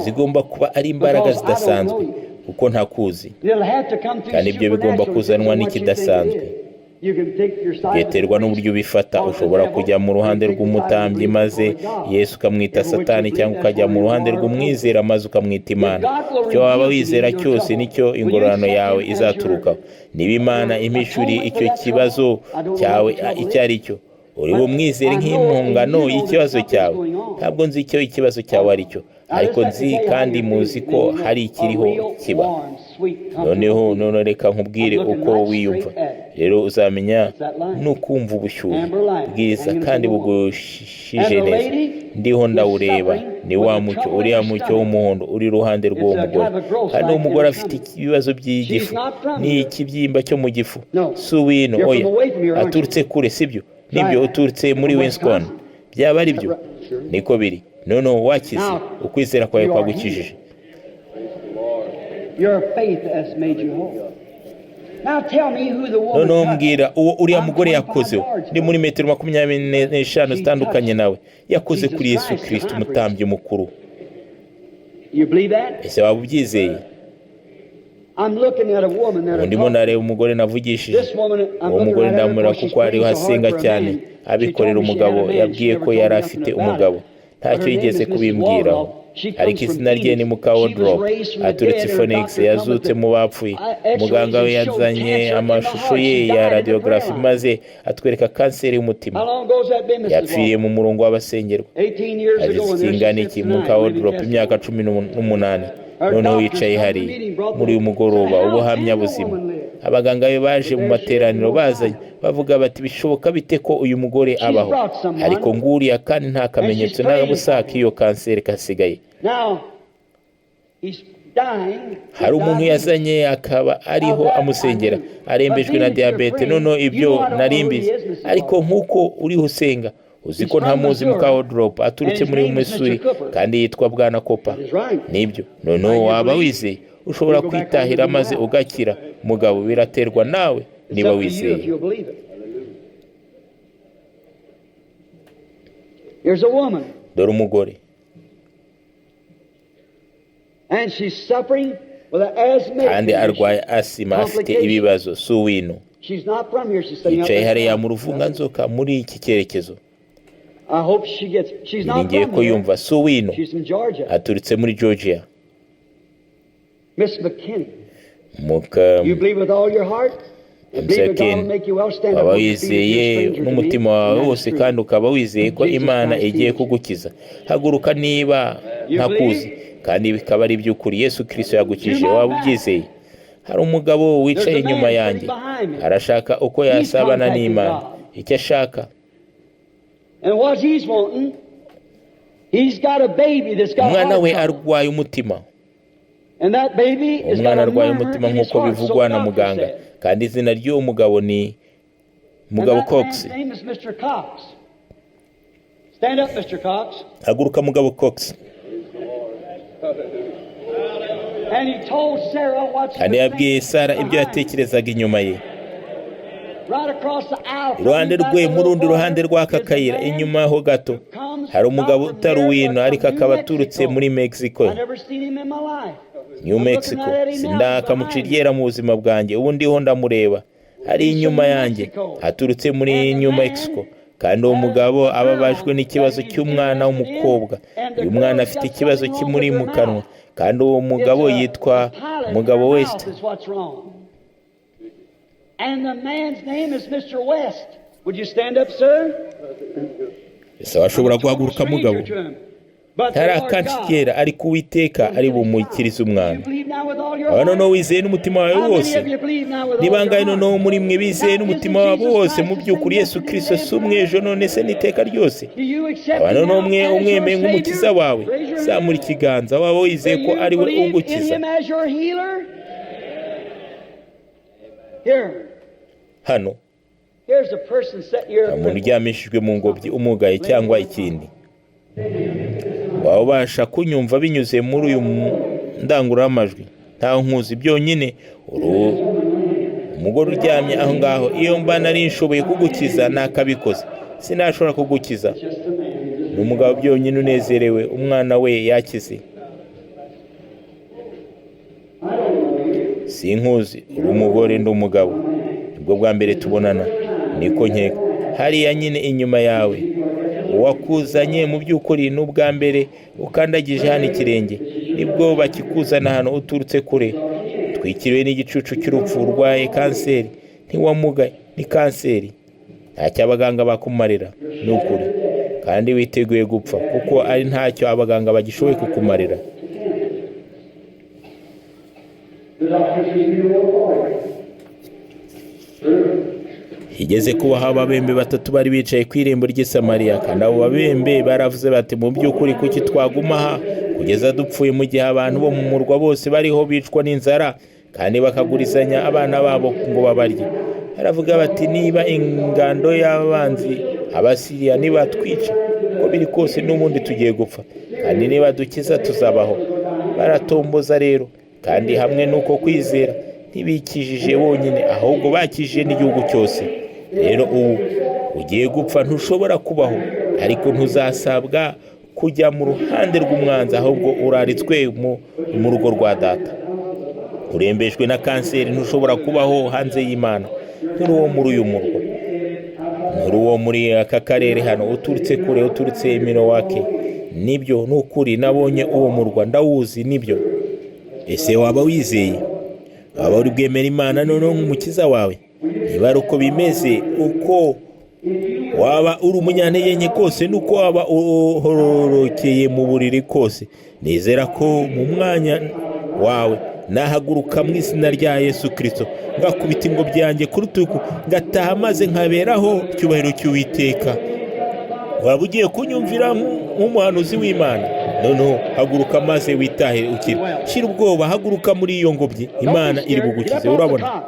zigomba kuba ari imbaraga zidasanzwe, kuko ntakuzi, kandi ibyo bigomba kuzanwa n'ikidasanzwe. Byeterwa n'uburyo ubifata. Ushobora kujya mu ruhande rw'umutambyi maze Yesu ukamwita Satani, cyangwa ukajya mu ruhande rw'umwizera maze ukamwita Imana. Icyo waba wizera cyose nicyo ingororano yawe izaturukaho. Niba Imana impishuriye icyo kibazo cyawe icyo ari cyo, uri bumwizere nk'impongano y'ikibazo cyawe. Ntabwo nzi icyo ikibazo cyawe ari cyo, ariko nzi kandi muzi ko hari ikiriho kiba. Noneho none reka nkubwire uko wiyumva, rero uzamenya nukumva ubushyuhe bwiza kandi bugushije neza. Ndiho ndawureba, ni wa mucyo, uriya mucyo w'umuhondo uri iruhande rw'uwo mugore. Kandi uwo mugore afite ibibazo by'igifu, ni ikibyimba cyo mu gifu. Si uwino, oya, aturutse kure, sibyo? Nibyo, uturutse muri Wisconsin. Byaba ari byo, niko biri. Noneho wakize, ukwizera kwawe kwagukijije. Noneho mbwira uwo uriya mugore yakozeho. Ndi muri metero 25 zitandukanye nawe. Yakoze kuri Yesu Kirisito, umutambyi mukuru. Ese waba ubyizeye? Ndimo nareba umugore navugishije. Uwo mugore ndamureba kuko ariho asenga cyane, abikorera umugabo. Yabwiye ko yari afite umugabo, ntacyo yigeze kubimbwiraho, ariko izina rye ni Mukawodrop, aturutse i Phoenix, yazutse mu bapfuye. Muganga we yazanye amashusho ye ya radiyogarafi maze atwereka kanseri y'umutima. Yapfiriye mu murongo w'abasengerwa. Agize ikingana iki Mukawodrop? Imyaka 18. Noneho yicaye hariya muri uyu mugoroba, ubuhamya buzima. Abaganga be baje mu materaniro bazanye, bavuga bati: bishoboka bite ko uyu mugore abaho? Ariko nguriya, kandi nta kamenyetso n'agabusa k'iyo kanseri kasigaye. Hari umuntu yazanye akaba ariho amusengera, arembejwe na diyabete. Noneho ibyo narimbizi, ariko nk'uko uriho usenga, uzi ko ntamuzi. Mukawodrop aturutse muri Missouri, kandi yitwa Bwana Kopa. Nibyo. Noneho waba wizeye, ushobora kwitahira maze ugakira. Mugabo, biraterwa nawe niba wizeye. Dore umugore, kandi arwaye asima, afite ibibazo. Si uwino, yicaye hariya mu ruvunganzoka muri iki cyerekezo. Niringiye ko yumva. Si uwino, aturutse muri Georgia. Waba wizeye n'umutima wawe wose, kandi ukaba wizeye ko Imana igiye kugukiza, haguruka niba ntakuzi, kandi bikaba ari iby'ukuri. Yesu Kirisito yagukije. Waba ubyizeye? Hari umugabo wicaye inyuma yanjye, arashaka uko yasabana n'Imana, icyo ashaka. Umwana we arwaye umutima. Umwana arwaye umutima nk'uko bivugwa na muganga, kandi izina ry'uwo mugabo ni Mugabo Cox. Haguruka, Mugabo Cox. Kandi yabwiye Sara ibyo yatekerezaga inyuma ye. Iruhande rwe, mu rundi ruhande rw'aka kayira, inyuma ho gato, hari umugabo utari uw'ino, ariko akaba aturutse muri Mexico, New Mexico. Sindakamuca mu buzima bwanjye, ubu ndiho ndamureba ari inyuma yanjye, aturutse muri New Mexico. Kandi uwo mugabo ababajwe n'ikibazo cy'umwana w'umukobwa. Uyu mwana afite ikibazo kimuri mu kanwa, kandi uwo mugabo yitwa Mugabo West. Ese washobora guhaguruka, mugabo? Ntarakanshikera, ariko Uwiteka ari bumukirize umwana. Aba noneho wizeye n'umutima wawe wose? Ni bangahe noneho muri mwe bizeye n'umutima wabo wose? Mu by'ukuri Yesu Kirisito si umwejo none se n'iteka ryose? Aba noneho mwe umwemeye nk'umukiza wawe, zamura ikiganza waba wizeye ko ari we ugukiza. Hano umuntu uryamishijwe mu ngobyi, umugaye cyangwa ikindi. Waba ubasha kunyumva binyuze muri uyu ndangururamajwi? Ntaho nkuzi byonyine, umugore uryamye aho ngaho. Iyo mba nari nshoboye kugukiza nakabikoze, sinashobora kugukiza. Ni umugabo byonyine unezerewe, umwana we yakize. Sinkuzi, uri umugore, ndi umugabo, nibwo bwa mbere tubonana, niko nkeka. Hariya nyine inyuma yawe, uwakuzanye mu by'ukuri ni ubwa mbere ukandagije hano ikirenge, nibwo bakikuzana hano uturutse kure, utwikiriwe n'igicucu cy'urupfu, urwaye kanseri, ntiwamugaye, ni kanseri, ntacyo abaganga bakumarira, ni ukuri, kandi witeguye gupfa kuko ari ntacyo abaganga bagishoboye kukumarira. Higeze kubaho ababembe batatu bari bicaye ku irembo ry'i Samariya, kandi abo babembe baravuze bati: mu by'ukuri kuki twaguma aha kugeza dupfuye, mu gihe abantu bo mu murwa bose bariho bicwa n'inzara kandi bakagurizanya abana babo ngo babarye? Baravuga bati: niba ingando y'abanzi Abasiriya nibatwica, uko biri kose n'ubundi tugiye gupfa, kandi niba dukiza tuzabaho. Baratomboza rero, kandi hamwe n'uko kwizera ntibikijije bonyine, ahubwo bakijije n'igihugu cyose. Rero ubu ugiye gupfa, ntushobora kubaho, ariko ntuzasabwa kujya mu ruhande rw'umwanzi, ahubwo uraritswe mu rugo rwa data. Urembejwe na kanseri, ntushobora kubaho hanze y'Imana. Nturi uwo muri uyu murwa, nturi uwo muri aka karere hano, uturutse kure, uturutse Milwaukee. Nibyo, ni ukuri, nabonye uwo murwa, ndawuzi, nibyo. Ese waba wizeye? Waba uri bwemera Imana noneho nk'umukiza wawe? Niba ari uko bimeze, uko waba uri umunyantege nke kose, nuko waba uhororokeye mu buriri kose, nizera ko mu mwanya wawe nahaguruka mu izina rya Yesu Kirisito, ngakubita ingobyi yanjye ku rutugu, ngataha maze nkaberaho icyubahiro cy'Uwiteka. Waba ugiye kunyumvira nk'umuhanuzi w'Imana? Noneho haguruka maze witahe ukire. Shyira ubwoba, haguruka muri iyo ngobyi, Imana iri bugukize. Urabona?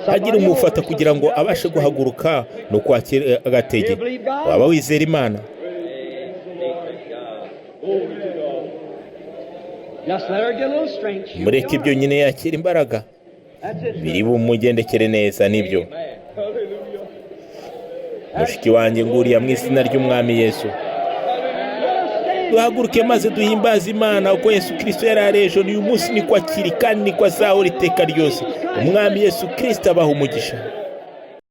Hagira umufata kugira ngo abashe guhaguruka no kwakira agatege. Waba wizera Imana? Mureke ibyo nyine yakira imbaraga, biri bumugendekere neza. Nibyo, mushiki wanjye, nguriya mu izina ry'Umwami Yesu. Duhaguruke maze duhimbaze Imana. Uko Yesu Kirisito yari ari ejo, n'uyu munsi niko akiri, kandi niko azahora iteka ryose. Umwami Yesu Kirisito abaha umugisha.